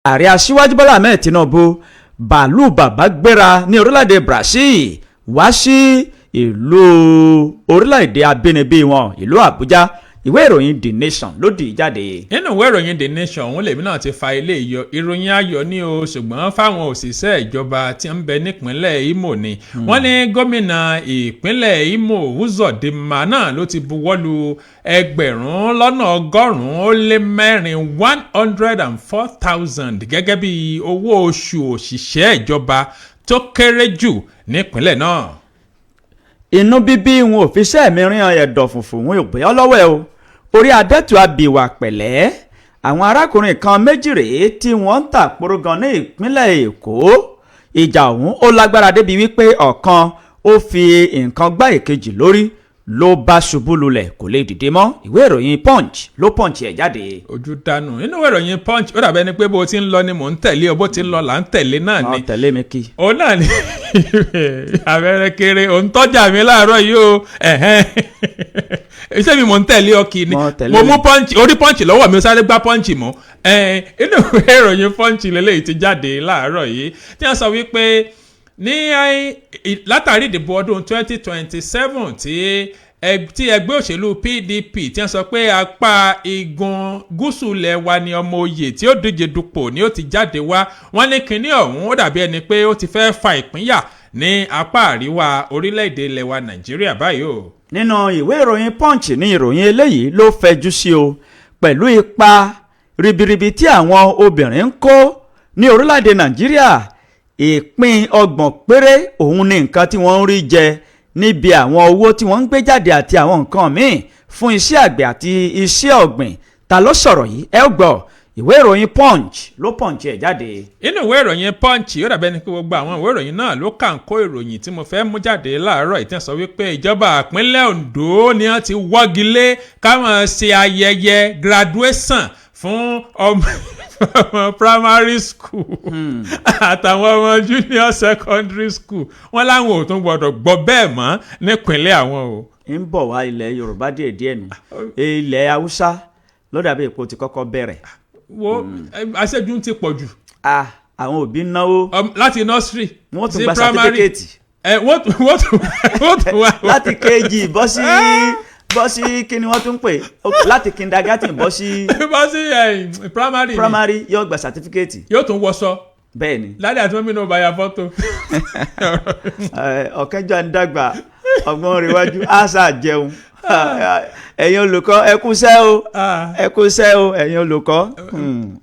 Ààrẹ Aṣíwájú Bọ́lá Ahmed Tinubu, bàálù bàbá gbéra ní orílẹ̀-èdè Brazil wá sí ìlú orílẹ̀-èdè abínibí wọn, ìlú Àbújá. Ìwé ìròyìn The Nation ló dì í jáde. Nínú ìwé ìròyìn The Nation òun lèmi náà ti fa ilé yọ. Ìròyìn ayọ̀ ní o, ṣùgbọ́n fáwọn òṣìṣẹ́ ìjọba tí ń bẹ nípínlẹ̀ Imo ni. Wọ́n ní gómìnà ìpínlẹ̀ Imo, Uzodinma, náà ló ti buwọ́lu 184,000, 104,000, gẹ́gẹ́ bí owó oṣù òṣìṣẹ́ ìjọba tó kéré jù nípínlẹ̀ náà. Inú bíbí wọn ò fi iṣẹ́ mi ríran, ẹ̀dọ̀ fùfù wọn ò bẹ́ẹ̀ lọ́wọ́ ẹ o. Orí adẹ́tù abìwà pẹ̀lẹ́. Àwọn arákùnrin kan méjì rèé tí wọ́n ń tàpọ̀rọ̀gàn ní ìpínlẹ̀ Èkó. Ìjà ọ̀hún ó lágbára débi wípé ọ̀kan ó fi nǹkan gbá ìkejì lórí, ló bá ṣubú lulẹ̀, kò lè dìde mọ́. Ìwé ìròyìn Punch ló punch ẹ̀ jáde. Ojú dànù. Nínú ìwé ìròyìn Punch, ó dàbẹ́ ni pé bó ti ń lọ ni mò ń tẹ̀lé ọ, bó ti ń lọ là ń tẹ̀lé náà ni. Ọ tẹ̀lé mi kí. Òun náà ni abẹ́rẹ́ kéré, òun tọ́jà mi láàárọ̀ yìí o. Iṣẹ́ mi mò ń tẹ̀lé ọ kì í ni. Mo tẹ̀lé mo mi. Mú Punch, orí Punch lọ́wọ́ mi, ó sáré gbá Punch mọ́. Inú ìwé ìròyìn Punch lélẹ́yìí ti jáde láàárọ̀ yìí, tí wọ́n sọ wípé ní látàrí ìdìbò ọdún 2027 tí ẹgbẹ́ òṣèlú PDP, tí wọ́n sọ pé apá igun gúúsù ilẹ̀ wa ni ọmọ oyè tí ó díje dupò ni ó ti jáde wá, wọ́n ní kinní ọ̀hún ó dàbí ẹni pé ó ti fẹ́ fa ìpínyà ní apá àríwá orílẹ̀-èdè ilẹ̀ wa Nàìjíríà báyìí o. Nínú ìwé ìròyìn Punch ní ìròyìn eléyìí ló fẹjú sí o. Pẹ̀lú ipa ribiribi tí àwọn obìnrin ń kó ní orílẹ̀-èdè Nàìjíríà, ìpín 30 péré òun ni nǹkan tí wọ́n ń rí jẹ níbi àwọn owó tí wọ́n ń gbé jáde àti àwọn nǹkan míì fún iṣẹ́ àgbẹ̀ àti iṣẹ́ ọ̀gbìn. Ta ló sọ̀rọ̀ yìí? Ẹ ó gbọ́. Ìwé ìròyìn Punch ló punch ẹ̀ jáde. Inú ìwé ìròyìn Punch, ó dàbẹ́ ni pé gbogbo àwọn ìwé ìròyìn náà ló kà ń kó ìròyìn tí mo fẹ́ mú jáde láàárọ̀ ìtàn sọ wípé ìjọba ìpínlẹ̀ Ondo ni wọ́n ti wọ́gi lé káwọn ṣe ayẹyẹ graduation fún ọmọ primary school àtàwọn ọmọ junior secondary school. Wọ́n láwọn ò tún gbọ́dọ̀ gbọ́ bẹ́ẹ̀ mọ́ nípínlẹ̀ àwọn o. Ń bọ̀ wá ilẹ̀ Yorùbá díẹ̀díẹ̀ nù. Ilẹ̀ Haúsá ló dàbí èpo ti kọ́kọ́ bẹ̀rẹ̀. Wo, àṣejù ti pọ̀ jù. Ah, àwọn òbí náwó. Láti nursery wọ́n tún sí gba primary. Certificate. Ẹ wọ́n tún wá. Láti KG bọ́ sí kí ni wọ́n tún pè? Láti kindergarten bọ́ sí bọ́ sí primary ni. Primary, yóò gba certificate. Yóò tún wọṣọ. Bẹ́ẹ̀ ni. Ládé àti mọ́mí náà bá ya fọ́tò. Ọ̀kẹ́jọ́ ń dàgbà, ọgbọ́n rẹwájú, àṣà jẹun. Ẹ̀yin olùkọ́, ẹ kúṣẹ́ o, ẹ kúṣẹ́ o, ẹ̀yin olùkọ́.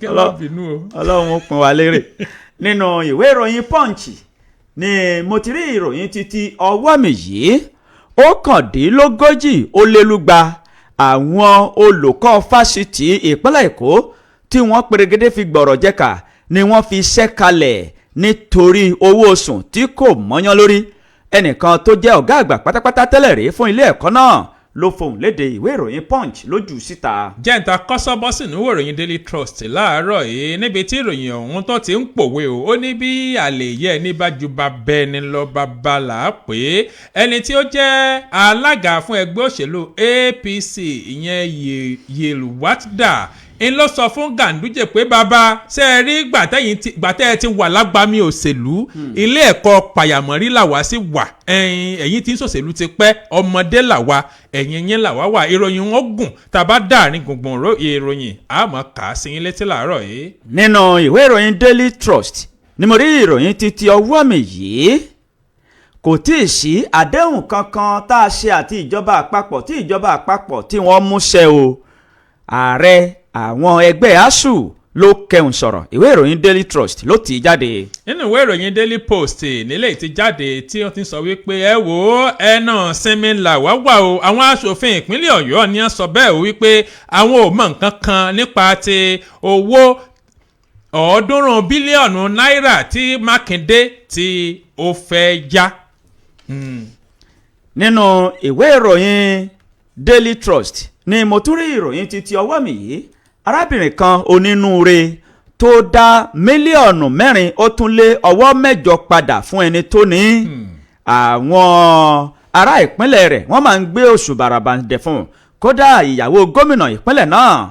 Kí ló bínú o. Ọlọ́run ó pín wa lérè. Nínú ìwé ìròyìn Punch ni mo ti rí ìròyìn títí ọwọ́ mi yìí. 239 àwọn olùkọ́ fásitì ìpínlẹ̀ Èkó tí wọ́n perégedé fi gbọ̀rọ̀ jẹ́ka ni wọ́n fi iṣẹ́ kalẹ̀ nítorí owó oṣù tí kò mọ́yán lórí. Ẹnìkan tó jẹ́ ọ̀gá àgbà pátápátá tẹ́lẹ̀ rí fún ilé ẹ̀kọ́ náà ló fohùn léde. Ìwé ìròyìn Punch lójú síta. Jẹ́ǹta kọ́sọ́bọ́ sínú ìwé ìròyìn Daily Trust láàárọ̀ yìí, níbi tí ìròyìn ọ̀hún tó ti ń pòwe o. Ó ní bí àlè yẹ ní bá ju bàbá ẹni lọ, bàbá là á pè é. Ẹni tí ó jẹ́ alága fún ẹgbẹ́ òṣèlú APC, ìyẹn Yilwatda, ń lọ sọ fún Ganduje pé, bàbá, ṣe é rí gbàtẹ́ ẹ ti wà lágbàmí òṣèlú, ilé ẹ̀kọ́ pàyàmọ́rí làwa sì wà. Ẹ̀yin tí ń ṣòṣèlú ti pẹ́, ọmọdé làwa, ẹ̀yìn yín làwa wà. Ìròyìn wọn gùn, tàbá dàrin gbùngbùn ìròyìn, àmọ́ kà á sí yín létí làárọ̀ yìí. Nínú ìwé ìròyìn Daily Trust ni mo rí ìròyìn títí ọwọ́ mi yìí. Kò tí ì sí àdéhùn kankan tá a ṣe àti ìjọba àpapọ̀ tí ìjọba àpapọ̀ tí wọ́n mú ṣẹ o. Ààrẹ àwọn ẹgbẹ́ ASUU ló kẹhùn sọ̀rọ̀. Ìwé ìròyìn Daily Trust ló tì í jáde. Nínú ìwé ìròyìn Daily Post nílé ti jáde tí wọ́n ti sọ wípé, ẹ wò ó, ẹ náà sinmi là wá wà o. Àwọn aṣòfin ìpínlẹ̀ Ọ̀yọ́ ni wọ́n sọ bẹ́ẹ̀ o, wípé àwọn ò mọ nǹkan kan nípa ti owó 300 bílíọ̀nù náírà tí Mákindé tí ó fẹ́ yá. Nínú ìwé ìròyìn Daily Trust ni mo tún rí ìròyìn títí ọwọ́ mi yìí. Arábìnrin kan onínúure tó dá 4.8 mílíọ̀nù ó tún lé ọwọ́ mẹ́jọ padà fún ẹni tó ní. Àwọn ará ìpínlẹ̀ rẹ̀, wọ́n máa ń gbé oṣù bàràbàǹdẹ̀ fún un. Kódà, ìyàwó gómìnà ìpínlẹ̀ náà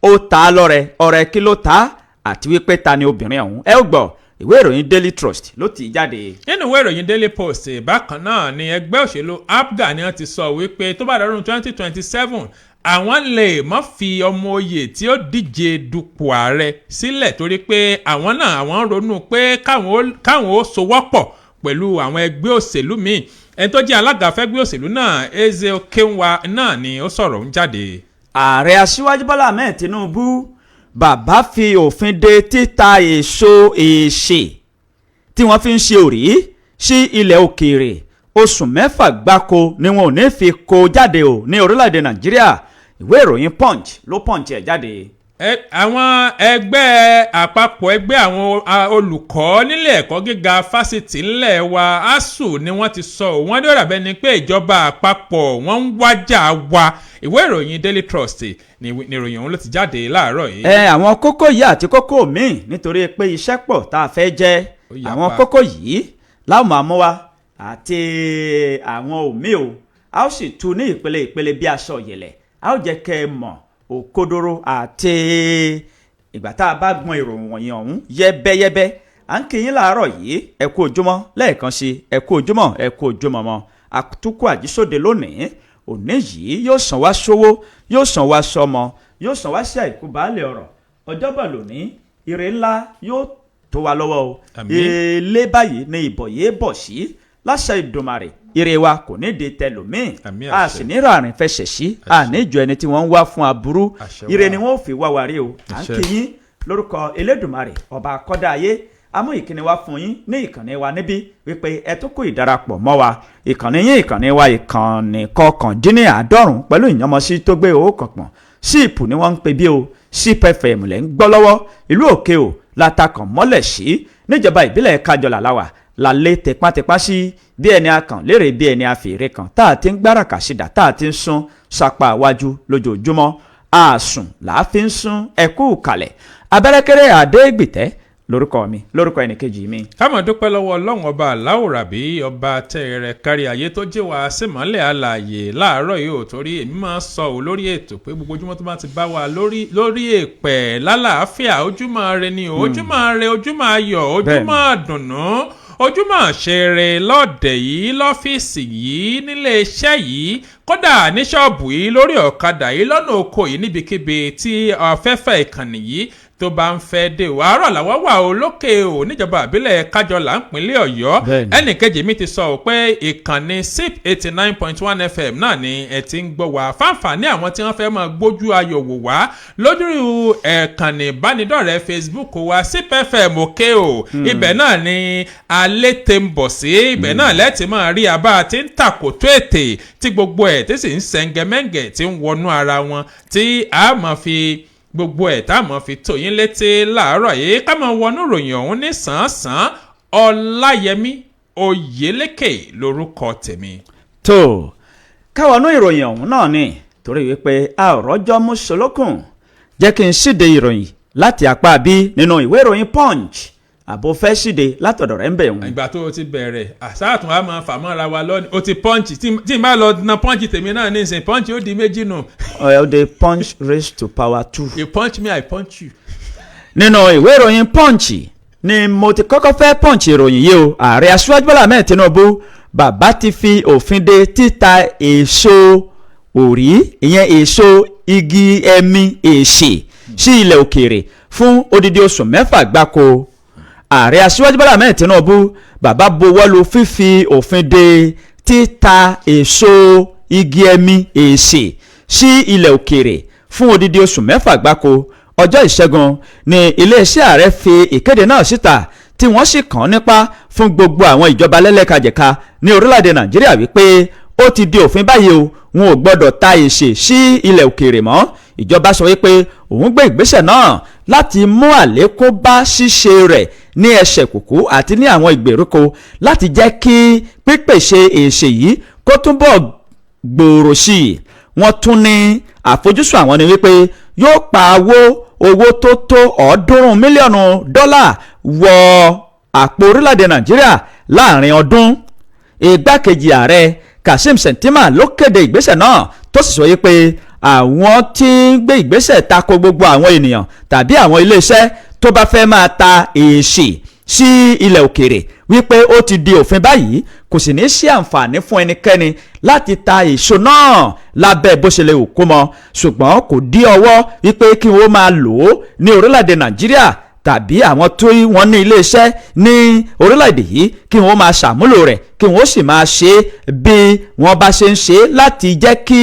ó ta á lọ́rẹ. Ọrẹ kí ló ta? Àti wípé ta ni obìnrin ọ̀hún? Ẹ ó gbọ́, ìwé ìròyìn Daily Trust ló ti jáde. Nínú ìwé ìròyìn Daily Post bákan náà ni ẹgbẹ́ òṣèlú APGA ni wọ́n ti sọ wípé tó bá dọdún 2027, àwọn lè má fi ọmọ oyè tí ó díje dupò ààrẹ sílẹ̀, torí pé àwọn náà, àwọn ń ronú pé káwọn ó sowọ́pọ̀ pẹ̀lú àwọn ẹgbẹ́ òṣèlú míì. Ẹni tó jẹ́ alága fẹ́gbẹ́ òṣèlú náà, Eze Okenwa, náà ni ó sọ̀rọ̀ ń jáde. Ààrẹ Aṣíwájú Bọ́lá Ahmed Tinubu, bàbá fi òfin de títa èso èèṣe tí wọ́n fi ń ṣe òrí sí ilẹ̀ òkèèrè. Oṣù 6 gbáko ni wọn ò ní fi kó jáde o ní orílẹ̀-èdè Nàìjíríà. Ìwé ìròyìn Punch ló punch ẹ̀ jáde. Àwọn ẹgbẹ́ àpapọ̀ ẹgbẹ́ àwọn olùkọ́ nílé ẹ̀kọ́ gíga fásitì ńlẹ̀ wa, ASUU, ni wọ́n ti sọ. Wọ́n ní ó dàbẹ́ ni pé ìjọba àpapọ̀, wọ́n ń wájà wa. Ìwé ìròyìn Daily Trust ni ìròyìn ọ̀hún ló ti jáde láàárọ̀ yìí. Ẹ àwọn kókó yìí àti kókó míì, nítorí pé iṣẹ́ pọ̀ tá a fẹ́ jẹ́. Ó yapa. Àwọn kókó yìí láwọn máa mú wa àti àwọn òmíì o. A ó sì tu ní ìpele ìpele bí aṣọ ìyẹ̀lẹ̀. A ó jẹ́ kẹ́ ẹ mọ̀ òkodoro àti ìgbà tá a bá gbọ́n ìròyìn wọ̀nyí ọ̀hún yẹ́bẹ́yẹ́bẹ́. À ń kí yín láàárọ̀ yìí, ẹ kú ojúmọ́ lẹ́ẹ̀kan sí, ẹ kú ojúmọ́, ẹ kú ojúmọ́ mọ́. Àtúkù àjísòde lónìí, òní yìí yóò sàn wá sówó, yóò sàn wá sọmọ, yóò sàn wá sí àìkú baálé ọ̀rọ̀. Ọjọ́bọ̀ lónìí, ire ńlá yóò tó wa lọ́wọ́ o. Àmín. Ilé báyìí ni ìbọ̀ yìí bọ̀ sí láṣẹ Ìdùmarè. Ire wa kò ní di tẹlòmíì. Àmín, a àṣẹ. sì ní ràrìn fẹsẹ̀ sí àní ìjọ ẹni tí wọ́n ń wá fún aburú. Àṣẹ Ire wa. ni wọ́n ò fi wá wa rí o. À ń Àṣẹ. kí yín lórúkọ Elédùmarè, ọba akọ́dá ayé. Amú ìkíni wa fún yín ní ìkànnì wa níbí wípé ẹ tún kú ìdarapọ̀ mọ́ wa. Ìkànnì yín, ìkànnì wa, ìkànnì 99 pẹ̀lú ìyànmọ́sí tó gbé owó kan pọ̀n síìpù ni wọ́n ń pè bí o. Síìpù FM lẹ́ ń gbọ́ lọ́wọ́. Ìlú Òkè o látakàn mọ́lẹ̀ sí, níjọba ìbílẹ̀ Kájọlà láwà lálẹ́ tẹpátẹpá sí bí ẹni akàn lérè, bí ẹni àfèrè kan tá a ti ń gbáràkà sídà, tá a ti ń sún sapá wájú lójoojúmọ́. Àsùn làá fi ń sún. Ẹkú kalẹ̀. Abẹ́rẹ́kẹ́rẹ́ Àdégbìtẹ́ lórúkọ mi, lórúkọ ẹnìkejì mi. Ká máa dúpẹ́ lọ́wọ́ Ọlọ́run Ọba Aláwòrábí, ọba tẹ́rẹ̀ kárí ayé, tó jẹ́ wá símọ́lẹ̀ alààyè láàárọ̀ yìí ò, torí èmi máa ń sọ ò lórí ètò pé gbogbo ojúmọ́ tó bá ti bá wa lórí èpẹ̀ lálàáfíà, ojúmọ́ re ni o, ojúmọ́ re, ojúmọ́ ayọ̀, ojúmọ́ dùnnú, ojúmọ́ ṣeré lọ́ọ̀dẹ̀ yìí, lọ́fíìsì yìí, nílé iṣẹ́ yìí, kódà ní ṣọ́ọ̀bù yìí, lórí ọ̀kadà yìí, lọ́nà oko yìí, níbikíbi tí afẹ́fẹ́ ìkànnì yìí tó bá ń fẹ́ dé o. Àárọ̀ làwọn wà o lókè o, níjọba àbílẹ̀ Kájọlà, ńpínlẹ̀ Ọ̀yọ́. Ẹnì kejì mi ti sọ ọ́ pé ìkànnì SIP 89.1 FM náà ni ẹ ti ń gbọ́ wá. Fáǹfààní àwọn tí wọ́n fẹ́ máa gbójú ayọ̀ wò wá lójú ẹ̀kànnì ìbánidọ́rẹ̀ẹ́ Facebook wa, SIP FM Òkè o, ibẹ̀ náà ni alẹ́ tẹ ń bọ̀ sí. Ibẹ̀ náà lẹ́tì máa rí abá tí ń tàkòtò ètè tí gbogbo ẹ̀ tí sì ń sẹ́ngẹ́mẹ́ngẹ́, tí ń wọnú ara wọn, tí a máa fi gbogbo ẹ̀ tá a máa fi tó yín létí láàárọ̀ yìí. Ká máa wọnú ìròyìn ọ̀hún ní sàn-án. Ọláyẹmí Oyèlékè lórúkọ tèmi. Tó káwọnú ìròyìn ọ̀hún náà ni, torí wípé a ò rọ́jọ́ mú solókùn. Jẹ́ kí n ṣíde ìròyìn láti apá bí nínú ìwé ìròyìn Punch, àbò fẹ́ ṣíde látọ̀dọ̀ rẹ̀ ń bẹ̀ wọ́n. Ìgbà tó o ti bẹ̀rẹ̀ àsáàtún á máa fà mọ́ra wa lọ́nìí. O ti punch, tí n bá lọ na punch tèmi náà nísìnyí, punch ó di méjì nù. Ọ̀ the punch raise to power two. You punch me, I punch you. Nínú ìwé ìròyìn Punch ni mo ti kọ́kọ́ fẹ́ punch ìròyìn yìí o. Ààrẹ Aṣíwájú Bọ́lá Ahmed Tinubu, bàbá ti fi òfin de títa èso òrí, ìyẹn èso igi ẹmi èsì, sí ilẹ̀ òkèèrè fún odidi oṣù 6 gbáko. Ààrẹ Aṣíwájú Bọ́lá Ahmed Tinubu, bàbá buwọ́lu fífi òfin de títa èso igi ẹmi èsì sí ilẹ̀ òkèèrè fún odidi oṣù 6 gbáko. Ọjọ́ Ìṣẹ́gun ni iléeṣẹ́ ààrẹ fi ìkéde náà síta, tí wọ́n sì kàn án nípa fún gbogbo àwọn ìjọba lẹ́lẹ́kajẹ̀ka ní orílẹ̀-èdè Nàìjíríà wípé ó ti di òfin báyìí o, wọn ò gbọ́dọ̀ ta èsè sí ilẹ̀ òkèèrè mọ́. Ìjọba sọ wípé òun gbé ìgbésẹ̀ náà láti mú àlékún bá ṣíṣe rẹ̀ ní ẹsẹ̀ kùkú àti ní àwọn ìgbèríko, láti jẹ́ kí pípèsè èsè yìí kó túbọ̀ gbòòrò sí i. Wọ́n tún ní àfojúsùn àwọn ni wípé yóò pa owó tó tó 300 mílíọ̀nù dọ́là wọ àpò orílẹ̀-èdè Nàìjíríà láàrin ọdún. Igbákejì ààrẹ Kashim Shettima ló kéde ìgbésẹ̀ náà, tó sì sọ yìí pé àwọn tí ń gbé ìgbésẹ̀ tako gbogbo àwọn ènìyàn tàbí àwọn iléeṣẹ́ tó tó bá fẹ́ máa ta èsì sí ilẹ̀ òkèèrè, wípé ó ti di òfin báyìí, kò sì ní sí àǹfààní fún ẹnikẹ́ni láti ta èso náà lábẹ́ bó ṣe lè wù kó mọ, ṣùgbọ́n kò dí ọwọ́ wípé kí wọ́n máa lò ó ní orílẹ̀-èdè Nàìjíríà tàbí àwọn tó wọ́n ní iléeṣẹ́ ní orílẹ̀-èdè yìí kí wọ́n máa ṣàmúlò rẹ̀, kí wọ́n sì máa ṣe é bí wọ́n bá ṣe ń ṣe é láti jẹ́ kí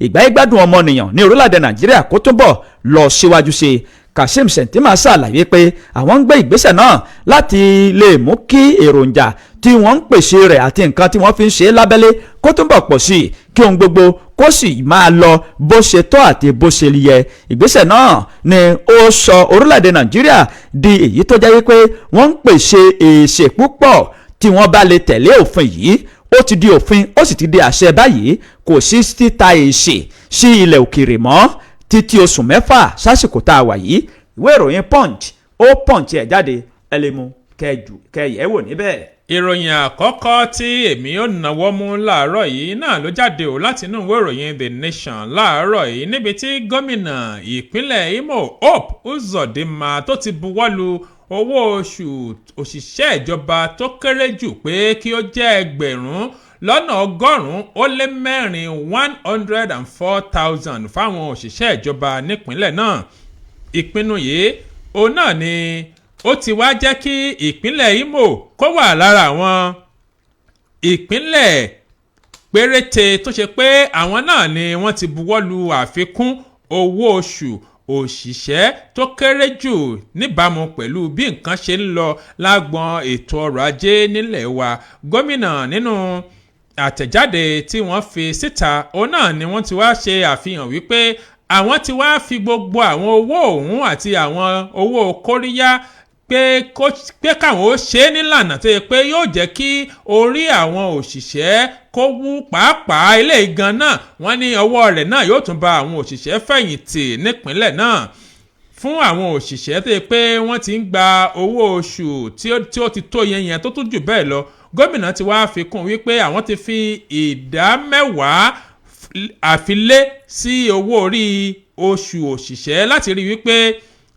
ìgbáyégbádùn ọmọnìyàn ní orílẹ̀-èdè Nàìjíríà kó túbọ̀ lọ síwájú sí i. Kashim Shettima ṣàlàyé pé àwọn ń gbé ìgbésẹ̀ náà láti lè mú kí èròjà tí wọ́n ń pèsè rẹ̀ àti nǹkan tí wọ́n fi ń ṣe é lábẹ́lé kó túnbọ̀ pọ̀ sí i, kí ohun gbogbo kó sì máa lọ bó ṣe tọ́ àti bó ṣe yẹ. Ìgbésẹ̀ náà ni ó sọ orílẹ̀-èdè Nàìjíríà di èyí tó jẹ́ wípé wọ́n ń pèsè èsè púpọ̀ tí wọ́n bá lè tẹ̀lé òfin yìí. Ó ti di òfin, ó sì ti di àṣẹ báyìí. Kò sí títa èsè sí ilẹ̀ òkèèrè mọ́ títí oṣù 6 sásìkò tá a wà yìí. Ìwé ìròyìn Punch ó punch ẹ̀ jáde, ẹ lè mú kẹjù kẹyẹ wò níbẹ̀. Ìròyìn àkọ́kọ́ tí èmi ò náwó mú láàárọ̀ yìí náà ló jáde ò láti inú ìwé ìròyìn The Nation láàárọ̀ yìí, níbi tí gómìnà ìpínlẹ̀ Imo, Hope Uzodinma, tó ti buwọ́lu owó oṣù òṣìṣẹ́ ìjọba tó kéré jù pé kí ó jẹ́ 184,000, 104,000, fáwọn òṣìṣẹ́ ìjọba nípínlẹ̀ náà. Ìpinnu yìí òun náà ni ó ti wá jẹ́ kí ìpínlẹ̀ Imo kó wà lára àwọn ìpínlẹ̀ péréte tó ṣe pé àwọn náà ni wọ́n ti buwọ́lu àfikún owó oṣù òṣìṣẹ́ tó kéré jù níbàámu pẹ̀lú bí nǹkan ṣe ń lọ lágbọn ètò ọrọ̀ ajé nílẹ̀ wa. Gómìnà, nínú àtẹ̀jáde tí wọ́n fi síta, òun náà ni wọ́n ti wá ṣe àfihàn wípé àwọn ti wá fi gbogbo àwọn owó òun àti àwọn owó kóríyá pé káwọn ó ṣe é nílànà tó yẹ pé yóò jẹ́ kí orí àwọn òṣìṣẹ́ kó wú. Pàápàá ilé ìgan náà, wọ́n ní ọwọ́ rẹ̀ náà yóò tún bá àwọn òṣìṣẹ́ fẹ̀yìntì nípínlẹ̀ náà. Fún àwọn òṣìṣẹ́ tó yẹ pé wọ́n ti ń gba owó oṣù tí ó ti tó yẹn yẹn tó tún jù bẹ́ẹ̀ lọ, gómìnà ti wá fi kún wípé àwọn ti fi 10% àfilé sí owó orí oṣù òṣìṣẹ́ láti rí wípé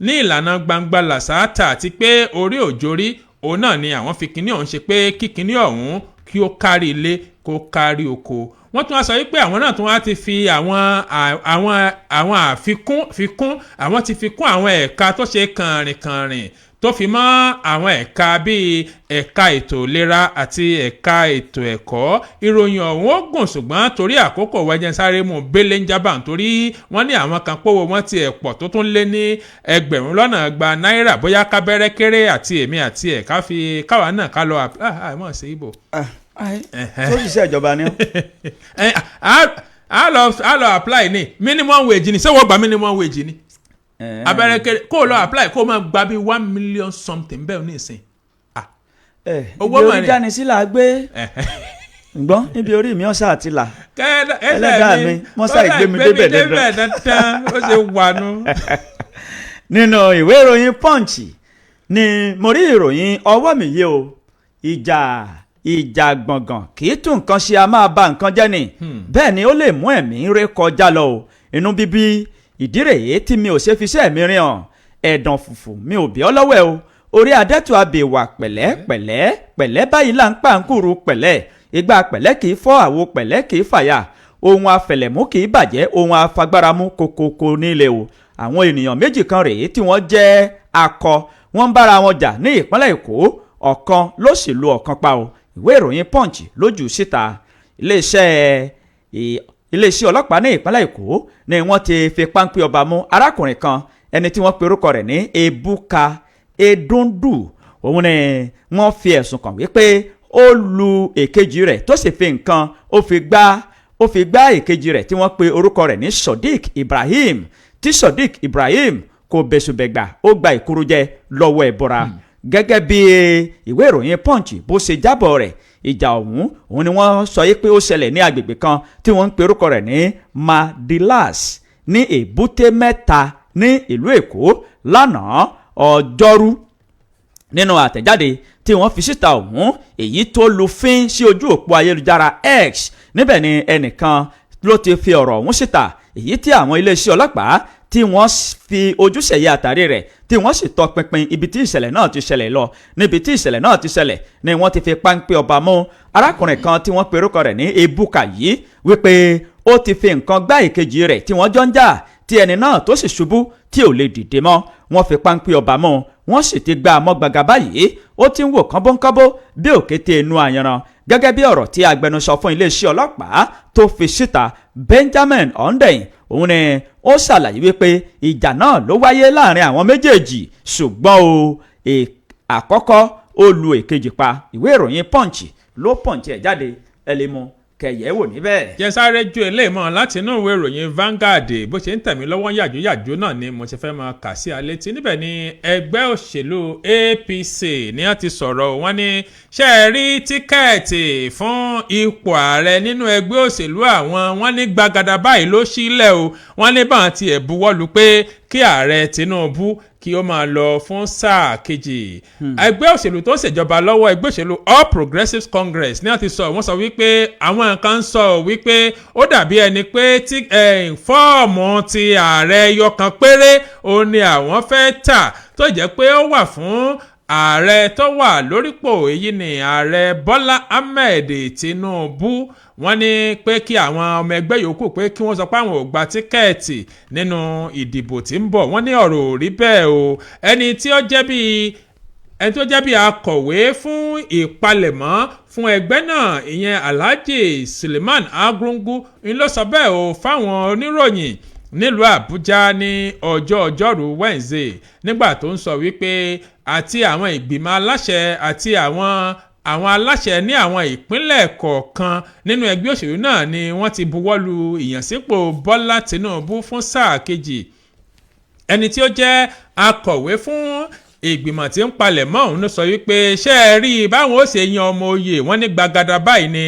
ní ìlànà gbangba làṣáátà àti pé orí òjòrí òun náà ni àwọn fi kinní ọ̀hún ṣe, pé kí kinní ọ̀hún kí ó kárí ilé, kó kárí oko. Wọ́n tún wá sọ wípé àwọn náà tún wá ti fi àwọn àfikún fikún, àwọn ti fi kún àwọn ẹ̀ka tó ṣe kànrìnkànrìn, tó fi mọ́ àwọn ẹ̀ka bíi ẹ̀ka ètò ìlera àti ẹ̀ka ètò ẹ̀kọ́. Ìròyìn ọ̀hún ó gùn, ṣùgbọ́n torí àkókò wẹ́jẹ̀ sáré mú bẹ́lẹ̀ ń jábà, nítorí wọ́n ní àwọn kan pówó wọ́n ti ẹ̀ pọ̀ tó tún lé ní 200,000 náírà. Bóyá kábẹ́rẹ́ kéré àti èmi àti ẹ̀ ká fi káwa náà ká lọ àmọ́ sí ibò. Tó ṣiṣẹ́ ìjọba ni. A lọ apply ní minimum wage ni. Ṣé wọ́n gba minimum wage ni? Abẹ́rẹ́ kéré, kó o lọ apply, kó o máa gba bí 1 million something bẹ́ẹ̀ ní ìsìn. Owó mọ̀ ní. Ibi orí jáni sí là á gbé gbọ́n, níbi orí mi ọ̀sà àti là. Ẹlẹ́dàá mi mọ́sá ìgbé mi débẹ̀ dandan, ó ṣe wà nù. Nínú ìwé ìròyìn Punch ni mo rí ìròyìn ọwọ́ mi yìí o. Ìjà gbọ̀ngàn kì í tún nǹkan ṣe, a máa ba nǹkan jẹ́ ni. Bẹ́ẹ̀ ni ó lè mú ẹ̀mí ré kọjá lọ o. Inú bíbí ìdí rèé tí mi ò ṣe fi iṣẹ́ mi rìn hàn. Ẹ̀dàn fùfù mi ò bí ọ́ lọ́wọ́ ẹ o. Orí adẹ́tù abèwà pẹ̀lẹ́ pẹ̀lẹ́ pẹ̀lẹ́ báyìí là ń pàǹkùrù pẹ̀lẹ́. Ìgbà pẹ̀lẹ́ kì í fọ́, àwo pẹ̀lẹ́ kì í fàyà. Ohun afẹ̀lẹ̀mú kì í bàjẹ́, ohun afagbáramú kokoko nílé o. Àwọn ènìyàn méjì kan rèé tí wọ́n jẹ́ akọ, wọ́n ń bára wọn jà ní ìpínlẹ̀ Èkó, ọ̀kan ló sì lu ọ̀kan pa o. Ìwé ìròyìn Punch lójú síta. Iléeṣẹ́ ọlọ́pàá ní ìpínlẹ̀ Èkó ni wọ́n ti fi páńpẹ́ ọba mú arákùnrin kan, ẹni tí wọ́n pe orúkọ rẹ̀ ní Ebuka Edundu. Òun ni wọ́n fi ẹ̀sùn kàn wípé ó lu èkejì rẹ̀, tó sì fi nǹkan ó fi gbá èkejì rẹ̀ tí wọ́n pe orúkọ rẹ̀ ní Sodiq Ibrahim, tí Sodiq Ibrahim kò bẹ̀sùbẹ̀gbà, ó gba ìkúrújẹ lọ́wọ́ ẹ̀bọra. Gẹ́gẹ́ bí ìwé ìròyìn Punch bó ṣe jábọ̀ rẹ̀, ìjà ọ̀hún òun ni wọ́n sọ yìí pé ó ṣẹlẹ̀ ní agbègbè kan tí wọ́n ń pe orúkọ rẹ̀ ní Madilas ní Èbúté Mẹ́ta ní ìlú Èkó lánàá Ọjọ́rú. Nínú àtẹ̀jáde tí wọ́n fi síta ọ̀hún, èyí tó lu fín sí ojú òpó ayélujára X, níbẹ̀ ni ẹnìkan ló ti fi ọ̀rọ̀ ọ̀hún síta, èyí tí àwọn iléeṣẹ́ ọlọ́pàá Tí wọ́n fi ojúṣẹ̀yẹ àtàrí rẹ̀, tí wọ́n sì tọpinpin ibi tí ìṣẹ̀lẹ̀ náà ti ṣẹlẹ̀ lọ. Níbi tí ìṣẹ̀lẹ̀ náà ti ṣẹlẹ̀ ni wọ́n ti fi páńpẹ́ ọba mú arákùnrin kan tí wọ́n pe orúkọ rẹ̀ ní Ebuka yìí, wípé ó ti fi nǹkan gbá ìkejì rẹ̀ tí wọ́n jọ ń jà, tí ẹni náà tó sì ṣubú tí ò lè dìde mọ́. Wọ́n fi páńpẹ́ ọba mú, wọ́n sì ti gbá a mọ́ gbàgà báyìí. Ó ti ń wò kánbóńkánbó bí òkété inú ayanran, gẹ́gẹ́ bí ọ̀rọ̀ tí agbẹnusọ fún iléeṣẹ́ ọlọ́pàá tó fi síta, Benjamin Hundeyin. Òun ni ó ṣàlàyé wípé ìjà náà ló wáyé láàrin àwọn méjèèjì, ṣùgbọ́n o àkọ́kọ́ ó lu èkejì pa. Ìwé ìròyìn Punch ló punch ẹ̀ jáde, ẹ lè mú kẹyẹ wò níbẹ̀. Jẹ́ sáré ju eléyìí mọ́ láti inú ìwé ìròyìn Vanguard. Bó ṣe ń tẹ̀mí lọ́wọ́ yàjóyàjó náà ni mo ṣe fẹ́ máa kà sí alẹ́ tí níbẹ̀ ni ẹgbẹ́ òṣèlú APC ní wọ́n ti sọ̀rọ̀. Wọ́n ní ṣe é rí ticket fún ipò ààrẹ nínú ẹgbẹ́ òṣèlú àwọn, wọ́n ní gbàgàdà báyìí ló sílẹ̀ o. Wọ́n ní báwọn tiẹ̀ buwọ́lu pé kí Ààrẹ Tinubu kí ó máa lọ fún sáà kejì. Ẹgbẹ́ òṣèlú tó ń ṣèjọba lọ́wọ́, ẹgbẹ́ òṣèlú All Progressives Congress ní wọ́n ti sọ. Wọ́n sọ wípé àwọn kan sọ wípé ó dàbí ẹni pé tí fọ́ọ̀mù ti ààrẹ yọkan péré òun ni àwọn fẹ́ tà, tó jẹ́ pé ó wà fún ààrẹ tó wà lórípò, èyí ni Ààrẹ Bọ́lá Ahmed Tinubu. Wọ́n ní pé kí àwọn ọmọ ẹgbẹ́ yòókù pé kí wọ́n sọ pé àwọn ò gba ticket nínú ìdìbò tí ń bọ̀. Wọ́n ní ọ̀rọ̀ ò rí bẹ́ẹ̀ o. Ẹni tó jẹ́ bíi akọ̀wé fún ìpalẹ̀mọ́ fún ẹgbẹ́ náà, ìyẹn Alhaji Suleiman Argungu, ń ló sọ bẹ́ẹ̀ o fáwọn oníròyìn nílùú Àbújá ní ọjọ́ ọjọ́rú Wednesday, nígbà tó ń sọ wípé àti àwọn ìgbìmọ̀ aláṣẹ àti àwọn aláṣẹ ní àwọn ìpínlẹ̀ kọ̀ọ̀kan nínú ẹgbẹ́ òṣèlú náà ni wọ́n ti buwọ́lu ìyànsípò Bọ́lá Tinubu fún sáà kejì. Ẹni tí ó jẹ́ akọ̀wé fún ìgbìmọ̀ tí ń palẹ̀ mọ́ òun ló sọ wípé ṣé ẹ rí i, báwọn ó ṣe yan ọmọ oyè, wọn ní gbàgàdà báyìí ni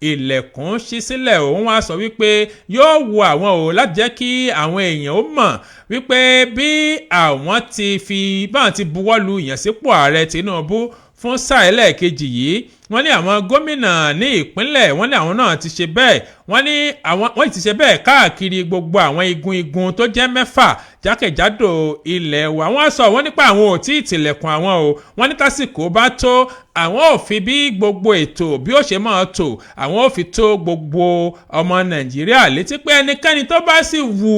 ilẹ̀kùn ṣí sílẹ̀. Òun wá sọ wípé yóò wu àwọn o láti jẹ́ kí àwọn èèyàn ó mọ̀ wípé bí àwọn ti fi báwọn ti buwọ́lu ìyànsípò Ààrẹ Tinubu fún sáà ẹlẹ́ẹ̀kejì yìí, wọ́n ní àwọn gómìnà ní ìpínlẹ̀, wọ́n ní àwọn náà ti ṣe bẹ́ẹ̀. Wọ́n ní àwọn wọ́n ti ṣe bẹ́ẹ̀ káàkiri gbogbo àwọn igun igun tó jẹ́ 6 jákèjádò ilẹ̀ wa. Wọ́n sọ wọ́n nípa àwọn ò tí ì tilẹ̀kùn àwọn o. Wọ́n ní tásìkò bá tó, àwọn ò fi bí gbogbo ètò bí ó ṣe máa tò, àwọn ò fi tó gbogbo ọmọ Nàìjíríà létí pé ẹnikẹ́ni tó bá sì wù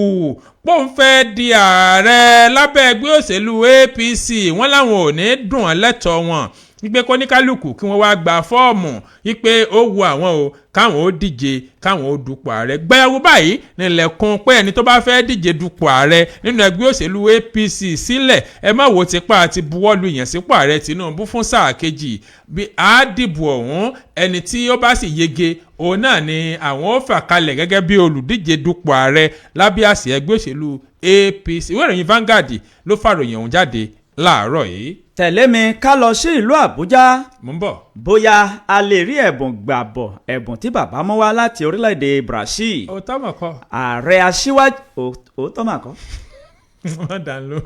pòun fẹ́ di ààrẹ lábẹ́ ẹgbẹ́ òṣèlú APC, wọ́n láwọn ò ní dùn ọ́ lẹ́tọ̀ọ́ wọn, wípé kóníkálukú kí wọ́n wá gba fọ́ọ̀mù wípé ó wu àwọn o káwọn ó díje, káwọn ó dupò ààrẹ. Gbẹ́yàwó báyìí nílẹ̀kùn pé ẹni tó bá fẹ́ díje dupò ààrẹ nínú ẹgbẹ́ òṣèlú APC sílẹ̀. Ẹ má wo tipa àti buwọ́lu ìyànsípò Ààrẹ Tinubu fún sáà kejì. Bí àádìbò ọ̀hún, ẹni tí ó bá sì yege, òun náà ni àwọn ó fà kalẹ̀ gẹ́gẹ́ bí olùdíje dupò ààrẹ lábẹ́ àsíá ẹgbẹ́ òṣèlú APC. Ìwé ìròyìn Vanguard ló fàròyìn ọ̀hún jáde láàárọ̀ yìí. Tẹ̀lé mi ká lọ sí ìlú Àbújá. Mo ń bọ̀. Bóyá a lè rí ẹ̀bùn gbàbọ̀, ẹ̀bùn tí bàbá mú wá láti orílẹ̀-èdè Brazil. Òótọ́ mọ̀ kọ́. Ààrẹ aṣíwájú, òótọ́ mà kọ́. Wọ́n dà ń lò.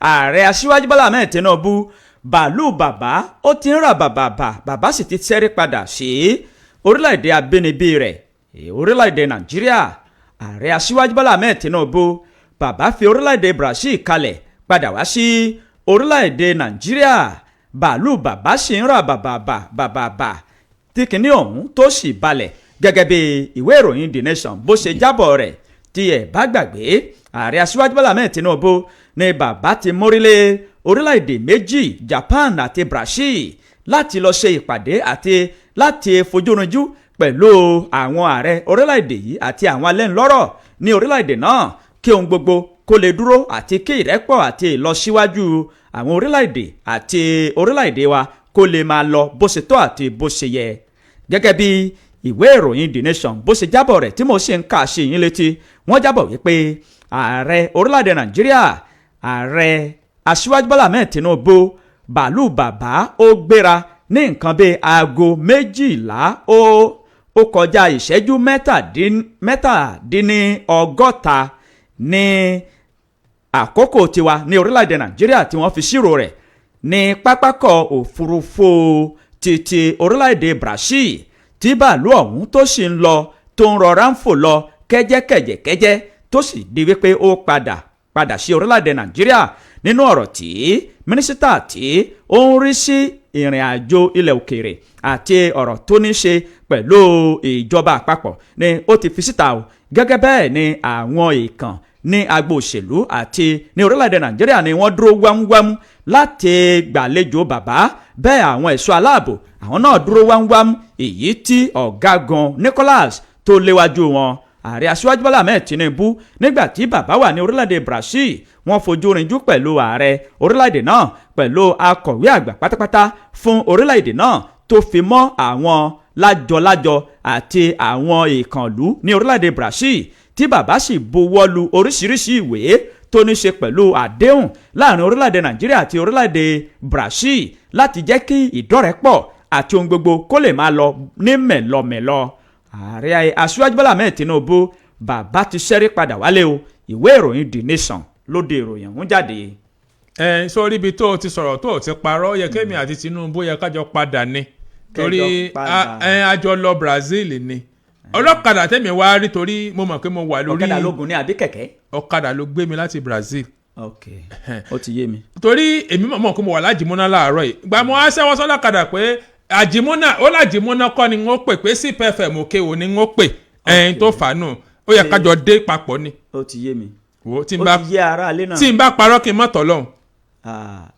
Ààrẹ Aṣíwájú Bọ́lá Ahmed Tinubu, bàálù bàbá ó ti ń rà bàbà bà, bàbá sì ti ṣẹ́rí padà sí orílẹ̀-èdè abínibí rẹ̀, orílẹ̀-èdè Nàìjíríà. Ààrẹ Aṣíwájú Bọ́lá Ahmed Tinubu, bàbá fi orílẹ̀-èdè Brazil kalẹ̀ padà wá sí orílẹ̀-èdè Nàìjíríà. Bàálù bàbá sì ń rà bàbàbà bàbàbà tí kìíní ọ̀hún tó sì balẹ̀, gẹ́gẹ́ bí ìwé ìròyìn The Nation bó ṣe jábọ̀ rẹ̀. Tí ẹ̀ bá gbàgbé, Ààrẹ Aṣíwájú Bọ́lá Ahmed Tinubu ní bàbá ti mórílé orílẹ̀-èdè méjì, Japan àti Brazil, láti lọ ṣe ìpàdé àti láti fojúrinjú pẹ̀lú àwọn ààrẹ orílẹ̀-èdè yìí àti àwọn alẹ́nulọ́rọ̀ ní orílẹ̀-èdè náà, kí ohun gbogbo kó lè dúró àti kí ìrẹ́pọ̀ àti ìlọsíwájú àwọn orílẹ̀-èdè àti orílẹ̀-èdè wa kó lè máa lọ bó ṣe tọ́ àti bó ṣe yẹ, gẹ́gẹ́ bí ìwé ìròyìn The Nation bó ṣe jábọ̀ rẹ̀ tí mo ṣe ń kà sí yín létí. Wọ́n jábọ̀ wípé ààrẹ orílẹ̀-èdè Nàìjíríà, Ààrẹ Aṣíwájú Bọ́lá Ahmed Tinubu, bàálù bàbá ó gbéra ní nǹkan bíi aago 12 ó kọjá ìṣẹ́jú 67 ní àkókò tiwa ní orílẹ̀-èdè Nàìjíríà tí wọ́n fi ṣírò rẹ̀, ní pápákọ̀ òfurufú títí orílẹ̀-èdè Brazil, tí bàálù ọ̀hún tó sì ń lọ, tó ń rọra ń fò lọ kẹ́jẹ́kẹ́jẹ́kẹ́jẹ́. Tó sì di wípé ó padà padà sí orílẹ̀-èdè Nàìjíríà. Nínú ọ̀rọ̀ tí mínísítà tí ó ń rí sí ìrìn àjò ilẹ̀ òkèèrè àti ọ̀rọ̀ tó ní ṣe pẹ̀lú ìjọba àpapọ̀ ni ó ti fi síta o. Gẹ́gẹ́ bẹ́ẹ̀ ni àwọn èèkàn ní agbo òṣèlú àti ní orílẹ̀-èdè Nàìjíríà ni wọ́n dúró wámúwámú láti gbàlejò bàbá. Bẹ́ẹ̀ àwọn ẹ̀ṣọ́ aláàbò, àwọn náà dúró wámúwámú, èyí tí ọ̀gágun Nicholas tó léwájú wọn. Ààrẹ Aṣíwájú Bọ́lá Ahmed Tinubu, nígbà tí bàbá wà ní orílẹ̀-èdè Brazil, wọ́n fojú rinjú pẹ̀lú ààrẹ orílẹ̀-èdè náà, pẹ̀lú akọ̀wé àgbà pátápátá fún orílẹ̀-èdè náà, tó fi mọ́ àwọn lájọlájọ àti àwọn ìkànlú ní orílẹ̀-èdè Brazil, tí bàbá sì buwọ́lu oríṣiríṣi ìwé tó ní ṣe pẹ̀lú àdéhùn láàrin orílẹ̀-èdè Nàìjíríà àti orílẹ̀-èdè Brazil láti jẹ́ kí ìdọ́rẹ̀pọ̀ àti ohun gbogbo kó lè máa lọ ní mẹ̀lọmẹ̀lọ. Ààrẹ Aṣíwájú Bọ́lá Ahmed Tinubu, bàbá ti ṣẹ́rí padà wálé o. Ìwé ìròyìn The Nation lóde ìròyìn ọ̀hún jáde. Ẹ sórí ibi tó o ti sọ̀rọ̀ tó o ti parọ́, yẹ kémi àti Tinubu yẹ kájọ padà ni, torí Kẹjọ padà. Ẹ a jọ lọ Brazil ni. Ọlọ́kadà tẹ̀mí wá rí, torí mo mọ̀ pé mo wà lórí Ọ̀kadà lógun ní àbí kẹ̀kẹ́? Ọ̀kadà ló gbé mi láti Brazil. Ok, ó ti yé mi. Torí èmi mọ̀ pé mo wà lájìmúná láàárọ̀ yìí. Gba mo á ṣẹ́wọ́ sọ́lọ́kadà pé àjìmúná ó lájìmúná kọ́ ni wọ́n pè, pé CPFM òkè ò ní wọ́n pè. Ẹ̀yìn tó fà á nù, ó yẹ kájọ dé papọ̀ ni. Ó ti yé mi. Wo tí n Ó bá ti yé ara ilé náà. Tí n bá parọ́, kí n má tọ̀ lọ́hùn. Ah,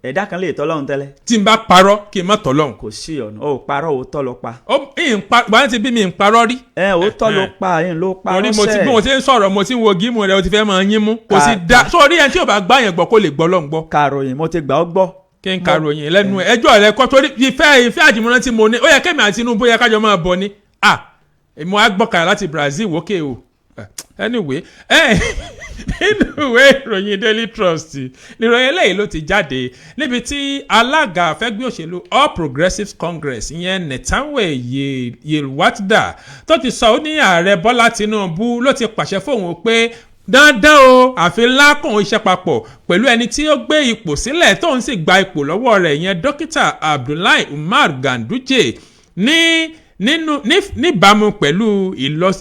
ẹ̀dá kan lè tọ́ lọ́hùn tẹ́lẹ̀. Tí n bá parọ́, kí n má tọ̀ lọ́hùn. Kò sí ọ̀nà, ó parọ́, òótọ́ ló pa. Ó ń pa gbọ́dọ̀ ti bí mi ń parọ́ rí. Ẹ òótọ́ ló pa, ẹ̀yìn ló pa. Torí mo ti bí mo ti ń sọ̀rọ̀, mo ti ń wo gímù rẹ, o ti fẹ́ máa yín mú kò sì da sórí ẹni tí ò bá gbá yẹn gbọ́ kó lè gbọ́ lọ́hùn gbọ́. Kàròyìn, mo ti gbà ọ́ gbọ́. Kí n karòyìn lẹ́nu ẹ̀, ẹjọ́ rẹ kọ́, torí ìfẹ́ àjìmọ́ná tí mo ní, ó yẹ kémi àti Tinubu yẹ kájọ máa bọ̀ ni. Ah, mo á gbọ́kàrà láti Brazil wókè o. Anyway, nínú ìwé ìròyìn Daily Trust níròyìn eléyìí ló ti jáde, níbi tí alága fẹ́gbẹ́ òṣèlú All Progressives Congress, ìyẹn Nentawe Yilwatda, tó ti sọ, ó ní ààrẹ Bọ́lá Tinubu ló ti pàṣẹ fóun pé dandan o, àfi lákùn iṣẹ́ papọ̀ pẹ̀lú ẹni tí ó gbé ipò sílẹ̀ tóun sì gba ipò lọ́wọ́ rẹ̀, ìyẹn Dókítà Abdullahi Umar Ganduje, ní nínú níbàámu pẹ̀lú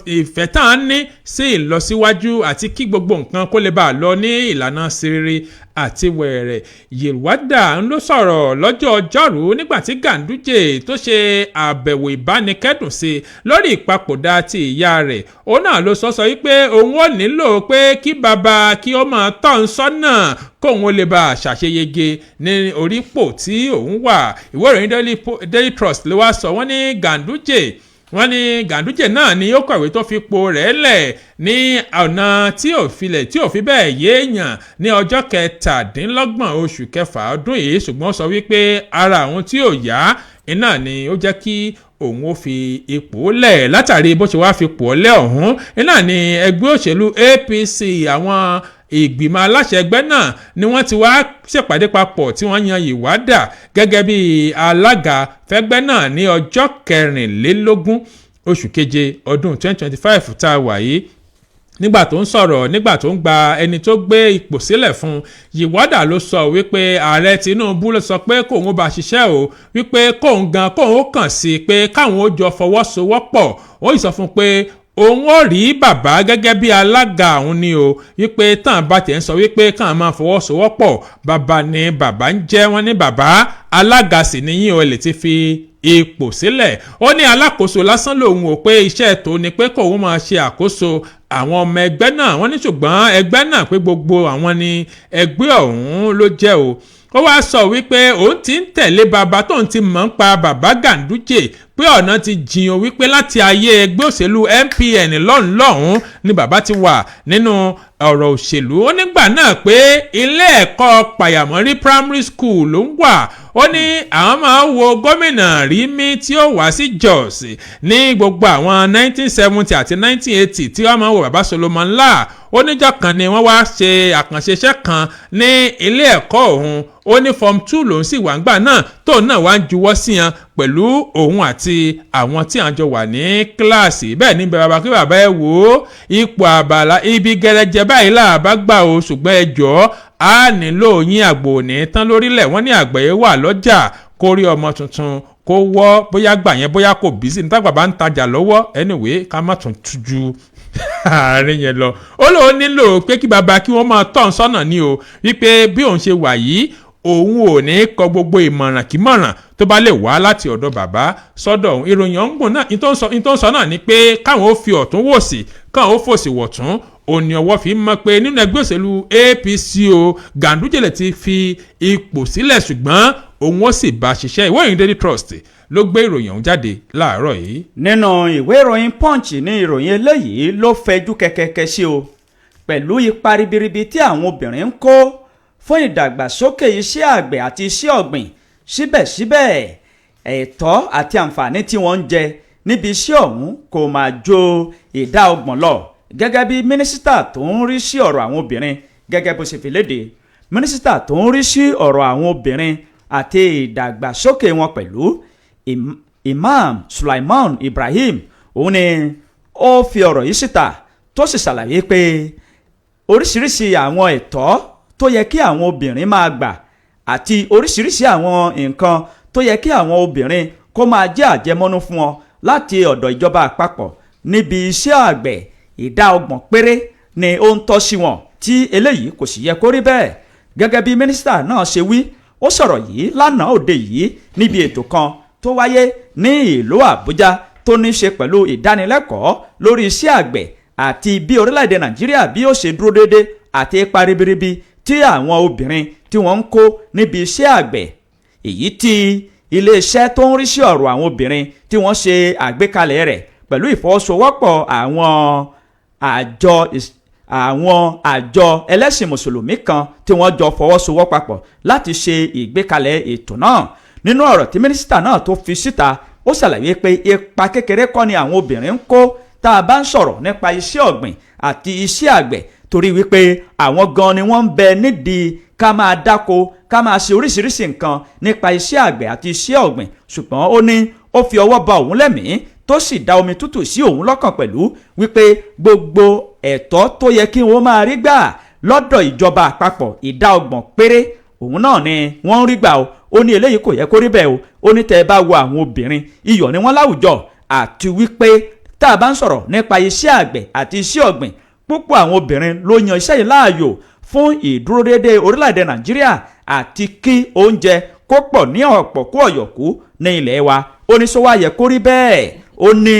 ìfẹ́ tá à ń ní sí ìlọsíwájú àti kí gbogbo nǹkan kó lè bá a lọ ní ìlànà siriri àti wẹ̀rẹ̀. Yilwatda ń ló sọ̀rọ̀ lọ́jọ́ ọjọ́rú nígbà tí Ganduje tó ṣe àbẹ̀wò ìbánikẹ́dùn sí lórí ìpapòdà ti ìyá rẹ̀. Òun náà ló sọ wípé òun ò nílò pé kí bàbá kí ó máa tọ́ ń sọ́nà kóun ó lè bá a ṣàṣeyege ní orípò tí òun wà. Ìwé ìròyìn Daily Trust ló wá sọ. Wọ́n ní Ganduje náà ni ó kọ̀wé tó fi po rẹ̀ lẹ̀ ní ọ̀nà tí ò filẹ̀ tí ò fi bẹ́ẹ̀ yéèyàn ní ọjọ́ 27 oṣù kẹfà ọdún yìí, ṣùgbọ́n ó sọ wípé ara àwọn tí ò yá iná ni ó jẹ́ kí òun ó fi ipò lẹ̀. Látàrí bó ṣe wá fi pò lẹ̀ ọ̀hún iná ni ẹgbẹ́ òṣèlú APC, àwọn ìgbìmọ̀ aláṣẹ ẹgbẹ́ náà ni wọ́n ti wá ṣèpàdé papọ̀ tí wọ́n yan Yilwatda gẹ́gẹ́ bí alága fẹ́gbẹ́ náà ní ọjọ́ 24 oṣù keje ọdún 2025 tá a wà yìí. Nígbà tó ń sọ̀rọ̀, nígbà tó ń gba ẹni tó gbé ipò sílẹ̀ fún, Yilwatda ló sọ wípé ààrẹ Tinubu ló sọ pé kóun ó bá ṣiṣẹ́ o, wípé kóun gan kóun ó kàn sí i pé káwọn ó jọ fọwọ́sowọ́pọ̀. Ó sì sọ fún un pé òun ó rí bàbá gẹ́gẹ́ bí alága òun ni o, wípé tàn bá tẹ̀ ń sọ wípé káwọn máa fọwọ́sowọ́pọ̀, bàbá ni bàbá ń jẹ́. Wọ́n ní bàbá alága sì níyìn o lè ti fi ipò sílẹ̀. Ó ní alákòóso lásán lòun ò pé iṣẹ́ tó ní pé kóun máa ṣe àkóso àwọn ọmọ ẹgbẹ́ náà. Wọ́n ní ṣùgbọ́n ẹgbẹ́ náà pé gbogbo àwọn ní ẹgbẹ́ ọ̀hún ló jẹ́ o. Ó wáá sọ wípé òun ti ń tẹ̀lé bàbá tóun ti mọ̀ ń pa bàbá Ganduje pé ọ̀nà ti jìn o, wípé láti ayé ẹgbẹ́ òṣèlú NPN lọ́hùn-lọ́hùn ni bàbá ti wà nínú ọ̀rọ̀ òṣèlú. Ó nígbà náà pé ilé ẹ̀kọ́ Pàyàmọ́rí Primary School ló ń wà. Ó ní àwọn máa ń wo gómìnà Rimi tí ó wá sí Jos ní gbogbo àwọn 1970 àti 1980 tí wọ́n máa ń wo bàbá Solomon Lar. Ó níjọ́ kan ni wọ́n wá ṣe àkànṣe iṣẹ́ kan ní ilé ẹ̀kọ́ òun. Ó ní form 2 lòun sì wà ńgbà náà, tóun náà wá ń juwọ́ sí yan pẹ̀lú òun àti àwọn tí à ń jọ wà ní kíláàsì. Bẹ́ẹ̀ ní bàbá kí bàbá ẹ wò ó, ipò àbàlá ibi gẹrẹjẹ báyìí là bá gbà o, ṣùgbọ́n ẹ jọ̀ọ́, á nílò yín. Àgbò ní tán lórílẹ̀. Wọ́n ní àgbẹ̀ wà lọ́jà kó rí ọmọ tuntun kó wọ́, bóyá gbà yẹn, bóyá kò bí sí ní tágbà bá ń tajà lọ́wọ́. Anyway, ká má tún ju Àárín yẹn lọ, ó lóun nílò pé kí bàbá kí wọ́n máa tọ́ ń sọ́nà ní o, wípé bí òun ṣe wà yìí, òun ò ní kọ gbogbo ìmọ̀ràn kí mọ̀ràn tó bá lè wá láti ọ̀dọ̀ bàbá sọ́dọ̀ òun. Ìròyìn ọ̀ngbọ̀n náà, ní tó ń sọ náà ni pé káwọn ó fi ọ̀tún wò sí, káwọn ó fòsì wọ̀tún, òní ọwọ́ fi mọ̀ pé nínú ẹgbẹ́ òṣèlú APC o, Ganduje lè ti fi ipò sílẹ̀, ṣùgbọ́n òun ó sì bá ṣiṣẹ́. Ìwé ìròyìn Daily Trust ló gbé ìròyìn ọ̀hún jáde láàárọ̀ yìí. Nínú ìwé ìròyìn Punch ní ìròyìn eléyìí ló fẹjú kẹkẹkẹ sí o, pẹ̀lú ipa ribiribi tí àwọn obìnrin ń kó fún ìdàgbàsókè iṣẹ́ àgbẹ̀ àti iṣẹ́ ọ̀gbìn. Síbẹ̀síbẹ̀, ẹ̀tọ́ àti àǹfààní tí wọ́n ń jẹ níbi iṣẹ́ ọ̀hún kò máa jo 30% lọ, gẹ́gẹ́ bí mínísítà tó ń rí sí ọ̀rọ̀ àwọn obìnrin gẹ́gẹ́ bó ṣe fi léde. Mínísítà tó ń rí sí ọ̀rọ̀ àwọn obìnrin àti ìdàgbàsókè wọn pẹ̀lú, Imam Sulaiman Ibrahim, òun ni ó fi ọ̀rọ̀ yìí síta, tó sì ṣàlàyé pé oríṣiríṣi àwọn ẹ̀tọ́ tó yẹ kí àwọn obìnrin máa gbà àti oríṣiríṣi àwọn nǹkan tó yẹ kí àwọn obìnrin kó máa jẹ́ àjẹmọ́nú fún wọn láti ọ̀dọ̀ ìjọba àpapọ̀ níbi iṣẹ́ àgbẹ̀, 30% péré ni ó ń tọ́ sí wọn, tí eléyìí kò sì yẹ kó rí bẹ́ẹ̀, gẹ́gẹ́ bí mínísítà náà ṣe wí. Ó sọ̀rọ̀ yìí lánàá òde yìí níbi ètò kan tó wáyé ní ìlú Àbújá tó ní ṣe pẹ̀lú ìdánilẹ́kọ̀ọ́ lórí iṣẹ́ àgbẹ̀ àti bí orílẹ̀-èdè Nàìjíríà bí ó ṣe dúró déédé àti ipa ribiribi tí àwọn obìnrin tí wọ́n ń kó níbi iṣẹ́ àgbẹ̀, èyí tí iléeṣẹ́ tó ń rí sí ọ̀rọ̀ àwọn obìnrin tí wọ́n ṣe àgbékalẹ̀ rẹ̀ pẹ̀lú ìfọwọ́sowọ́pọ̀ àwọn àjọ ẹlẹ́sìn mùsùlùmí kan tí wọ́n jọ fọwọ́sowọ́ papọ̀ láti ṣe ìgbékalẹ̀ ètò náà. Nínú ọ̀rọ̀ tí mínísítà náà tó fi síta, ó ṣàlàyé pé ipa kékeré kọ́ ni àwọn obìnrin ń kó tá a bá ń sọ̀rọ̀ nípa iṣẹ́ ọ̀gbìn àti iṣẹ́ àgbẹ̀, torí wípé àwọn gan ni wọ́n ń bẹ nídìí ká máa dáko, ká máa ṣe oríṣiríṣi nǹkan nípa iṣẹ́ àgbẹ̀ àti iṣẹ́ ọ̀gbìn. Ṣùgbọ́n ó ní ó fi ọwọ́ ba òun lẹ́mìí, tó sì da omi tútù sí òun lọ́kàn pẹ̀lú wípé gbogbo ẹ̀tọ́ tó yẹ kí wọ́n máa rí gbà lọ́dọ̀ ìjọba àpapọ̀, 30% péré òun náà ni wọ́n ń rí gbà o. Ó ní eléyìí kò yẹ kó rí bẹ́ẹ̀ o. Ó ní tẹ́ ẹ bá wo àwọn obìnrin, iyọ̀ ni wọ́n láwùjọ, àti wípé tá a bá ń sọ̀rọ̀ nípa iṣẹ́ àgbẹ̀ àti iṣẹ́ ọ̀gbìn, púpọ̀ àwọn obìnrin ló yan iṣẹ́ yìí láàyò fún ìdúródédé orílẹ̀-èdè Nàìjíríà àti kí oúnjẹ kó pọ̀ ní ọ̀pọ̀ kó ọ̀yọ̀kú ní ilẹ̀ wa. Ó ní sọ wá yẹ kó rí bẹ́ẹ̀? Ó ní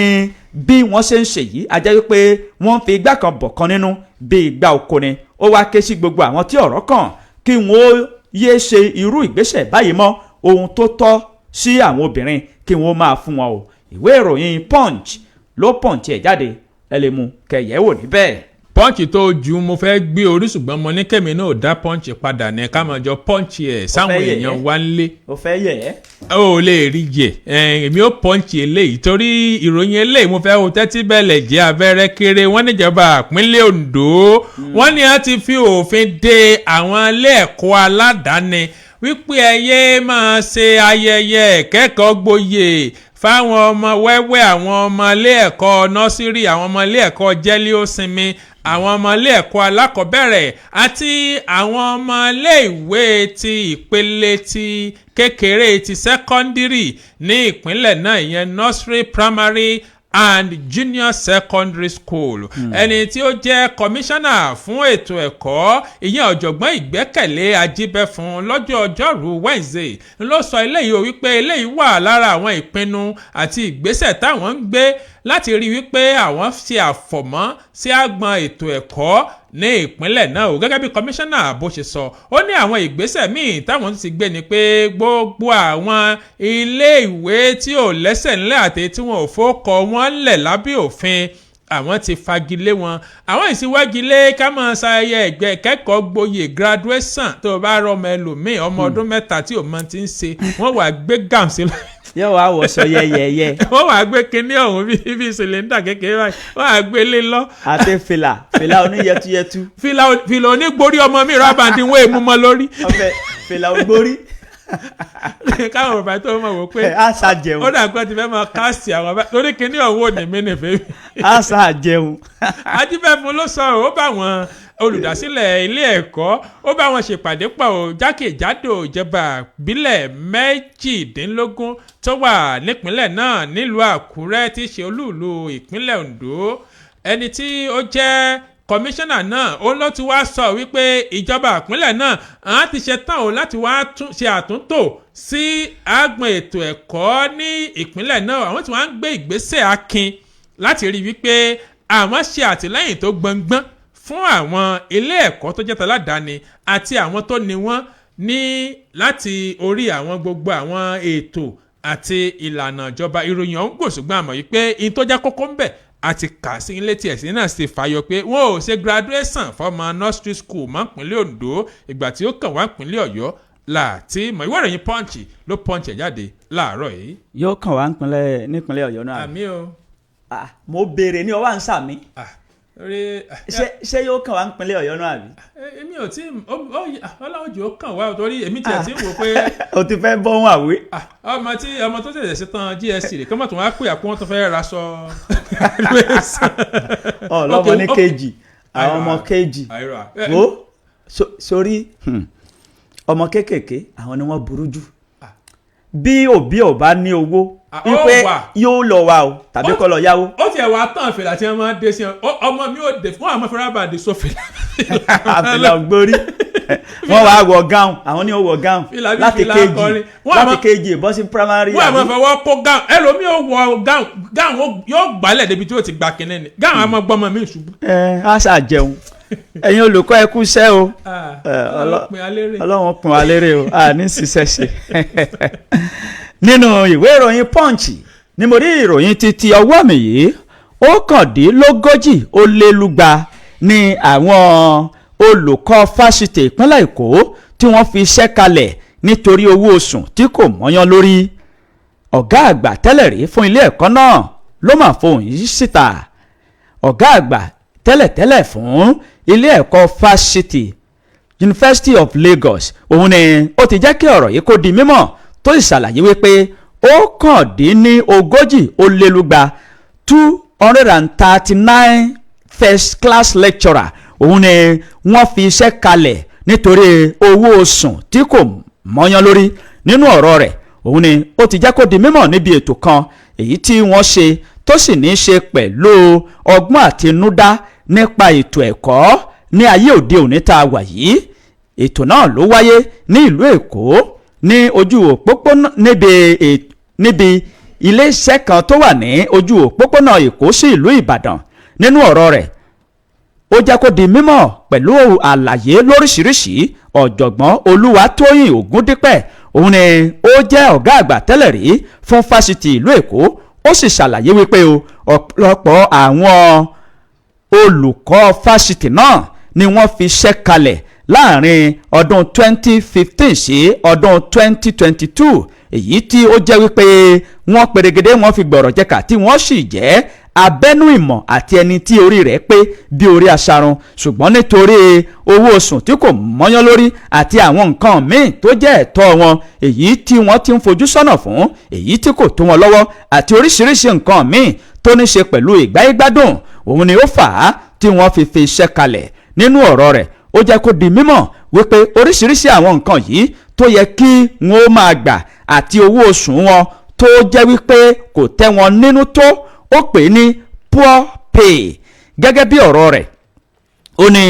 bí wọ́n ṣe ń ṣe yìí, a jẹ́ wípé wọ́n ń fi igbá kan bọ̀ kan nínú bí igbá oko ni. Ó wá ké sí gbogbo àwọn tí ọ̀rọ̀ kàn kí wọ́n ó yéé ṣe irú ìgbésẹ̀ báyìí mọ́. Ohun tó tọ́ sí àwọn obìnrin, kí wọ́n máa fún wọn o. Ìwé ìròyìn Punch ló punch ẹ̀ jáde, ẹ lè mú kẹyẹ wò níbẹ̀. Punch tó ju mo fẹ́ gbé orí, ṣùgbọ́n mo ní kẹ́mi náà dá Punch padà ní ká máa jọ punch ẹ̀ sáwọn Fẹ́ yẹ̀ èèyàn ẹ́. wá ń lé. Ó fẹ́ yẹ̀ ẹ́. Ó lè rí jẹ. Èmi ó punch eléyìí torí ìròyìn eléyìí mo fẹ́ wo tẹ́tí bẹ̀lẹ̀ jẹ́ abẹ́rẹ́ kéré. Wọ́n níjọba ìpínlẹ̀ Ondo, wọ́n ní a ti fi òfin de àwọn ilé ẹ̀kọ́ aládàáni wípé ẹ yé máa ṣe ayẹyẹ ìkẹ́kọ̀ọ́ gboyè fáwọn ọmọ wẹ́wẹ́, àwọn ọmọ ilé ẹ̀kọ́ nursery, àwọn ọmọ ilé ẹ̀kọ́ jẹ́lé-ó-sinmi, àwọn ọmọ ilé ẹ̀kọ́ alákọ̀ọ́bẹ̀rẹ̀ àti àwọn ọmọ ilé ìwé ti ìpele ti kékeré ti secondary ní ìpínlẹ̀ náà, ìyẹn nursery, primary and junior secondary school. Ẹni tí ó jẹ́ kọmíṣánná fún ètò ẹ̀kọ́, ìyẹn Ọ̀jọ̀gbọ́n Ìgbẹ́kẹ̀lé Ajíbẹ́fun, lọ́jọ́ ọjọ́rú Wednesday ló sọ eléyìí o, wípé eléyìí wà lára àwọn ìpinnu àti ìgbésẹ̀ táwọn ń gbé láti rí wípé àwọn ṣe àfọ̀mọ́ sí àgbọn ètò ẹ̀kọ́ ní ìpínlẹ̀ náà o. Gẹ́gẹ́ bí kọmíṣánná bó ṣe sọ, ó ní àwọn ìgbésẹ̀ míì táwọn ti gbé ni pé gbogbo àwọn ilé ìwé tí ò lẹ́sẹ̀ ńlẹ̀ àti tí wọn ò fowókọ wọn lẹ̀ lábẹ́ òfin, àwọn ti fagilé wọn. Àwọn ìsíwágilé ká máa ṣayẹyẹ ẹgbẹ́ kẹ́kọ̀ọ́ gboyè, graduation. Tó o bá rọmọ ẹlòmíì, ọmọ ọdún 3 tí ò mọ ti ń ṣe, wọ́n wàá gbé gown sí Yóò wá wọṣọ yẹyẹyẹ. Wọ́n wàá gbé kinní ọ̀hún bíi cylinder kékeré báyìí, wọ́n wàá gbé lé lọ. Àti fìlà oníyẹtúyẹtú. Fìlà onígbórí, ọmọ mi rábàndì wọ́n èmú mọ́ lórí. Ọbẹ̀ fìlà ogbórí. Káwọn bàbá tó mọ̀ wò pé Á sá jẹun. Ó dà pé ti fẹ́ máa káàsì àwọn bá torí kinní ọ̀hún ò ní mí nìfẹ́ mi. Á sá jẹun. Ajíbẹ́fun ló sọ. Ó bá wọn olùdásílẹ̀ ilé ẹ̀kọ́, ó bá wọn ṣèpàdé pọ̀ o jákèjádò ìjọba ìbílẹ̀ 18 tó wà nípínlẹ̀ náà nílùú Àkúrẹ́ tí í ṣe olúùlú ìpínlẹ̀ Ondo. Ẹni tí ó jẹ́ kọmíṣánná náà, ó ló ti wá sọ wípé ìjọba ìpínlẹ̀ náà àwọn ti ṣe tán o láti wá tún ṣe àtúntò sí àgbọn ètò ẹ̀kọ́ ní ìpínlẹ̀ náà. Àwọn tí wọ́n á ń gbé ìgbésẹ̀ akin láti rí wípé àwọn ṣe àtìlẹ́yìn tó gbọngbọ́n fún àwọn ilé ẹ̀kọ́ tó jẹ́ taládàáni àti àwọn tó ní wọ́n ní láti orí àwọn gbogbo àwọn ètò àti ìlànà ìjọba. Ìròyìn ọ̀hún kò, ṣùgbọ́n àmọ̀ yìí pé in tó jẹ́ kókó ń bẹ̀ àti kà sí ilé tí ẹ̀sìn náà sì fàyọ pé wọn ò ṣe graduation fọmọ nursery school mọ́ ìpínlẹ̀ Ondo. Ìgbà tí ó kàn wá ìpínlẹ̀ Ọ̀yọ́ láti mọ̀. Ìwé ìròyìn Punch ló punch ẹ̀ jáde láàárọ̀ yìí. Yóò kàn wá nípínlẹ̀ Ọ̀yọ́ náà. Àmín o. Ah, mo béèrè ní ọwọ́ à ń sàmì. Ah, orí. Ṣé yóò kàn wá nípínlẹ̀ Ọ̀yọ́ náà àbí? Èmi ò tí Ọlọ́run jù ó kàn wá o, torí èmi tiẹ̀ ti ń wò pé O ti fẹ́ bọ́ wọn àwé. Ah, ọmọ tí ọmọ tó ṣẹ̀ṣẹ̀ ṣe tán GSC rè kí wọ́n tún wá pè àpò wọn tó fẹ́ raṣọ graduation. Ọlọ́mọ ní kejì, àwọn ọmọ kejì. Àìrọ̀. Wo sórí ọmọ kéékèèké, àwọn ni wọ́n burú jù. Bí òbí ò bá ní owó Ah, ó wípé wà. yóò lọ wa o tàbí kó lọ yáwó. Ó tiẹ̀ wá tán fìlà tí wọ́n máa ń dé sí ọ. Ọmọ mi ò dé fún àwọn fúnra bàdé sọ fìlà. Àfìlà ògbórí, wọ́n wàá wọ gáùn, àwọn ní ó wọ gáùn Fìlà bí láti fìlà kejì akọrin. Wọ́n láti kejì bọ́ sí primary. Wọ́n àmọ́ Àbí? fọwọ́ kó gáùn. Ẹlòmíì ò wọ gáùn, gáùn yóò gbálẹ̀ débi tí ó ti gba kinní ni gáùn àmọ́ gbọ́mọ mi ṣubú. Ẹ á ṣàjẹun. Ẹ̀yin olùkọ́, ẹ kú iṣẹ́ o. Ah, Ẹ, Ọlọ́run pin alérè. Ọlọ́run pín wa lérè o, a ní ṣiṣẹ́ ṣe. Nínú ìwé ìròyìn Punch ni mo rí ìròyìn títí ọwọ́ mi yìí. 39 ní àwọn olùkọ́ fásitì ìpínlẹ̀ Èkó tí wọ́n fi iṣẹ́ kalẹ̀ nítorí owó oṣù tí kò mọ́yán lórí. Ọ̀gá àgbà tẹ́lẹ̀ rí fún ilé ẹ̀kọ́ náà ló mà fohùn yìí síta. Ọ̀gá àgbà tẹ́lẹ̀tẹ́lẹ̀ fún ilé ẹ̀kọ́ fásitì University of Lagos, òun ni ó ti jẹ́ kí ọ̀rọ̀ yìí kó di mímọ̀, tó sì ṣàlàyé wípé 239, 239 first class lecturer, òun ni wọ́n fi iṣẹ́ kalẹ̀ nítorí owó oṣù tí kò mọ́yán lórí. Nínú ọ̀rọ̀ rẹ̀, òun ni ó ti jẹ́ kó di mímọ̀ níbi ètò kan èyí tí wọ́n ṣe tó sì ní í ṣe pẹ̀lú ọgbọ́n àtinúdá nípa ètò ẹ̀kọ́ ní ayé òde òní tá a wà yìí. Ètò náà ló wáyé ní ìlú Èkó ní ojú òpópónà níbi iléeṣẹ́ kan tó wà ní ojú òpópónà Èkó sí ìlú Ìbàdàn. Nínú ọ̀rọ̀ rẹ̀, ó jẹ́ kó di mímọ̀ pẹ̀lú àlàyé lóríṣiríṣi. Ọ̀jọ̀gbọ́n Olúwatóyìn Ògúndípẹ̀, òun ni ó jẹ́ ọ̀gá àgbà tẹ́lẹ̀ rí fún fásitì ìlú Èkó. Ó sì ṣàlàyé wípé o ọ̀pọ̀lọpọ̀ àwọn olùkọ́ fásitì náà ni wọ́n fi ṣẹ́ kalẹ̀ láàrin ọdún 2015 sí ọdún 2022, èyí tí ó jẹ́ wípé wọ́n perégedé, wọ́n fi gbọ̀rọ̀ jẹ́ka, tí wọ́n sì jẹ́ abẹ́nú ìmọ̀ àti ẹni tí orí rẹ̀ pé bí orí aṣarun, ṣùgbọ́n nítorí owó oṣù tí kò mọ́yán lórí àti àwọn nǹkan míì tó jẹ́ ẹ̀tọ́ wọn èyí tí wọ́n ti ń fojú sọ́nà fún, èyí tí kò tó wọn lọ́wọ́, àti oríṣiríṣi nǹkan míì tó ní ṣe pẹ̀lú ìgbáyégbádùn, òun ni ó fà á tí wọ́n fi fi iṣẹ́ kalẹ̀. Nínú ọ̀rọ̀ rẹ̀, ó jẹ́ kó di mímọ̀ wípé oríṣiríṣi àwọn nǹkan yìí tó yẹ kí wọ́n ó máa gbà àti owó oṣù wọn tó jẹ́ wípé kò tẹ́ wọn nínú tó, ó pè é ní poor pay. Gẹ́gẹ́ bí ọ̀rọ̀ rẹ̀, ó ní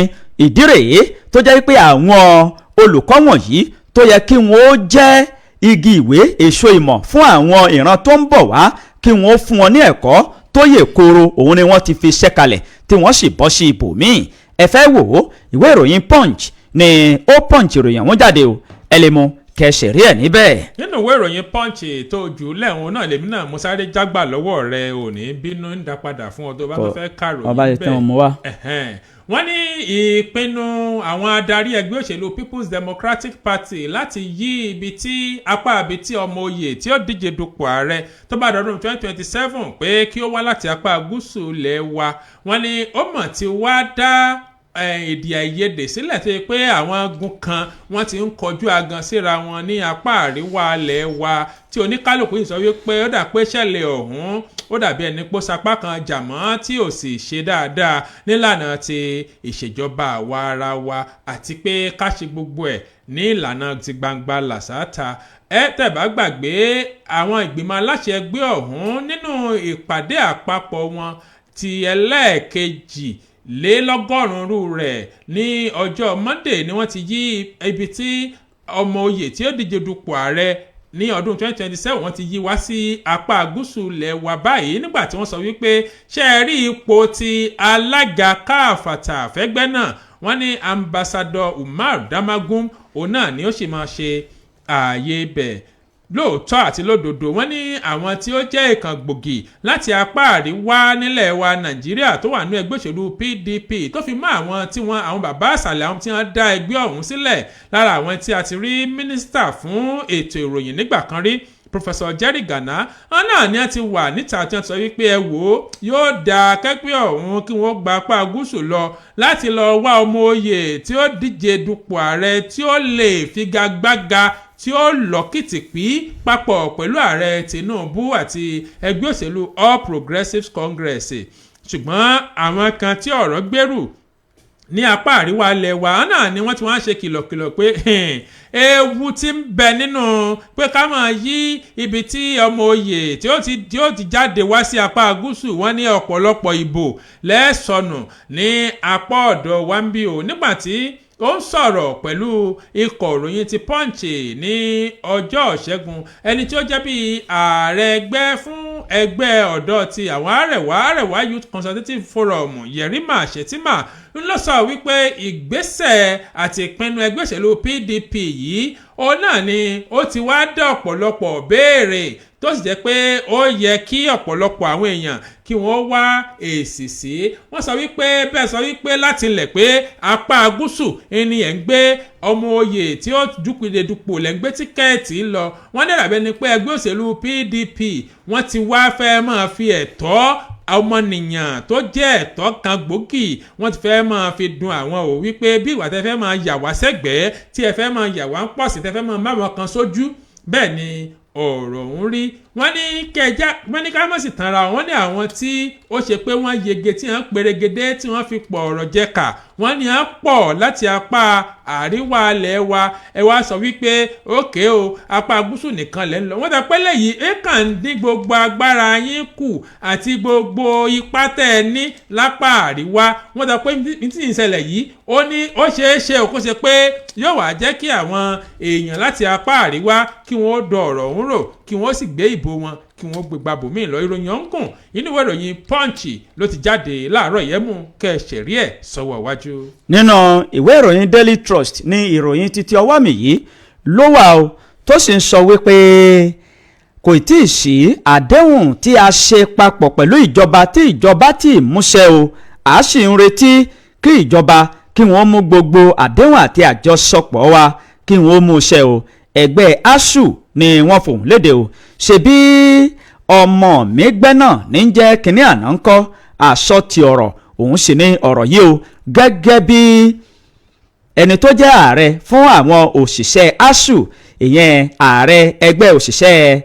ìdí rèé tó jẹ́ wípé àwọn olùkọ́ wọ̀nyí tó yẹ kí wọ́n ó jẹ́ igi ìwé, èso ìmọ̀ fún àwọn ìran tó ń bọ̀ wá, kí wọ́n ó fún wọn ní ẹ̀kọ́ tó yè kooro, òun ni wọ́n ti fi iṣẹ́ kalẹ̀ tí wọ́n sì bọ́ sí ibòmíì. Ẹ fẹ́ wò ó, ìwé ìròyìn Punch ni ó punch ìròyìn àwọn jáde o. Ẹ lè mú kẹsì rí ẹ̀ níbẹ̀. Nínú ìwé ìròyìn Punch tó jù lẹ́hìn náà, lèmi náà mo sáré jágbà lọ́wọ́ rẹ, ò ní bínú, ń dá padà fún ọ tó bá tó fẹ́ kàròyìn. Ọba ti tán mú wá. Ẹ̀hẹ́n. Wọ́n ní ìpinnu àwọn adarí ẹgbẹ́ òṣèlú People's Democratic Party láti yí ibi tí apá ibi tí ọmọ oyè tí ó díje dupò ààrẹ tó bá dọdún 2027 pé kí ó wá láti apá gúúsù ilẹ̀ wa, wọ́n ní ó mọ̀ tí wá dá èdè àìyedè sílẹ̀ tó yẹ pé àwọn agun kan wọ́n ti ń kọjú agan síra wọn ní apá àríwá ilẹ̀ wa, tí oníkálukú yìí sọ wípé ó dà pé ṣẹlẹ̀ ọ̀hún ó dàbí ẹni pé ó sapá kan jàmọ́ tí ò sì ṣe dáadáa nílànà ti ìṣèjọba àwa ara wa, àti pé ká ṣe gbogbo ẹ̀ ní ìlànà ti gbangba làṣáta. Ẹ tẹ́ bá gbàgbé, àwọn ìgbìmọ̀ aláṣẹ ẹgbẹ́ ọ̀hún nínú ìpàdé àpapọ̀ wọn Ti ẹlẹ́ẹ̀kejì lélọ́gọ́rùn-ún rẹ̀ ní ọjọ́ Monday ni wọ́n ti yí ibi tí ọmọ oyè tí ó díje dupò ààrẹ ní ọdún 2027, wọ́n ti yí wá sí apá gúúsù ilẹ̀ wa báyìí, nígbà tí wọ́n sọ wípé ṣé ẹ rí ipò ti alága káàfàtà fẹ́gbẹ́ náà, wọ́n ní Ambassador Umar Damagum, òun náà ni ó sì máa ṣe ààyè ibẹ̀ lóòótọ́ àti lódodo. Wọ́n ní àwọn tí ó jẹ́ ìkàn gbòógì láti apá àríwá nílẹ̀ wa Nàìjíríà tó wà ní ẹgbẹ́ òṣèlú PDP, tó fi mọ́ àwọn tí wọ́n, àwọn bàbá àṣàlẹ̀, àwọn tí wọ́n dá ẹgbẹ́ ọ̀hún sílẹ̀, lára àwọn tí a ti rí mínísítà fún ètò ìròyìn nígbà kan rí, Professor Jerry Gana, wọn náà ni a ti wà níta tí wọ́n sọ wípé ẹ wò ó, yóò da kẹ́gbẹ́ ọ̀hún kí wọ́n gba apá gúúsù lọ láti lọ wá ọmọ oyè tí ó díje dupò ààrẹ tí ó lè figagbága, tí ó lọ́kìtìpí papọ̀ pẹ̀lú Ààrẹ Tinubu àti ẹgbẹ́ òṣèlú All Progressives Congress. Ṣùgbọ́n àwọn kan tí ọ̀rọ̀ gbèrú ní apá àríwá ilẹ̀ wa náà ni wọ́n ti wá ń ṣe kìlọ̀kìlọ̀ pé ewu tí ń bẹ nínú pé ká máa yí ibi tí ọmọ oyè tí ó ti jáde wá sí apá gúúsù. Wọ́n ní ọ̀pọ̀lọpọ̀ ìbò lẹ́sọ̀nù ní apá ọ̀dọ̀ wambi o. Nígbà tí ó ń sọ̀rọ̀ pẹ̀lú ikọ̀ ìròyìn ti Punch ní ọjọ́ Ìṣẹ́gun, ẹni tí ó jẹ́ bíi ààrẹ ẹgbẹ́ fún ẹgbẹ́ ọ̀dọ́ ti àwọn Arẹwà, Arẹwà Youth Consultative Forum, Yerima Shettima, ń lọ sọ wípé ìgbésẹ̀ àti ìpinnu ẹgbẹ́ òṣèlú PDP yìí, òun náà ni ó ti wá dá ọ̀pọ̀lọpọ̀ béèrè, tó sì jẹ́ pé ó yẹ kí ọ̀pọ̀lọpọ̀ àwọn èèyàn kí wọ́n wá èsì sí. Wọ́n sọ wípé bẹ́ẹ̀ sọ wípé láti ilẹ̀ pé apá gúúsù ni ẹ̀ ń gbé ọmọ oyè tí ó dúpìdè dupò lẹ́ ń gbé ticket lọ. Wọ́n ní ìràbẹ́ ni pé ẹgbẹ́ òṣèlú PDP, wọ́n ti wá fẹ́ máa fi ẹ̀tọ́ ọmọnìyàn tó jẹ́ ẹ̀tọ́ kan gbòógì, wọ́n ti fẹ́ máa fi dun àwọn ò, wípé bí ìwà tẹ́ fẹ́ máa yà wá sẹ́gbẹ̀ẹ́, tí ẹ fẹ́ máa yà wá ń pọ̀ sí, tẹ́ fẹ́ máa má wọn kan sójú, bẹ́ẹ̀ ni ọ̀rọ̀ ń rí. Wọ́n ní kẹjá, wọ́n ní ká má sì tanra. Wọ́n ní àwọn tí ó ṣe pé wọ́n yege, tí wọ́n perégedé, tí wọ́n fi pọ̀ ọ̀rọ̀ jẹ kà, wọ́n ní wọ́n pọ̀ láti apá àríwá ilẹ̀ wa. Ẹ wá sọ wípé òkè o, apá gúúsù nìkan lẹ́ ń lọ. Wọ́n ta pé lẹ́yìn ẹ kàn ń dín gbogbo agbára yín kù àti gbogbo ipá tẹ́ ẹ ní lápá àríwá. Wọ́n ta pé ní tí ìṣẹ̀lẹ̀ yìí, ó ní ó ṣeé ṣe kó ṣe pé yóò wá jẹ́ kí àwọn èèyàn láti apá àríwá kí wọ́n dọ̀ ọ̀rọ̀ ọ̀hún rò, kí wọ́n sì gbé ìbò wọn, kí wọ́n gbé gbàbò míì lọ. Ìròyìn ọ̀hún inú ìwé ìròyìn Punch ló ti jáde láàárọ̀ yẹn, mú kẹ́ ẹ ṣẹ̀rí ẹ̀ sọ́wọ́ iwájú. Nínú ìwé ìròyìn Daily Trust ní ìròyìn títí ọwọ́ mi yìí ló wà o, tó sì ń sọ wípé kò tí ì sí àdéhùn tí a ṣe papọ̀ pẹ̀lú ìjọba tí ìjọba tí ì múṣẹ o. A sì ń retí kí ìjọba kí wọ́n mú gbogbo àdéhùn àti àjọsọpọ̀ wa, kí wọ́n mú ṣẹ o. Ẹgbẹ́ ASUU ni wọ́n fòun léde o. Ṣebí ọmọ mi gbẹ́ náà ní jẹ́ kínní àná ń kọ́ àsọ ti ọ̀rọ̀, òun sì ní ọ̀rọ̀ yìí o. Gẹ́gẹ́ bí ẹni tó jẹ́ ààrẹ fún àwọn òṣìṣẹ́ ASUU, ìyẹn ààrẹ ẹgbẹ́ òṣìṣẹ́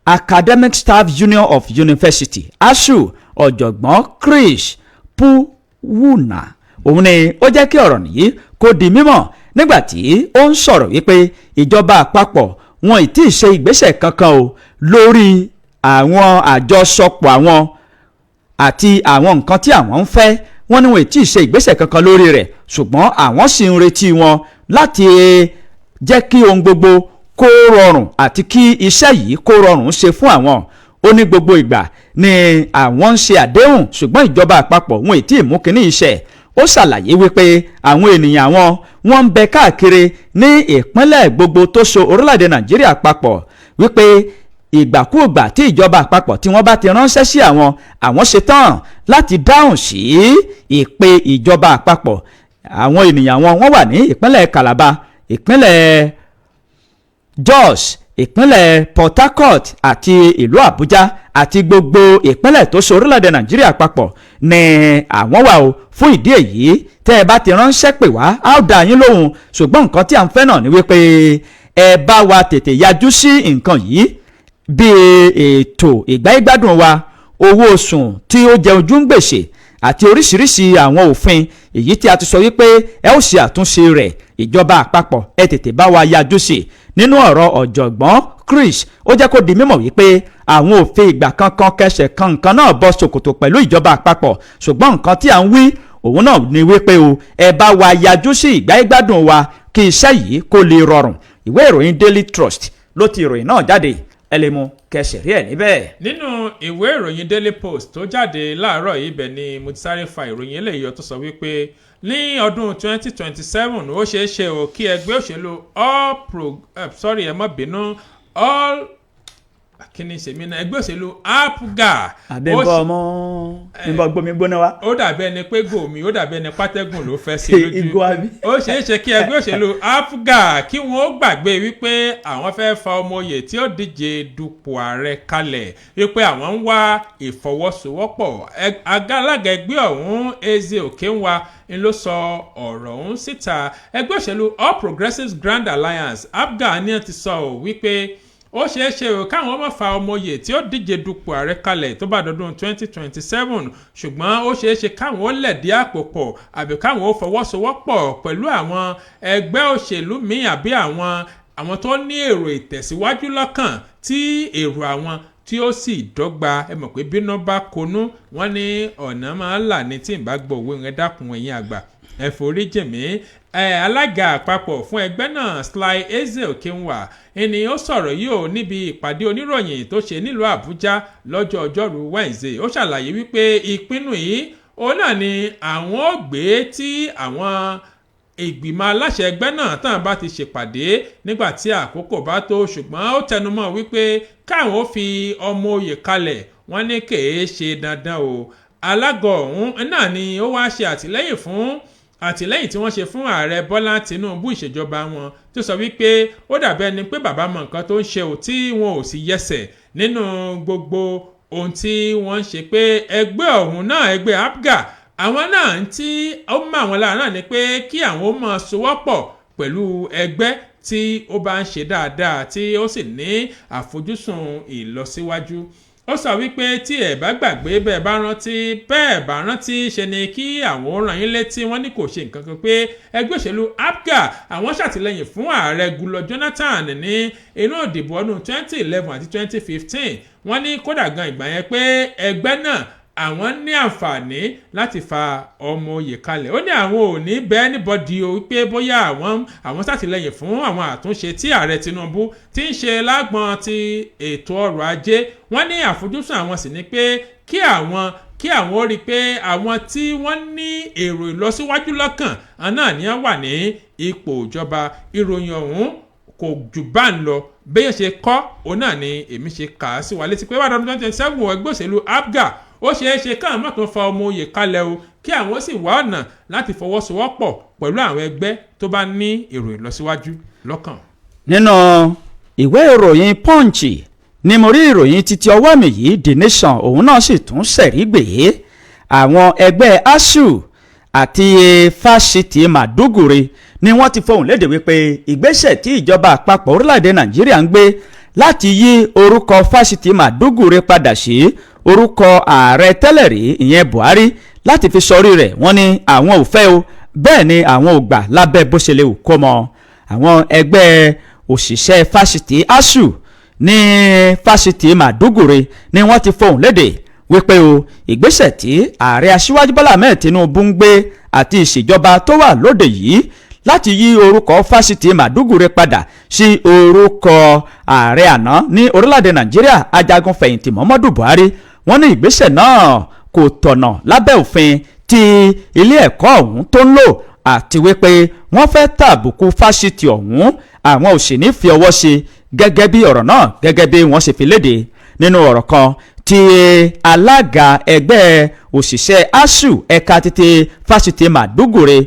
Academic Staff Union of University, ASUU, Ọ̀jọ̀gbọ́n Chris Puwuna, òun ni ó jẹ́ kí ọ̀rọ̀ nìyí kó di mímọ̀ nígbà tí ó ń sọ̀rọ̀ wípé ìjọba àpapọ̀ wọn ì tí ì ṣe ìgbésẹ̀ kankan o lórí àwọn àjọsọpọ̀ àwọn àti àwọn nǹkan tí àwọn ń fẹ́. Wọ́n ní wọn ì tí ì ṣe ìgbésẹ̀ kankan lórí rẹ̀, ṣùgbọ́n àwọn sì ń retí wọn láti jẹ́ kí ohun gbogbo kó rọrùn àti kí iṣẹ́ yìí kó rọrùn ṣe fún àwọn. Ó ní gbogbo ìgbà ni àwọn ń ṣe àdéhùn, ṣùgbọ́n ìjọba àpapọ̀ wọn ì tí ì mú kínní iṣẹ́. Ó ṣàlàyé wípé àwọn ènìyàn àwọn, wọ́n ń bẹ káàkiri ní ìpínlẹ̀ gbogbo tó so orílẹ̀-èdè Nàìjíríà papọ̀, wípé ìgbàkúùgbà tí ìjọba àpapọ̀ tí wọ́n bá ti ránṣẹ́ sí àwọn, àwọn ṣetán láti dáhùn sí ìpè ìjọba àpapọ̀. Àwọn ènìyàn wọn, wọ́n wà ní ìpínlẹ̀ Calabar, ìpínlẹ̀ Jos, ìpínlẹ̀ Port Harcourt àti ìlú Àbújá àti gbogbo ìpínlẹ̀ tó so orílẹ̀-èdè Nàìjíríà papọ̀ ní àwọn wà o. Fún ìdí èyí, tẹ́ ẹ bá ti ránṣẹ́ pè wá, á ó dá yín lóhùn, ṣùgbọ́n nǹkan tí à ń fẹ́ náà ni wípé ẹ bá wa tètè yájú sí nǹkan yìí, bíi ètò ìgbáyégbádùn wa, owó oṣù tí ó jẹ ojú ń gbèsè àti oríṣiríṣi àwọn òfin èyí tí a ti sọ wípé ẹ ó ṣe àtúnṣe rẹ̀. Ìjọba àpapọ̀, ẹ tètè bá wa yájú sí. Nínú ọ̀rọ̀ ọ̀jọ̀gbọ́n Chris, ó jẹ́ kó di mímọ̀ wípé àwọn ò fi ìgbà kankan kẹsẹ̀ kan nǹkan náà bọ́ ṣòkòtò pẹ̀lú ìjọba àpapọ̀, ṣùgbọ́n nǹkan tí à ń wí òun náà ni wípé o, ẹ bá wa yájú sí ìgbáyégbádùn wa kí iṣẹ́ yìí kó lè rọrùn. Ìwé ìròyìn Daily Trust ló ti ìròyìn náà jáde, ẹ lè mú kẹsẹ̀ rí ẹ̀ níbẹ̀. Nínú ìwé ìròyìn Daily Post tó jáde láàárọ̀ yìí, ibẹ̀ ni mo ti sáré fa ìròyìn eléyìí tó sọ wípé ní ọdún 2027, ó ṣeé ṣe o kí ẹgbẹ́ òṣèlú All Pro sorry, ẹ má bínú, All kí ni ṣèmi náà, ẹgbẹ́ òṣèlú APGA. Àbẹ̀bọ̀ ọmọ níbo gbomi gbóná wa. Ó dàbí ẹni pé gòmí, ó dàbí ẹni pátẹ́gùn ló fẹ́ sí lójú. Ìgò àbí. Ó ṣeé ṣe kí ẹgbẹ́ òṣèlú APGA kí wọ́n ó gbàgbé wípé àwọn fẹ́ fa ọmọ oyè tí ó díje dupò ààrẹ kalẹ̀, wípé àwọn ń wá ìfọwọ́sowọ́pọ̀. Alága ẹgbẹ́ ọ̀hún, Eze Okenwa, ń ló sọ ọ̀rọ̀ ọ̀hún síta. Ẹgbẹ́ òṣèlú All Progressives Grand Alliance, APGA, ní ti sọ ọ́ wípé ó ṣeé ṣe o káwọn má fa ọmọ oyè tí ó díje dupò ààrẹ kalẹ̀ tó bá dọdún 2027, ṣùgbọ́n ó ṣeé ṣe káwọn ó lẹ̀dí àpò pọ̀ àbí káwọn ó fọwọ́sowọ́pọ̀ pẹ̀lú àwọn ẹgbẹ́ òṣèlú míì àbí àwọn tó ní èrò ìtẹ̀síwájú lọ́kàn tí èrò àwọn tí ó sì dọ́gba. Ẹ mọ̀ pé bíná bá konú, wọ́n ní ọ̀nà máa ń là ní. Tí ì bá gbọ́ òwe rẹ̀, dákun, ẹ̀yin àgbà, ẹ foríjì mí. Alága àpapọ̀ fún ẹgbẹ́ náà, Sly Eze Okenwa, ẹni ó sọ̀rọ̀ yìí ó níbi ìpàdé oníròyìn tó ṣe nílùú Àbújá lọ́jọ́ ọjọ́rú Wednesday. Ó ṣàlàyé wípé ìpinnu yìí òun náà ni àwọn ó gbé tí àwọn ìgbìmọ̀ aláṣẹ ẹgbẹ́ náà tán bá ti ṣèpàdé nígbà tí àkókò bá tó, ṣùgbọ́n ó tẹnumọ́ wípé káwọn ó fi ọmọ oyè kalẹ̀, wọ́n ní kèé ṣe dandan o. Alága ọ̀hún náà ni ó wá ṣe àtìlẹ́yìn fún àtìlẹ́yìn tí wọ́n ṣe fún Ààrẹ Bọ́lá Tinubu, ìṣèjọba wọn, tó sọ wípé ó dàbí ẹni pé bàbá mọ nǹkan tó ń ṣe ò, tí wọn ò sì yẹsẹ̀ nínú gbogbo ohun tí wọ́n ń ṣe, pé ẹgbẹ́ ọ̀hún náà, ẹgbẹ́ APGA, àwọn náà ń tí ó mọ àwọn lára náà ni pé kí àwọn ó máa sowọ́pọ̀ pẹ̀lú ẹgbẹ́ tí ó bá ń ṣe dáadáa, tí ó sì ní àfojúsùn ìlọsíwájú. Ó sọ wípé tí ẹ bá gbàgbé, bẹ́ẹ̀ bá rántí, bẹ́ẹ̀ bá rántí, ṣe ni kí àwọn ó rán yín létí. Wọ́n ní kò ṣe nǹkan kan pé ẹgbẹ́ òṣèlú APGA, àwọn ṣàtìlẹ́yìn fún Ààrẹ Goodluck Jonathan ní inú ìdìbò ọdún 2011 àti 2015. Wọ́n ní kódà gan ìgbà yẹn pé ẹgbẹ́ náà, àwọn ní àǹfààní láti fa ọmọ oyè kalẹ̀. Ó ní àwọn ò ní bẹ́ẹ̀ anybody o, wípé bóyá àwọn ṣàtìlẹ́yìn fún àwọn àtúnṣe tí Ààrẹ Tinubu ti ń ṣe lágbọn ti ètò ọrọ̀ ajé. Wọ́n ní àfojúsùn àwọn sì ni pé kí àwọn ó rí i pé àwọn tí wọ́n ní èrò ìlọsíwájú lọ́kàn náà ni wọ́n wà ní ipò ìjọba. Ìròyìn ọ̀hún kò jù bá ń lọ. Bẹ́ẹ̀ ṣe kọ́ òun náà ni èmi ṣe kà á sí wa létí pé wàá dọdún 2027, ẹgbẹ́ òṣèlú APGA, ó ṣeé ṣe káwọn má tún fa ọmọ oyè kalẹ̀ o, kí àwọn sì wá ọ̀nà láti fọwọ́sowọ́pọ̀ pẹ̀lú àwọn ẹgbẹ́ tó bá ní èrò ìlọsíwájú lọ́kàn. Nínú ìwé ìròyìn Punch ni mo rí ìròyìn títí ọwọ́ mi yìí. The Nation òun náà sì tún ṣẹ̀rí gbé àwọn ẹgbẹ́ ASUU àti fásitì Maiduguri ni wọ́n ti fohùn lédè wípé ìgbésẹ̀ tí ìjọba àpapọ̀ orílẹ̀-èdè Nàìjíríà ń gbé láti yí orúkọ fásitì Maiduguri padà sí orúkọ ààrẹ tẹ́lẹ̀ rí, ìyẹn Buhari, láti fi sọrí rẹ̀, wọ́n ní àwọn ò fẹ́ o, bẹ́ẹ̀ ni àwọn ò gbà lábẹ́ bó ṣe lè wù kó mọ. Àwọn ẹgbẹ́ òṣìṣẹ́ fásitì ASUU ní fásitì Maiduguri ni wọ́n ti fohùn lédè wípé o, ìgbésẹ̀ tí Ààrẹ Aṣíwájú Bọ́lá Ahmed Tinubu ń gbé àti ìṣèjọba tó wà lóde yìí láti yí orúkọ fásitì Maiduguri padà sí orúkọ ààrẹ àná ní orílẹ̀-èdè Nàìjíríà, ajagun fẹ̀yìntì Muhammadu Buhari, wọ́n ní ìgbésẹ̀ náà kò tọ̀nà lábẹ́ òfin tí ilé ẹ̀kọ́ ọ̀hún tó ń lò, àti wípé wọ́n fẹ́ tàbùkù fásitì ọ̀hún, àwọn ò sì ní fi ọwọ́ sí, gẹ́gẹ́ bí ọ̀rọ̀ náà, gẹ́gẹ́ bí wọ́n ṣe fi léde nínú ọ̀rọ̀ kan tí alága ẹgbẹ́ òṣìṣẹ́ ASUU ẹ̀ka títí fásitì Maiduguri,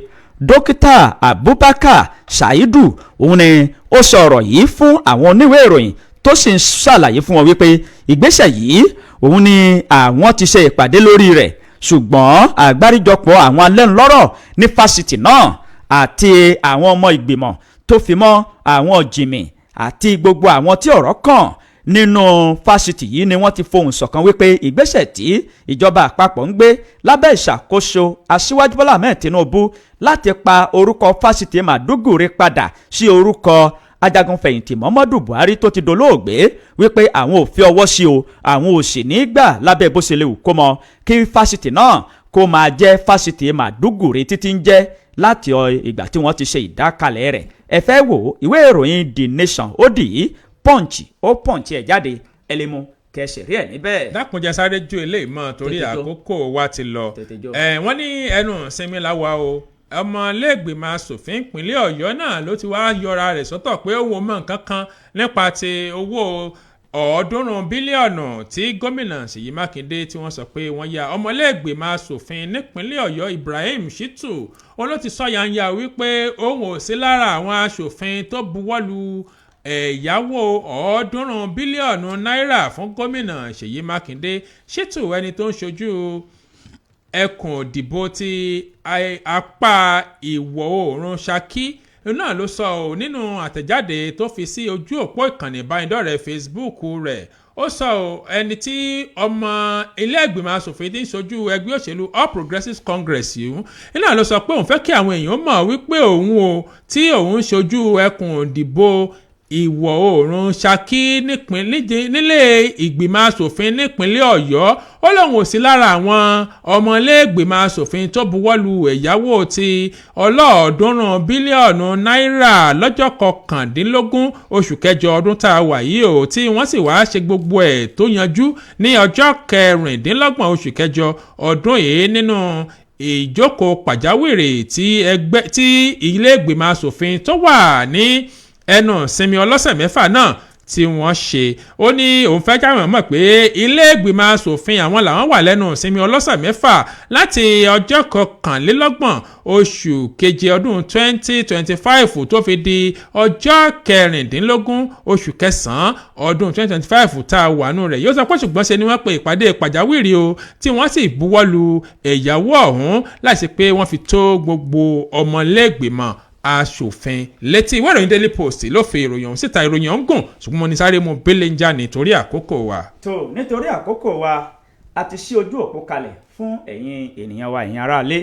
Dókítà Abubakar Saidu, òun ni ó sọ ọ̀rọ̀ yìí fún àwọn oníwèé ìròyìn, tó sì ń ṣàlàyé fún wọn wípé ìgbésẹ̀ yìí òun ni àwọn ti ṣe ìpàdé lórí rẹ̀, ṣùgbọ́n àgbáríjọpọ̀ àwọn alẹ́nulọ́rọ̀ ní fásitì náà àti àwọn ọmọ ìgbìmọ̀ tó fi mọ́ àwọn jìmì àti gbogbo àwọn tí ọ̀rọ̀ kàn nínú fásitì yìí ni wọ́n ti fohùn ṣọ̀kan wípé ìgbésẹ̀ tí ìjọba àpapọ̀ ń gbé lábẹ́ ìṣàkóso Aṣíwájú Bọ́lá Ahmed Tinubu láti pa orúkọ fásitì Maiduguri padà sí orúkọ Ajagunfẹ̀yìntì Muhammadu Buhari tó ti dolóògbé wípé àwọn ò fi ọwọ́ sí o, àwọn ò sì ní gbà lábẹ́ bó ṣe lè wù kó mọ kí fásitì náà kó máa jẹ́ fásitì Màdúgùrí títí ń jẹ́ láti ìgbà tí wọ́n ti ṣe ìdákalẹ̀ rẹ̀. Ẹ fẹ́ wò ìwé ìròyìn The Nation, ó dì í, Punch ó Punch ẹ̀ jáde, ẹ lè mú kẹsì rí ẹ níbẹ̀. Dákunjẹ, sáré ju eléyìí mọ́ torí Tètè jó. àkókò wa ti lọ. Tètè jó. Ẹ wọ́n ní ẹnu ìsinmi la wà o. Ọmọlẹ́gbìmọ̀ asòfin ìpínlẹ̀ Ọ̀yọ́ náà ló ti wá yọra rẹ̀ sọ́tọ̀ pé òun ò mọ̀ nǹkan kan nípa ti owó 300 bílíọ̀nù tí gómìnà Ṣèyí Mákindé tí wọ́n sọ pé wọ́n ya. Ọmọlẹ́gbìmọ̀ asòfin nípínlẹ̀ Ọ̀yọ́, Ibrahim Shittu, òun ló ti sọ yanya wípé òun ò sí lára àwọn asòfin tó buwọ́lu ẹ̀yáwó 300 bílíọ̀nù náírà fún gómìnà Ṣèyí Mákindé. Shittu, ẹni tó ń ṣojú ẹkùn òdìbò ti apá ìwọ̀ oòrùn Ṣakí náà, ló sọ ọ́ nínú àtẹ̀jáde tó fi sí ojú òpó ìkànnì ìbánidọ́rẹ̀ẹ́ Facebook rẹ̀. Ó sọ ọ́, ẹni tí ọmọ ilé ìgbìmọ̀ asòfin tí ń ṣojú ẹgbẹ́ òṣèlú All Progressives Congress yìí náà ló sọ pé òun fẹ́ kí àwọn èèyàn mọ̀ wípé òun o tí òun ń ṣojú ẹkùn òdìbò ìwọ̀ oòrùn Ṣakí nílé ìgbìmọ̀ asòfin nípínlẹ̀ Ọ̀yọ́, ó lóun ò sí lára àwọn ọmọlẹ́gbìmọ̀ asòfin tó buwọ́lu ẹ̀yáwó ti 300 bílíọ̀nù náírà lọ́jọ́ 19 oṣù kẹjọ ọdún tá a wà yìí o, tí wọ́n sì wáá ṣe gbogbo ẹ̀ tó yanjú ní ọjọ́ 26 oṣù kẹjọ ọdún yìí nínú ìjókòó pàjáwìrì tí ẹgbẹ́ tí ilé ìgbìmọ̀ asòfin tó wà ní ẹnu ìsinmi ọlọ́sẹ̀ 6 náà tí wọ́n ṣe. Ó ní òun fẹ́ káwọn mọ̀ pé ilé ìgbìmọ̀ asòfin àwọn làwọn wà lẹ́nu ìsinmi ọlọ́sẹ̀ 6 láti ọjọ́ 21 oṣù keje ọdún 2025 tó fi di ọjọ́ 16 oṣù kẹsàn-án ọdún 2025 tá a wà nù rẹ̀. Yóò sọ pé ṣùgbọ́n ṣe ni wọ́n pe ìpàdé pàjáwìrì o, tí wọ́n sì buwọ́lu ẹ̀yáwó ọ̀hún láìsí pé wọ́n fi tó gbogbo ọmọlẹ́gbìmọ̀ aṣòfin létí. Ìwé ìròyìn Daily Post ló fi ìròyìn ọ̀hún síta. Ìròyìn ọ̀hún gùn, ṣùgbọ́n mo ní sáré mu belenja nítorí àkókò wa. Tó nítorí àkókò wa, a ti ṣí ojú òpó kalẹ̀ fún ẹ̀yin ènìyàn wa, ẹ̀yin aráalé,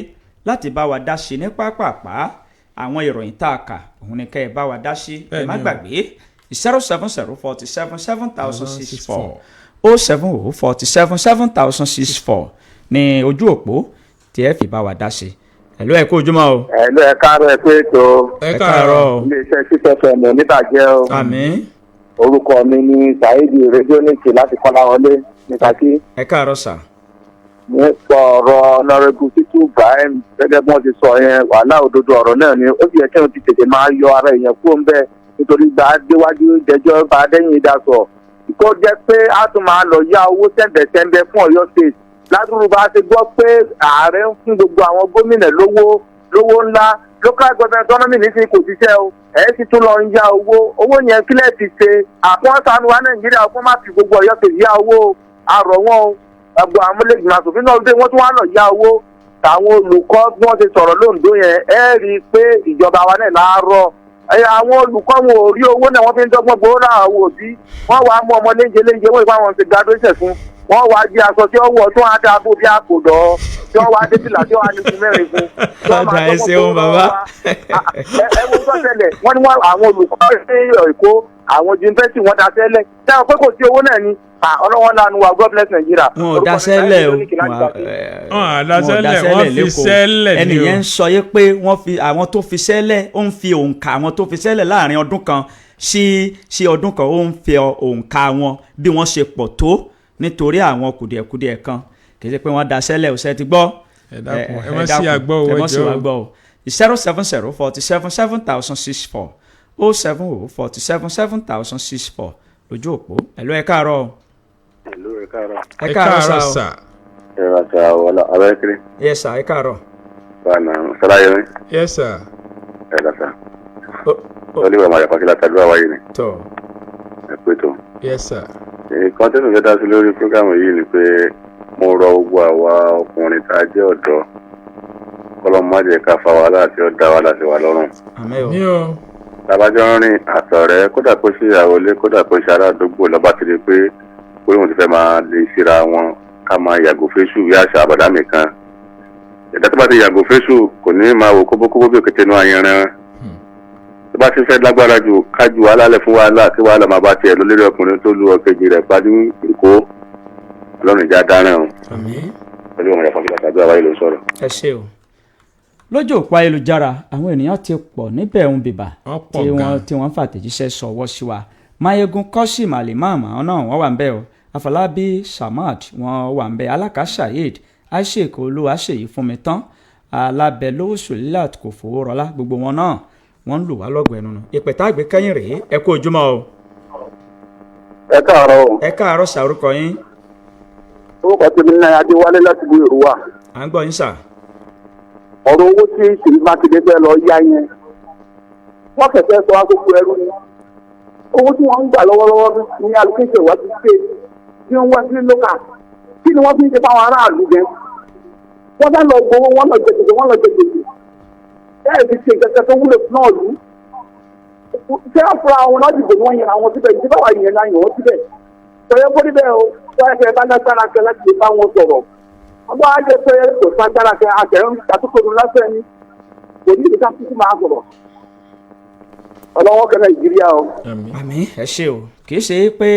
láti bá wa dá sí ní pápápá. Àwọn ìròyìn tá a kà òun ni kẹ́ ẹ bá wa dá sí. Ẹ má Bẹ́ẹ̀ni o. gbàgbé 07047 7064, 07047 7064 ní ojú òpó tí ẹ fi bá wa dá sí. Ẹ̀lú, ẹ kú ojúmọ́ o. Ẹ̀lú, ẹ káàárọ̀, ẹ pé ètò. Ẹ káàárọ̀. Iléeṣẹ́ 6FM oníbàjẹ́ o. Àmín. Orúkọ mi ní Saheed Radionic láti Kọ́láwọlé ní Ṣakí. Ẹ káàárọ̀ sà. Nípa ọ̀rọ̀ Honourable Shittu Ibrahim, gẹ́gẹ́ bí wọ́n ti sọ yẹn, wàhálà, òdodo ọ̀rọ̀ náà ni. Ó sì yẹ kí wọ́n ti tètè máa yọ ara èèyàn kúrò ńbẹ̀, nítorí gba déwájú jẹjọ́ bá dẹ́yìn ìdásọ̀ kó jẹ́ pé a tún máa lọ yá owó sẹ́ńbẹ̀sẹ́ńbẹ̀ fún Ọ̀yọ́ State. Ládùúgbò bá ṣe gbọ́ pé ààrẹ ń fún gbogbo àwọn gómìnà lówó lówó ńlá, local government autonomy nísìnyí kò ṣiṣẹ́ o. Ẹ̀ sì tún lọ ń yá owó. Owó yẹn kílẹ̀ ti ṣe àpọ́n sanu wa Nàìjíríà kó má fi gbogbo Ọ̀yọ́ State yá owó. Àrọ̀ wọn o. Ẹgbẹ́ amúlẹ̀gbìmọ̀ asòfin náà dé, wọ́n tún wá lọ yá owó tàwọn olùkọ́. Bí wọ́n ti sọ̀rọ̀ lóńdó yẹn, ẹ rí i pé ìjọba wa náà láàárọ̀ àwọn olùkọ́ wọn ò rí owó náà, wọ́n fi ń dọ́gbọ́n gbowó láwọn àwọn òbí. Wọ́n wàá mú ọmọ léńjẹ léńjẹ, wọ́n ìpá wọn ṣe graduation fún wọ́n wàá jí aṣọ tí ó wọ̀ tó wàá dáa bó bí àpòdọ̀ tí wọ́n wàá dé fìlà tí wọ́n á ní fún mẹ́rin fún. Tí wọ́n máa Ọ̀dà, ẹ dọ́gbọ́n ṣeun, gbowó bàbá. lọ́wọ́ wa. Ẹ wo tó ṣẹlẹ̀, wọ́n ní wọ́n àwọn olùkọ́ ní Èkó, àwọn yunifásitì, wọn da sẹ́lẹ̀ sẹ́wọ̀n pé kò sí owó náà ni. Ọlọ́wọ́n lanu wa. God bless Nigeria. Wọn ò daṣẹ́lẹ̀ o. Wọn à daṣẹ́lẹ̀, wọ́n fi sẹ́lẹ̀ ni o. Ẹnìyẹn ń sọ yé pé wọ́n fi àwọn tó fi sẹ́lẹ̀, ó ń fi òǹkà àwọn tó fi sẹ́lẹ̀ láàrin ọdún kan sí ọdún kan, ó ń fi òǹkà wọn bí wọ́n ṣe pọ̀ tó nítorí àwọn kùdìẹ̀kudiẹ kan. Kì í ṣe pé wọ́n daṣẹ́lẹ̀ ò ṣe ti gbọ́. Ẹ dákun, ẹ má ṣì àgbọ́ o, ẹ ẹ má ṣì jọ̀ọ́. wá gbọ́ o. 07047 7064, 07047 7064 lójú òpó. Ẹ̀lú, ẹ káàárọ̀ o. Hello, ẹ káàárọ̀. Ẹ káàárọ̀ sá o. Sà. Ẹ bá ta wọlé abẹ́rẹ́kiri. Yes sir, ẹ káàárọ̀. Báyìí sọláyẹmí. Yes sir. Ẹ lọ sà. Ó- ó- Lọ́lé wà máa pàkí látàdúrà wáyé ni. Tọ́. Ẹ pé tó. Yes sir. Nǹkan tó ń fẹ́ dá sí lórí program yìí ni pé mo rọ gbogbo àwa ọkùnrin tá a jẹ́ ọ̀dọ́, kọ́lọ́ má jẹ́ ká fa wàhálà àti ọ̀dà wàhálà sí wa lọ́rùn. Àmín o. Ní o. Tabajọ́ ń rìn àtọ̀rẹ́, kódà kó ṣe ìyàwó ilé, kódà kó ṣe ará àdúgbò, lọ́ba ti di pé pé òun ti fẹ́ máa lè síra wọn, ká máa yàgò fésù bí àṣà àbàdàmì kan. Ẹ̀dá tó bá ti yàgò fésù kò ní máa wò kóbókóbó bí òkété inú ayanran. Tó bá ti fẹ́ lágbára jù ká ju wàhálà lẹ̀ fún wàhálà kí wàhálà máa bá tiẹ̀ lọ lórí ọkùnrin tó lu ọkejì rẹ̀ pa ní Èkó. Ọlọ́run ìjà dáràn o. Àmín. Pẹ̀lú ọmọ ìyàfọ́n kíkà tàbí àwáyé ló ń sọ̀rọ̀. Ẹ ṣé o. Lójú òpó ayélujára, àwọn ènìyàn ti pọ̀ níbẹ̀ ń bìbà Wọ́n pọ̀ tí wọ́n gan. tí wọ́n ń fàtẹ̀jíṣẹ́ sọ̀wọ́ sí wa. Mayegun Kọ́sìm Alimam, àwọn náà wọ́n wà ń bẹ̀ o. Afọlábí Samad, wọ́n wà ń bẹ̀. Alaka Saheed Aisek Olúwaṣèyí fúnmi tán, Alábẹ́lówó Sulilat kò fowó rọlá, gbogbo wọn náà wọ́n ń lù wá lọ́gọ̀ ẹnu nù. Ìpè tá a gbé kẹ́yìn rèé. Ẹ kú ojúmọ́ o. Ẹ káàárọ̀ o. Ẹ káàárọ̀, sàrúkọ yín? Orúkọ tèmi ní Adéwálé láti bu Èrúwà. À ń gbọ́ yín sà. Ọ̀rọ̀ owó tí Ṣèyí Mákindé fẹ́ lọ yá yẹn, wọ́n kẹ̀kẹ́ sọ akókó ẹrú ni. Owó tí wọ́n ń gbà lọ́wọ́lọ́wọ́ ní allocation wá ti pé tí wọ́n wá sí lókà, kí ni wọ́n fi ń ṣe fáwọn aráàlú gẹ́? Wọ́n dá lọ gbowó, wọ́n lọ jẹ gbèsè, wọ́n lọ jẹ gbèsè. Bẹ́ẹ̀ fi ṣe nǹkan kan tó wúlò fún náà lù. Ṣé wọ́n fura àwọn náà dìbò ni wọ́n yẹn àwọn síbẹ̀? Ìdíbà wà yẹn náà yàn wọ́n síbẹ̀. Sọyẹ́ kó níbẹ̀ o, sọyẹ́ fẹ́ bá lágbára kẹ láti lè bá wọn sọ̀rọ̀. Wọ́n bá jẹ́ pé kò ságbára kẹ àtẹ̀rún àtúntò lásán ni kò ní ìdíkà kúkú máa sọ̀rọ̀. Ọlọ́wọ́ kẹ Nàìjíríà o. Àmín. Àmín, ẹ ṣé o. Kì í ṣe pé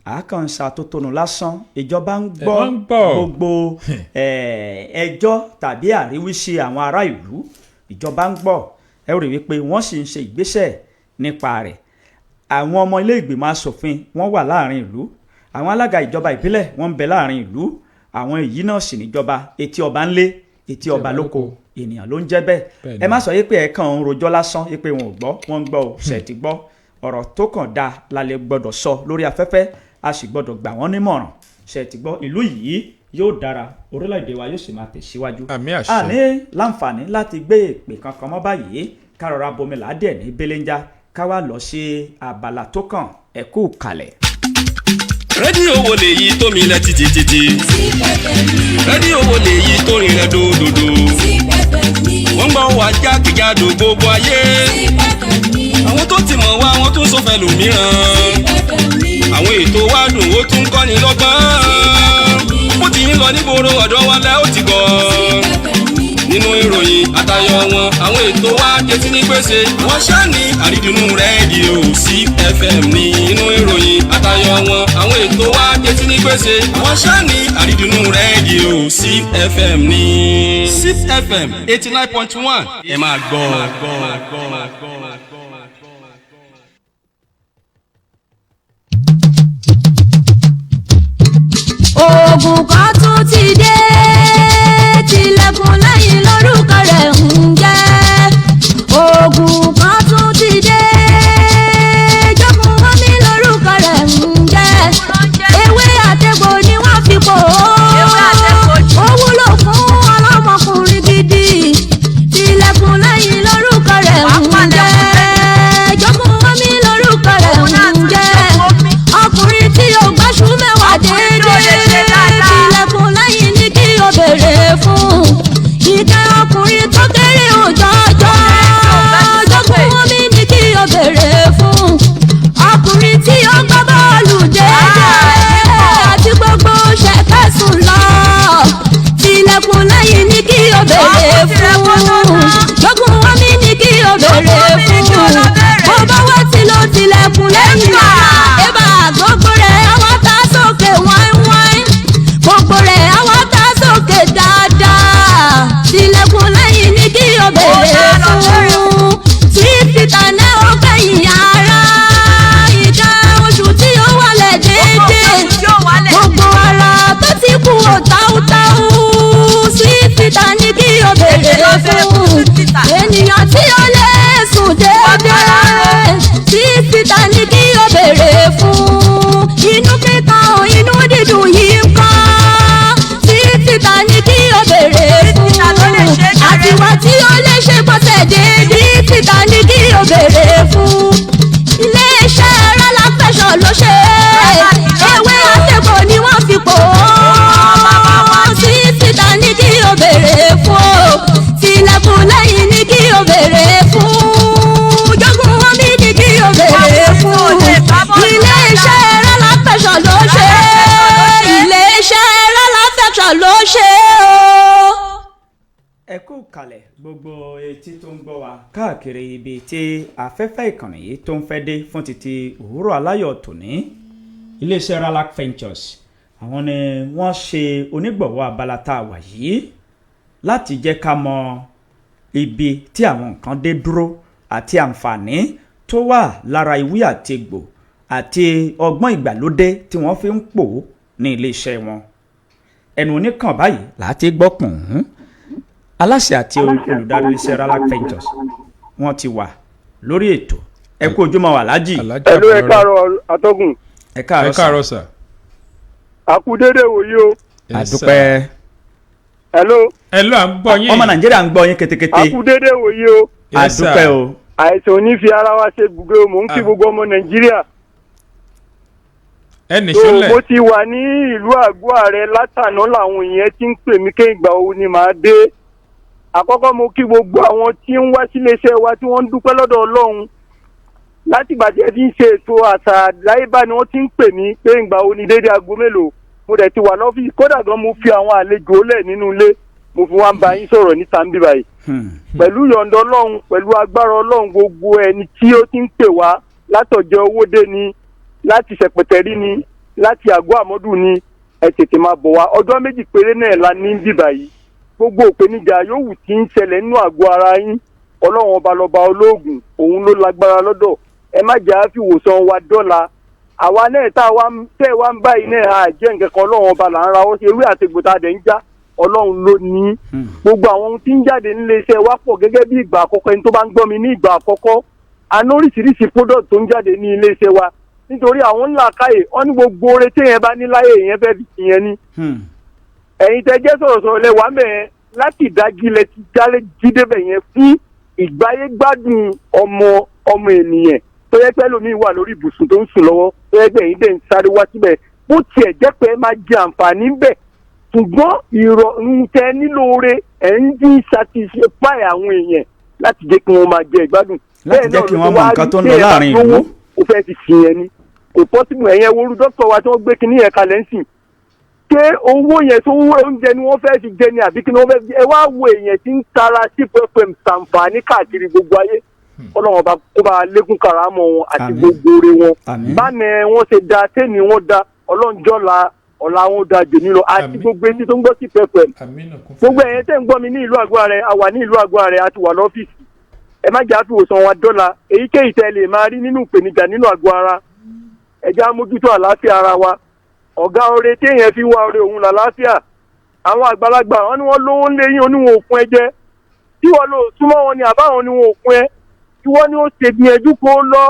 àákànṣe àtótónu lásán, ìjọba ń gbọ́ Wọ́n ń gbọ́. Gbogbo ẹjọ́ tàbí àríwísí àwọn ará ìlú, ìjọba ń gbọ́. Ẹ rí wípé wọ́n sì ń ṣe ìgbésẹ̀ nípa rẹ̀. Àwọn ọmọ ilé ìgbìmọ̀ asòfin wọ́n wà láàrin ìlú, àwọn alága ìjọba ìbílẹ̀ wọ́n ń bẹ láàrin ìlú. Àwọn èyí náà sì níjọba, etí ọba ń lé, etí ọba lóko, ènìyàn ló ń jẹ́ bẹ́ẹ̀. Bẹ́ẹ̀ni. Ẹ má sọ yìí pé ẹ kàn ń rojọ́ lásán yìí pé wọn ò gbọ́. Wọ́n ń gbọ́ o, ṣe ti gbọ́. Ọ̀rọ̀ tó kàn dáa la lè gbọ́dọ̀ sọ lórí afẹ́fẹ́, a sì gbọ́dọ̀ gbà wọ́n nímọ̀ràn. Ṣe ti gbọ́? Ìlú yìí yóò dára, orílẹ̀-èdè wa yóò sì máa tẹ̀síwájú. Àmín, àṣẹ. A ní láǹfààní láti gbé ìpè kankan mọ́ báyìí, ká rọra bomi làádẹ̀ ní belenja, ká wá lọ sí abala tó kàn. Ẹ kú kalẹ̀. Rédíò wo lèyí tó mi lẹ títí títí? Rédíò wo lèyí tó rin rẹ dòdòdò? Wọ́n gbọ́ wa jákèjádò gbogbo ayé. Àwọn tó ti mọ̀ wá, wọ́n tún sọ fẹ́ lòmíràn. Àwọn ètò wa dùn, ó tún kọ́ni lọ́gbọ́n. Bó ti ń lọ nígboro ọ̀dọ́ wa lẹ́ ó ti gọ̀ nínú ìròyìn àtayọ wọn. Àwọn ètò wa jẹtí ní gbèsè. Wọ́n ṣáàní àrídùnnú rédíò CFM ní inú ìròyìn àtayọ wọn. Àwọn ètò wa jẹtí ní gbèsè. Wọ́n ṣáàní àrídùnnú rédíò CFM ní. CFM 89.1, ẹ máa gbọ́. Oògùn kan tún ti dé, tilẹ̀kùn lẹ́yìn lórúkọ rẹ̀ ń jẹ́. Oògùn kan tún ti dé, jókòó mọ́mí lórúkọ rẹ̀ ń jẹ́. Ewé àtegbò ni wọ́n fi pò ó. Ó wúlò fún ọlọ́mọkùnrin gidi. Tilẹ̀kùn lẹ́yìn lórúkọ rẹ̀ ń jẹ́. Jókòó mọ́mí lórúkọ rẹ̀ ń jẹ́. Ọkùnrin tí ó gbáṣú mẹ́wàá déédéé, tilẹ̀kùn lẹ́yìn ní kí o béèrè fún. Ìkẹ́ ọkùnrin tó kéré òjọ́jọ́, jogún omi ní kí o béèrè fún. Ọkùnrin tí ó gbá bọ́ọ̀lù déédéé àti gbogbo ṣẹ̀kẹ́sùn lọ, tilẹ̀kùn lẹ́yìn ní kí o béèrè fún. Jogún omi ní kí o béèrè fún. Bó bá wá tí ló tilẹ̀kùn lẹ́yìn lọ́la, ébà gbogbo rẹ̀ àwọn tá sókè wáíwáí, gbogbo rẹ̀ àwọn tá sókè dáadáa. Tilẹ̀kùn lẹ́yìn ní kí o béèrè fún. Tí fìtà náà ó kẹ́yìn ara ìka oṣù tí ó wálẹ̀ déédéé, gbogbo ara tó ti kú ò táútáú, sí fìtà ní kí o béèrè fún. Ènìyàn tí ó lè sùn déédéé, tí fìtà ní kí o béèrè fún. Inú kíkan, inú dídùn yìí ń kọ́, tí fìtà ní kí o béèrè fún. Àtiwá tí ó lè ṣe gbọ́sẹ̀ déédéé, fìtà ní kí o béèrè fún. Iléeṣẹ́ rálá-fẹ̀sọ̀ ló ṣe é, ewé àtẹ̀kọ́ ni wọ́n fi pò ó. Sí fìtà ní kí o béèrè fún o. Tilẹ̀kùn lẹ́yìn ní kí o béèrè fún. Jogún omi ní kí o béèrè fún. Iléeṣẹ́ rálá-fẹ̀sọ̀ ló ṣe é, iléeṣẹ́ rálá-fẹ̀sọ̀ ló ṣe é o. Ẹ kú Kalẹ̀ gbogbo etí tó ń gbọ́ wa káàkiri ibi tí afẹ́fẹ́ ìkànnì yìí tó ń fẹ́ dé fún títí òwúrọ̀ aláyọ̀ tòní. Iléeṣẹ́ Ralac Ventures, àwọn ni wọ́n ṣe onígbọ̀wọ́ abala tá a wà yìí láti jẹ́ ká mọ ibi tí àwọn nǹkan dé dúró àti àǹfààní tó wà lára ìwé àtegbò àti ọgbọ́n ìgbàlódé tí wọ́n fi ń pò ó ní iléeṣẹ́ wọn. Ẹnu oníkàn báyìí láti gbọ́ pọ̀n. Aláṣẹ àti olùdarí iṣẹ́ Ralac Ventures, wọ́n ti wà lórí ètò. Ẹ kú ojúmọ́ wà lájì. Alhaji Ẹ̀lú, ẹ Abdulrahman. káàárọ̀ atọ́gùn. Ẹ Ẹ káàárọ̀ sà. káàárọ̀ sà. Àkú dédé wòye o. Yes, sir. Àdúpẹ́. Ẹ̀lú. Ẹ ló à ń gbọ́ yín. Ọmọ Nàìjíríà ń gbọ́ yín ketekete. Àkú dédé wòye o. Yes, sir. Àdúpẹ́ o. Àìsàn ò ní fi ara wa ṣe ibùgbé o. Mò ń kí gbogbo ọmọ Nàìjíríà. Ẹ nìṣó Tó lẹ̀. mo ti wà ní ìlú àgọ́ ààrẹ látàná làwọn èèyàn ti ń pè mí ké ìgbà wo ni màá dé. Àkọ́kọ́, mo kí gbogbo àwọn tí ń wá síléeṣẹ́ wa tí wọ́n ń dúpẹ́ lọ́dọ̀ Ọlọ́run. Látìgbà tí ẹ ti ń ṣe ètò àṣà àdáyébá ni wọ́n ti ń pè mí pé ìgbà wo ni dédé aago mélòó. Mo dẹ̀ ti wà lọ́fíìsì, kódà gan mo fi àwọn àlejò lẹ̀ nínú ilé, mo fi wá ń bá yín sọ̀rọ̀ níta ń bí báyìí. Pẹ̀lú yọ̀ǹda Ọlọ́run, pẹ̀lú agbára Ọlọ́run, gbogbo ẹni tí ó ti ń pè wá látọ̀jọ́ Owódé ni, láti Sẹ̀pẹ̀tẹ̀rí ni, láti Àgọ́ Àmọ́dù ni, ẹ tètè máa bọ̀ wá. Ọjọ́ 2 péré náà la ní bíbà yìí. Gbogbo ìpèníjà yòówù tí ń ṣẹlẹ̀ nínú àgọ́ ara yín, Ọlọ́run ọba lọ́ba olóògùn, òun ló lágbára lọ́dọ̀. Ẹ má jẹ́ àfìwòsàn wa dọ́là. Àwa náà tá a wá tẹ́ ẹ wá ń báyìí náà, a jẹ́ nǹkan kan. Ọlọ́run ọba là ń ra ó ṣe ewé àtegbò tá a dẹ̀ ń já, Ọlọ́run ló ní. Gbogbo àwọn ohun tí ń jáde nílé iṣẹ́ wa pọ̀. Gẹ́gẹ́ bí ìgbà àkọ́kọ́, ẹni tó bá ń gbọ́ mi ní ìgbà àkọ́kọ́, a ní oríṣiríṣi product tó ń jáde ní ilé iṣẹ́ wa, nítorí àwọn ńlá káyè wọ́n ní gbogbo oore téèyàn bá ní láyé, èèyàn fẹ́ fi tìyẹn ni. Ẹ̀yin tẹ́ jẹ́ sọ̀rọ̀sọ̀rọ̀ lẹ wà mẹ́ẹ̀ láti ìdájí lẹ ti jálẹ̀ jí débẹ̀ yẹn fún ìgbáyégbádùn ọmọ ènìyàn tó yẹ pé ẹlòmíín wà lórí ibùsùn tó ń sùn lọ́wọ́, tó yẹ pé ẹ̀yin dẹ̀ ń sáré wá síbẹ̀. Bó tiẹ̀ jẹ́ pé ẹ máa jẹ àǹfààní bẹ̀, ṣùgbọ́n ìrọ̀rùn tẹ nílò oore ẹ̀ ń dín satisfy àwọn èèyàn láti jẹ́ kí wọ́n máa jẹ ìgbádùn. Láti jẹ́ kí wọ́n mọ nǹkan tó ń lọ láàrin ìlú. Ó fẹ́ fi sìn yẹn ni, kò possible. Ẹ̀yẹn woru dókítà wa tí wọ́n gbé kinní yẹn kalẹ̀ ń sìn ṣé owó yẹn tó owó oúnjẹ ni wọ́n fẹ́ẹ́ fi jẹ ni àbí kí ni wọ́n fẹ́ẹ́ fi jẹ? Ẹ wá wo èèyàn tí ń tara sí FM ṣàǹfààní káàkiri gbogbo ayé. Ọlọ́run ọba kó bá lékún karamọ́ wọn àti Àmín. gbogbo oore wọn. Àmín. Báni wọn ṣe da tẹ́ni wọn da, ọlọ́njọ́la ọ̀la wọn da jòní lọ àti Àmín. gbogbo etí tó ń gbọ́ sí FM. Àmínà kún fún Gbogbo ẹ̀yẹn tẹ́ ń gbọ́ mi ní ìlú àgọ́ rẹ̀, a wà ní ìlú àgọ́ rẹ̀, a ti wà lọ́fíìsì. Ẹ má jà fìwòsàn wa dọ́là. Èyíkéyìí tẹ́ lè máa rí nínú ìpèníjà nínú àgọ́ ara, ẹ jẹ́ á mójútó àlàáfíà ara wa. Ọ̀gá oore téèyàn fi wá oore òun làlàáfíà. Àwọn àgbàlagbà wọn ni wọ́n lówó ńlé yín, oníwọ̀n òkun ẹ jẹ́ tí wọ́n lò súnmọ́ wọn ni àbáwọn ni wọn òkun ẹ tí wọ́n ní ó ṣègbìyànjú kó lọ.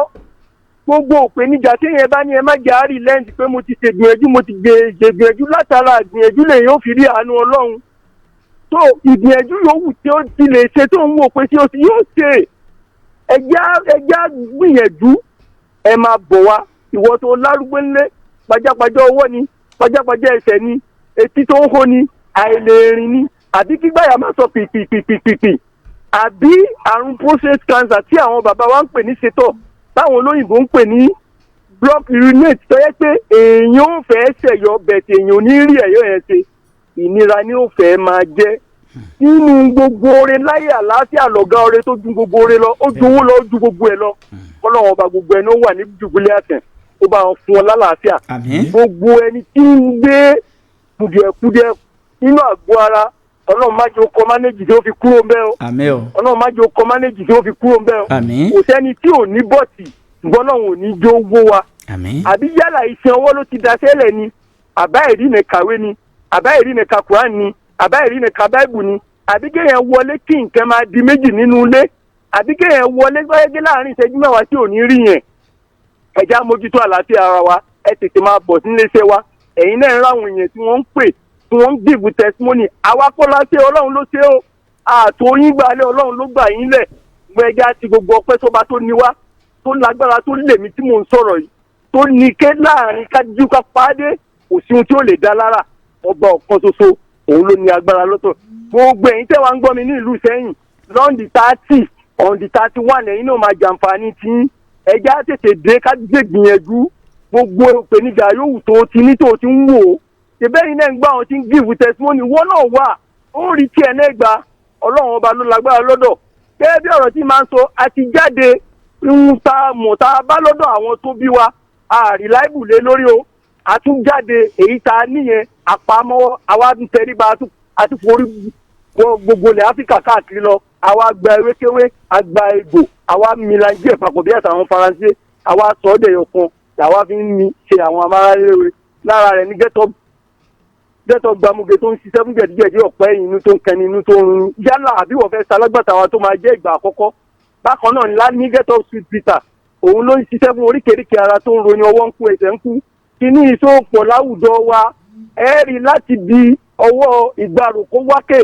Gbogbo ìpèníjà téèyàn bá ní, ẹ má jẹ́ àárí lẹ́ǹdì pé mo ti ṣègbìyànjú, mo ti ṣègbìyànjú. Látara ìgbìyànjú lèyìn ó fi rí àánú Ọlọ́run. Tó ìgbìyànjú yòówù tí ó ti lè ṣe tó ń wò pé tí ó ti yóò ṣe, ẹjá gbìyànjú, ẹ máa bọ̀ wá. Ìwọ tó lárúgbó ńlé, pajápajá ọwọ́ ni, pajápajá ẹsẹ̀ ni, etí tó ń hó ni, àìlèrin ni, àbí kígbàyà máa sọ pìpìpìpìpì, àbí àrùn prostate cancer tí àwọn bàbá wa ń pè ní sétọ̀, táwọn olóyìnbó ń pè ní block urinate, tó yẹ pé èèyàn ò fẹ́ ṣẹ̀yọ bẹ̀tẹ̀, èèyàn ò ní rí ẹ̀yọ́ yẹn ṣe, ìnira ni ó fẹ́ máa jẹ́. Nínú gbogbo oore láyé, àlàáfíà lọ̀gá oore tó ju gbogbo oore lọ. Ó ju owó lọ, ó ju gbogbo ẹ̀ lọ. Kọ́lọ́wọ́n ọba, gbogbo ẹ̀ ní ó wà ní dùbúlẹ̀ àtẹ̀, ó bá wọn fún ọ lálàáfíà. Àmín. Gbogbo ẹni tí ń gbé kùdìẹ̀kudiẹ nínú àgọ́ ara, Ọlọ́run má jẹ́ ó kọ mánéjì tí ó fi kúrò ń bẹ́ o. Àmín o. Ọlọ́run má jẹ́ ó kọ mánéjì tí ó fi kúrò ń bẹ́ o. Àmín. Kò sẹ́ni tí ò ní bọ́ọ̀tì, ṣùgbọ́n Ọlọ́run ò ní jó wó wa. Àmín. Àbí yálà iṣẹ́ ọwọ́ ló ti daṣẹ́lẹ̀ ni, àbá ìrí ní kàwé ni, àbá ìrí ní ka Quran ni, àbá ìrí ní ka Báìbù ni, àbí kéèyàn wọlé kí nǹkan máa di méjì nínú ilé, àbí kéèyàn wọlé gbọ́dọ̀ láàrin ìṣẹ́jú 10 tí ò ní rí yẹn, ẹ̀já mójútó àlàáfíà ara wa. Ẹ tètè máa bọ̀ nílé iṣẹ́ wa. Ẹ̀yin náà ń ráwọn èèyàn tí wọ́n ń pè, tí wọ́n ń give testimony. Àwa kọ́ la ṣe, Ọlọ́run ló ṣe ó. Ààtò yín gbalẹ̀, Ọlọ́run ló gbà yín lẹ̀. Gbẹ̀gà ti gbogbo ọpẹ́ sọ́ba tó ní wá, tó lágbára, tó lèmi tí mò ń sọ̀rọ̀ yìí, tó ní ké láàrin kájú ká pàdé. Kò sí ohun tí ó lè dá lára ọba ọ̀kan ṣoṣo, òun ló ní agbára lọ́tọ̀. Gbogbo ẹ̀yin tẹ́ wá ń gbọ́ mi ní ìlú Sẹ́yìn lọ́n the 30, on the 31, ẹ̀yin náà máa jàǹfààní tí ẹja tètè dé ká gbé gbìyànjú. Gbogbo ìpèníjà yòówù tó ti ní, tó ti ń wò ó, ṣèbẹ́yìn náà ń gbọ́ àwọn tí ń give testimony, wọ́n náà wà ó rí tiẹ̀ náà gbà. Ọlọ́run ọba ló lágbára lọ́dọ̀. Gẹ́gẹ́ bí ọ̀rọ̀ tí máa ń sọ, a ti jáde ń ta mọ̀ tá a bá lọ́dọ̀ àwọn tó bí wa, àrí láìbù lé lórí o. A tún jáde èyí tá a níyẹn àpamọ́, àwa ń tẹríba, a tún forí wọ gbogbo ilẹ̀ Áfíríkà káàkiri lọ. Àwa gba ewékewé, a gba egbò, àwa milanjú ẹ̀ papọ̀ bí àṣà àwọn Faransé, àwa sọ ọ́ dẹ̀yọ̀ kan làwa fi ń mi ṣe àwọn amáraléwe. Lára rẹ̀ ní gẹ́tọ̀ gbamuge tó ń ṣiṣẹ́ fún jẹ̀díjẹ̀dí, ọ̀pẹ́ inú tó ń kẹni, inú tó ń rún, yálà àbí wọ́n fẹ́ ṣalágbàtà wa tó máa jẹ́ ìgbà àkọ́kọ́. Bákan náà ńlá ní gẹ́tọ̀ sweet bitter, òun ló ń ṣiṣẹ́ fún oríkèéríkèé ara tó ń roni, ọwọ́ ń kú, ẹsẹ̀ ń kú. Kíní ìṣòpọ̀ láwùjọ wa, ẹ rí láti bi ọwọ́ ìgbàrò kó wákè,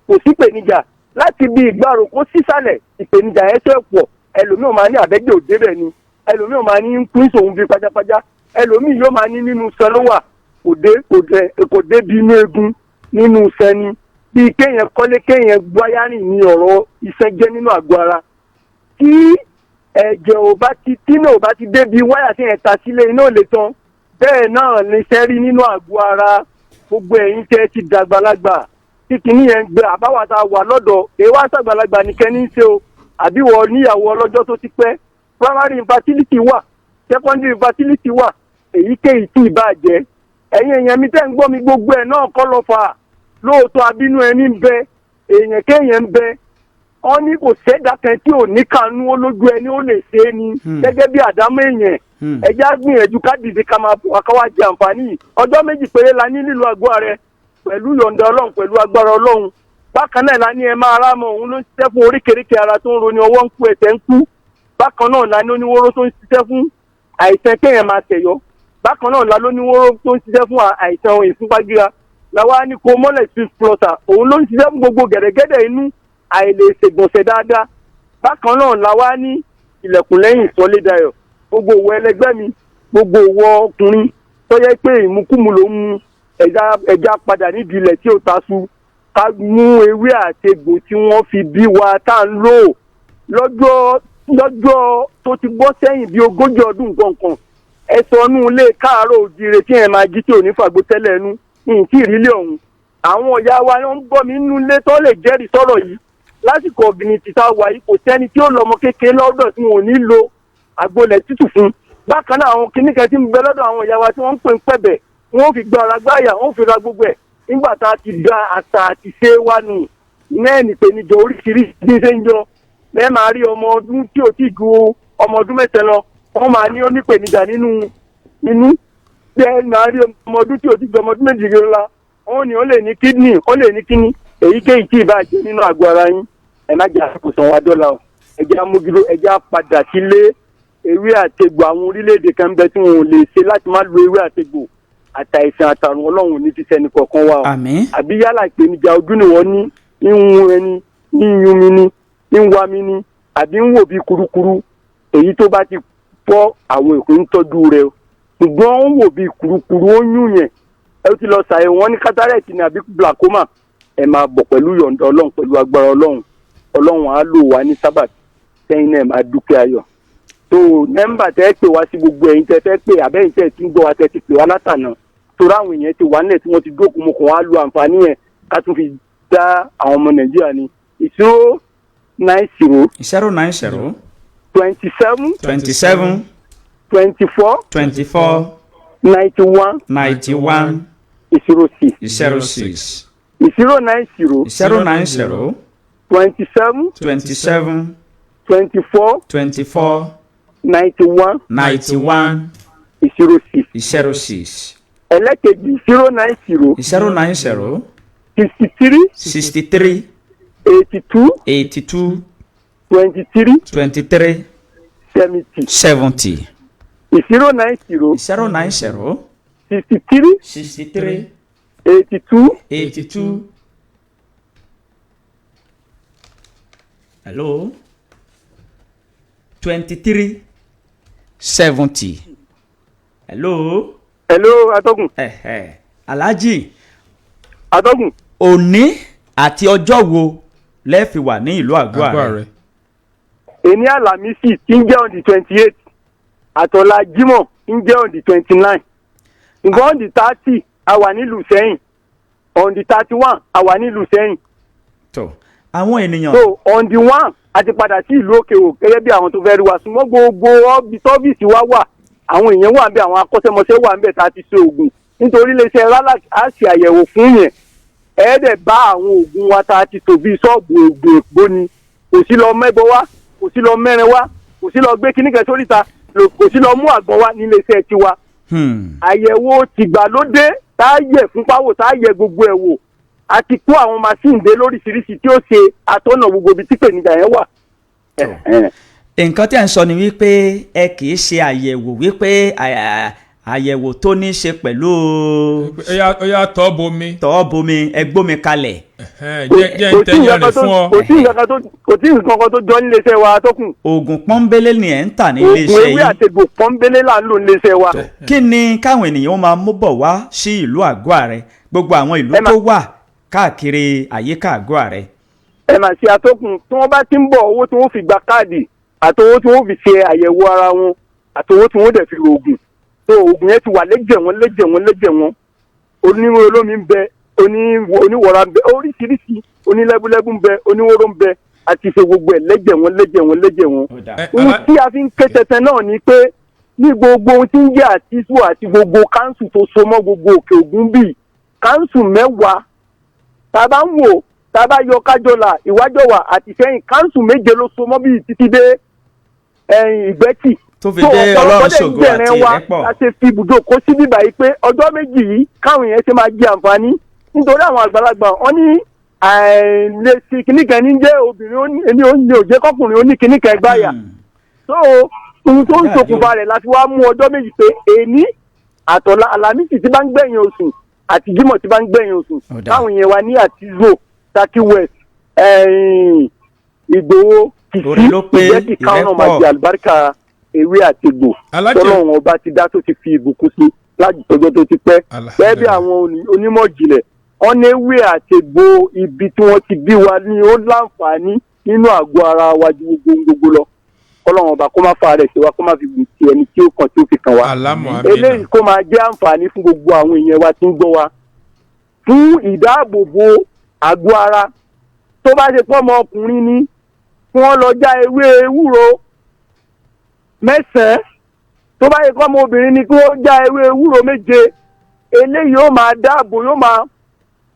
kò sí ìpèníjà. Láti bi ìgbàrò kó sísàlẹ̀, ìpèníjà ẹ̀ tó pọ̀. Ẹlòmíì ò máa ní àbẹ́jẹ́ òde bẹ̀ ni, ẹlòmíì ò máa ní ń pín sòun fi pajápajá, ẹlòmíì yóò máa ní nínú sẹ ló wà, kò dé kò dé kò dé bí inú egun nínú sẹni. Bíi kéèyàn kọ́lé, kéèyàn gbáyárìn ní ọ̀rọ̀ iṣẹ́ jẹ́ nínú àgọ́ ara. Tí ẹ̀jẹ̀ ò bá ti, tí náà ò bá ti débi wáyà tí ẹ̀ ta sílé, iná ò lè tán. Bẹ́ẹ̀ náà ní iṣẹ́ rí nínú àgọ́ ara. Gbogbo ẹ̀yin tẹ́ ti dàgbàlagbà tí kìíní yẹn ń gbé àbáwá tá a wà lọ́dọ̀, èyí wá sàgbàlagbà nìkẹ́ ní í ṣe o, àbí wọ́n níyàwó ọlọ́jọ́ tó ti pẹ́. Primary infertility wà, secondary infertility wà, èyíkéyìí tí ì bá jẹ́. Ẹ̀yin èèyàn mi tẹ́ ń gbọ́ mi, gbogbo ẹ̀ náà kọ́ lọ fà á. Lóòótọ́, abínú ẹni ń bẹ, èèyàn kéèyàn ń bẹ. Wọ́n ní kò sẹ́dá kan tí ò ní kanú, ó lójú ẹni ó lè ṣe é ni gẹ́gẹ́ bí àdámọ́ èèyàn. Ẹjẹ́ á gbìyànjú ká dìde, ká máa bọ̀ ká wá jẹ àǹfààní yìí. Ọjọ́ 2 péré la ní nílùú àgọ́ rẹ, pẹ̀lú yọ̀ǹda Ọlọ́run, pẹ̀lú agbára Ọlọ́run. Bákan náà la ní ẹ máa rámọ, òun ló ń ṣiṣẹ́ fún oríkèéríkèé ara tó ń roni, ọwọ́ ń kú, ẹsẹ̀ ń kú. Bákan náà la ní oníwóró tó ń ṣiṣẹ́ fún àìsàn kéèyàn máa tẹ̀yọ́. Bákan náà la lóníwóró tó ń ṣiṣẹ́ fún àìsàn ìfúnpá gíga. Làwa ní kó mọ́lẹ̀ swift plotter, òun ló ń ṣiṣẹ́ fún gbogbo gẹ̀rẹ́gẹ́dẹ̀ inú, àìlè ṣègbọ̀nsẹ̀ dáadáa. Bákan náà làwa ní ilẹ̀kùn lẹ́yìn ìsọlédayọ̀. Gbogbo òwò ẹlẹgbẹ́ mi, gbogbo òwò ọkùnrin tó yẹ pé ìmukúmu ló ń mu, ẹja padà nídìí ilẹ̀ tí ó ta su, ká mú ewé àti egbò tí wọ́n fi bí wa tá à ń lò lọ́jọ́ tó ti bọ́ sẹ́yìn bíi 40 ọdún nǹkan. Ẹ sọ inú ilé káàárọ̀ òjìire tí ẹ máa jí tí ò ní fàgbó tẹ́lẹ̀ ẹnu ní tí ìrílẹ̀ ọ̀hún. Àwọn ìyá wa ló ń gbọ́ mi nínú ilé tó lè jẹ́rìí sọ̀rọ̀ yìí. Lásìkò ọ̀gbìn tìta wà yìí, kò sẹ́ni tí ó lọ́mọ kékeré lọ́dọ̀ tí wọn ò ní lo àgbolẹ̀ tútù fún. Bákan náà, àwọn kinní kan tí ń bẹ lọ́dọ̀ àwọn ìyá wa tí wọ́n ń pè ń pẹ̀bẹ̀, wọ́n fi gba ọ̀rá gbáyà, wọ́n fi ra gbogbo ẹ̀. Nígbà tá a ti da àṣà àti ṣe wa nù náà, nìpèníjọ oríṣiríṣi bí ṣe ń jọ lẹ́ẹ̀ máa rí ọmọ ọdún tí ò tí ju ọmọ ọdún 9 lọ, wọ́n máa ní onípèníjà nínú inú. Bẹ́ẹ̀ máa rí ọmọ ọdún tí ò tí ju ọmọ ọdún 2 lọ, wọ́n ní ó lè ní kídìní, ó lè ní kíní. Èyíkéyìí tí ì bá jẹ́ nínú àgọ́ ara yín, ẹ má jẹ́ àkóso wa dọ́là o. Ẹ jẹ́ amúgídó, ẹ jẹ́ àpadà sílé ewé àtegbò. Àwọn orílẹ̀-èdè kan bẹ tí wọn ò lè ṣe láti má lo ewé àtegbò. Àtàìsàn àtàrùn, Ọlọ́run ò ní fi sẹ́ni kọ̀ọ̀kan wa o. Àmín. Àbí yálà ìpèníjà ojú ni wọ́n ní, ń hun ẹni, ń yún mi ni, ń wá mi ni, àbí ń wò bí kurukuru, èyí tó bá ti fọ́, àwọn èkó ń tọ́jú rẹ̀ o. Ṣùgbọ́n ó ń wò bí kurukuru, ó ń yún yẹn, ẹ ó ti lọ ṣàyẹ̀wò, wọn ní cataract ni àbí glaucoma, ẹ máa bọ̀ pẹ̀lú yọ̀ǹda Ọlọ́run, pẹ̀lú agbára Ọlọ́run. Ọlọ́run á lò wá ní sábàbí sẹ́yìn náà, máa dúpẹ́ ayọ̀. Tó nọ́mbà tẹ́ ẹ pè wá sí, gbogbo ẹ̀yin tẹ́ fẹ́ pè, àbẹ́yìn tẹ́ ẹ ti ń gbọ́ wa, tẹ́ ti pè wá látànà, torí àwọn èèyàn ti wà nílẹ̀ tí wọ́n ti dókun, mo kàn wá lo àǹfààní yẹn ká tún fi dá àwọn ọmọ Nàìjíríà ní 090 090 27 27 24 24 91 91 06. 06. 090 090 27 27 24 24 91 91 06. 06. Ẹlẹ́kejì, 090 090 63 63 82 82 23 23 70. 70. 090 090 63 63 82 82. Hello, 23 70. Hello. Hello, atọ́kùn. Ẹ̀hẹ̀, Alhaji. Atọ́kùn. Òní àti ọjọ́ wo lẹ́ẹ̀fi wà ní ìlú àgọ́ àgọ́ ààrẹ? rẹ̀. Èní Àlàmísì tí ń jẹ́ on the 28, àtọ̀la Jímọ̀ tí ń jẹ́ on the 29. Nǹkan on the 30, a wà nílùú Sẹ́yìn. On the 31, a wà nílùú Sẹ́yìn. Tó, Àwọn ènìyàn. So on the 1 a ti padà sí ìlú Òkè Ògùn gẹ́gẹ́ bí àwọn tó fẹ́ rí wa, ṣùgbọ́n gbogbo ọ́fíìsì wa wà, àwọn èèyàn wà ń bẹ, àwọn akọ́ṣẹ́mọṣẹ́ wà ń bẹ tá a ti ṣe oògùn, nítorí iléeṣẹ́ Ralac á ṣe àyẹ̀wò fún yẹn, ẹ̀ẹ́dẹ̀ bá àwọn oògùn wa tá a ti tò bíi ṣọ́ọ̀bù oògùn ègbó ni. Kò sí lọ mẹ́bọ wá, kò sí lọ mẹ́rin wá, kò sí lọ gbé kíní kan sóríta, kò sí lọ mú àgbọn wá nílé iṣẹ́ tiwa. Àyẹ̀wò tìgbàlódé tá a yẹ fún páwò, tá a yẹ gbogbo ẹ̀ wò, a ti kó àwọn machine dé lóríṣiríṣi tí ó ṣe atọ́nà gbogbo ibi tí ìpèníjà yẹn wà. Nǹkan tí à ń sọ ni wípé ẹ kì í ṣe àyẹ̀wò wípé àyẹ̀wò tó ní í ṣe pẹ̀lú. Ó yá, tọ́ bomi. Tọ́ bomi, ẹ gbómi kalẹ̀. Jẹ́ ń tẹ́yàn rẹ̀ fún ọ. Kò sí nǹkan kan tó jọ nílé iṣẹ́ wa tó kù. Oògùn pọ́nbélé ni ẹ̀ ń tà ní ilé iṣẹ́ Oògùn yìí. Ewé àtegbò pọ́nbélé là ń lò nílé iṣẹ́ wa. Kí ni káwọn ènìyàn máa mú bọ̀ wá sí ìlú àgọ́ ààrẹ, gbogbo àwọn ìlú tó wà káàkiri àyíká àgọ́ ààrẹ? Ẹ mà ṣe àtọkùn, tí wọ́n bá ti ń bọ̀, owó tí wọ́n fi gba káàdì àtowó tí wọ́n fi ṣe àyẹ̀wò ara wọn àtowó tí wọ́n dẹ̀ fi oògùn tó oògùn yẹn ti wà lẹ́jẹ̀ wọn lẹ́jẹ̀ wọn lẹ́jẹ̀ wọn. Onírúurú olómi ń bẹ, oníwọ̀ra ń bẹ, oríṣiríṣi onílẹ́búlẹ́bú ń bẹ, oníwóró ń bẹ, àti ṣe gbogbo ẹ̀ lẹ́jẹ̀ wọn lẹ́jẹ̀ wọn lẹ́jẹ̀ wọn. Ohun tí a fi ń ké tẹ̀tẹ̀ náà ni pé ní gbogbo ohun tí ń jẹ́ àtisù àti gbogbo káńsù tó so mọ́ gbogbo Òkè Ògùn bíi káńsù 10 tá a bá ń wò, tá a bá yọ Kájọlà, Ìwájọwà àti Ìṣẹ́yìn, káńsù 7 ló so mọ́ bíi títí dé Ìgbẹ́tì tó fi dé Ọlọ́run ṣògo àti Ìrẹ́pọ̀. A ṣe fi ibùdó kó sí bíbá yìí pé ọjọ́ 2 yìí káwọn èèyàn ṣe máa jẹ àǹfààní, nítorí àwọn àgbàlagbà wọn ní àìlèsí kìnnìkan ní jẹ́ obìnrin ní òjé kọkùnrin ó ní kìnnìkan gbáyà. So ohun tó ń ṣokùnfà rẹ̀ láti wá mú ọjọ́ 2 pé èní àtọ̀lá, Àlàmísì tí bá ń gbẹ̀yìn oṣù àti Jímọ̀ tí bá ń gbẹ̀yìn oṣù, káwọn èèyàn wa ní Àtìzó, Saki West, Ìgbòho, Kìsì, Ìgbẹ́tì, káwọn náà máa jẹ àlùbáríkà ewé àtegbò tọ́lọ́run ọba ti dá tó ti fi ìbùkún sí láti ọjọ́ tó ti pẹ́. Bẹ́ẹ̀ bí àwọn onímọ̀ ìjìnlẹ̀ wọ́n ní ewé àtegbò ibi tí wọ́n ti bí wa ní ó láǹfààní nínú àgọ́ ara wa ju gbogbo lọ. Kọ́lọ́run ọba kó má fa rẹ̀ sí wa, kó má fi gbìn ti ẹni tí ó kàn tí ó fi kàn wá. Eléyìí kó máa jẹ́ àǹfààní fún gbogbo àwọn èèyàn wa tí ń gbọ́ wa fún ìdáàbòbò àgọ́ ara. Tó bá ṣe pọ́nmọ ọkùnrin ni kí wọ́n lọ já ewé ewúro 9, tó bá yẹ kọ́mọ obìnrin ni kí wọ́n já ewé ewúro 7. Eléyìí yóò máa dáàbò, yóò máa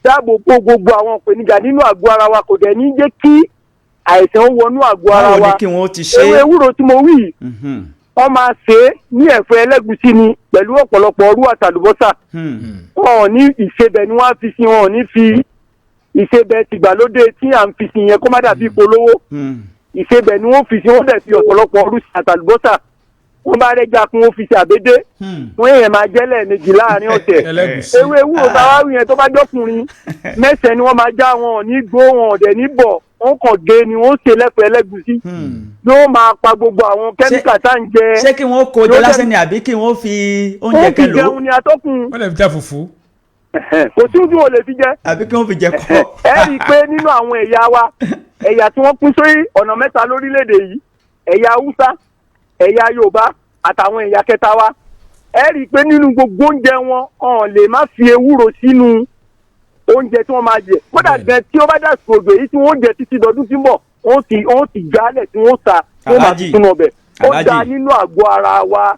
dáàbò bo gbogbo àwọn ìpèníjà nínú àgọ́ ara wa, kò dẹ̀ ní jẹ́ kí àìsàn wọnú àgọ́ ara wa. Báwo ni kí wọ́n ti ṣe? Ewé ewúro tí mo wí, wọ́n máa ṣe é ní ẹ̀fọ́ ẹlẹ́gùsí ni pẹ̀lú ọ̀pọ̀lọpọ̀ ọrú àtàlùbọ́sà. Wọn ò ní ìsebẹ̀ ni wọ́n á fi sí, wọn ò ní fi ìsebẹ̀ tìgbàlódé tí à ń fi sí yẹn kó má dàbí ìpolówó. Ìsebẹ̀ ni wọ́n fi sí, wọ́n dẹ̀ fi ọ̀pọ̀lọpọ̀ ọrú àtàlùbọ́sà. Wọ́n bá rẹ́jà kún, wọ́n fi ṣe àbédé, wọ́n èèyàn máa jẹ́ lẹ́ẹ̀mejì láàrin ọ̀sẹ̀. Ewé ewúro táwa wí yẹn, tó bá jọ́kùnrin, 9 ni wọ́n máa já, wọn ò ní gbó, wọn ò dẹ̀ ní bọ̀, wọ́n kàn gé ni wọ́n ṣe lẹ́fẹ̀ẹ́ ẹlẹ́gùsí. Yóò máa pa gbogbo àwọn kẹ́míkà tá à ń jẹ. Ṣé kí wọ́n kó jẹ lásán ni àbí kí wọ́n fi oúnjẹ kan lò? Ó fi jẹun ni atọ́kùn. Wọ́n lè fi já fùfú. Kò sí ohun tí wọ́n lè fi jẹ. Àbí kí wọ́n fi jẹ kọ́. Ẹ rí i pé nínú àwọn ẹ̀yà wa, ẹ̀yà tí wọ́n pín sórí ọ̀nà 3 lórílẹ̀‐èdè yìí, ẹ̀yà Haúsá, ẹ̀yà Yorùbá àtàwọn ẹ̀yà kẹta wa, ẹ rí i pé nínú gbogbo oúnjẹ wọn, ọ̀n lè má fi ewúro sínú oúnjẹ tí wọ́n máa jẹ. Kódà gan tí ó bá dàsìkò òjò èyí tí wọ́n jẹ títí dọdún tí ń bọ̀, wọ́n ti jálẹ̀ tí wọ́n ta, wọ́n máa fi sínú ọbẹ̀. Ó da nínú àgọ́ ara wa,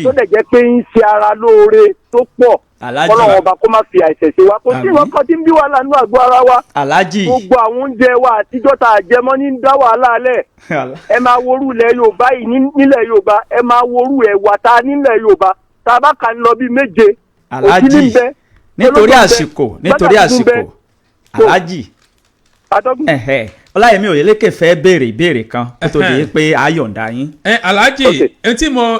tó dẹ̀ jẹ́ pé ń ṣe ara lóore tó pọ̀. Kọ́lọ́run ọba kó má fi àìsàn ṣe wa. Kò sí ìwọ́n kan tí ń bí wàhálà nínú àgọ́ ara wa. Gbogbo àwọn oúnjẹ wa àtijọ́ tá a jẹ mọ́ ní ń dá wàhálà lẹ̀. Ẹ máa worú ilẹ̀ Yorùbá yìí, nílẹ̀ Yorùbá, ẹ máa worú ẹ̀wà ta nílẹ̀ Yorùbá tá a bá kà ń lọ bíi 7. Alhaji, nítorí àsìkò, nítorí àsìkò, Alhaji Ọláyẹmí Oyèlékè fẹ́ béèrè ìbéèrè kan kó tó di pé a yọ̀ǹda yín. Ẹ Alhaji, etí mo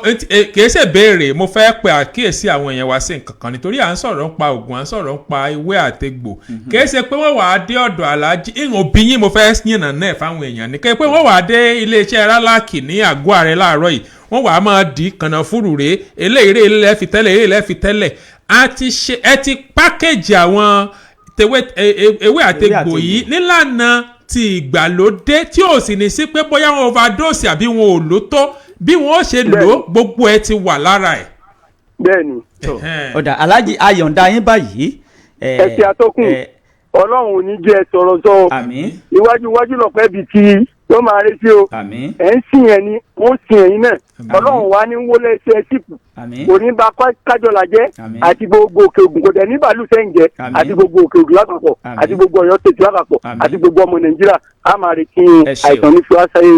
kì í ṣe béèrè, mo fẹ́ pe àkíyèsí àwọn èèyàn wá sí nǹkan kan, nítorí à ń sọ̀rọ̀ ń pa ògùn, à ń sọ̀rọ̀ ń pa ewé àtegbò. Kì í ṣe pé wọ́n wàá dé ọ̀dọ̀ Alhaji, ìhàn òbí yín mo fẹ́ yànnà náà fáwọn èèyàn ní kí pé wọ́n wàá dé iléeṣẹ́ Rálàkì ní àgọ́ ààrẹ láàárọ̀ yìí, wọ́n wàá máa di kànáfùrù rèé, eléyìí rèé lẹ́ẹ̀fi tẹ́lẹ̀, eléyìí lẹ́ẹ̀fi tẹ́lẹ̀. A ti ṣe, ẹ ti pákéjì àwọn ewé àtegbò yìí nílànà ti ìgbàlódé tí ò sì ní sí pé bóyá wọn overdose àbí wọn ò lò tó, bí wọn ó ṣe lò gbogbo ẹ ti wà lára ẹ. Bẹ́ẹ̀ni. Ọ̀dà Alhaji, ayọ̀ǹda yín báyìí. Ẹ ṣe atọ́kùn. Ọlọ́run ò ní jẹ́ ẹ sọ̀rọ̀ sọ o. Àmín. Iwájú iwájú lọ̀pẹ́ bíi ti yóò máa retí o. Àmín. Ẹ̀ ń sìn ẹ̀ ni wọ́n sìn ẹ̀yin náà. Àmín. Ọlọ́run wa ní wọlé ẹsẹ̀ sípù. Àmín. Kò ní ba Kájọlà jẹ́. Àmín. Àti gbogbo Òkè Ògùn kò dẹ̀ ní bàálù sẹ́yìn jẹ́. Àmín. Àti gbogbo Òkè Ògùn lápapọ̀. Àmín. Àti gbogbo Ọ̀yọ́ tètè lápapọ̀. Àmín. Àti gbogbo ọmọ Nàìjíríà á máa retí Ẹ ṣé o. àìsàn ní fi wá sáyé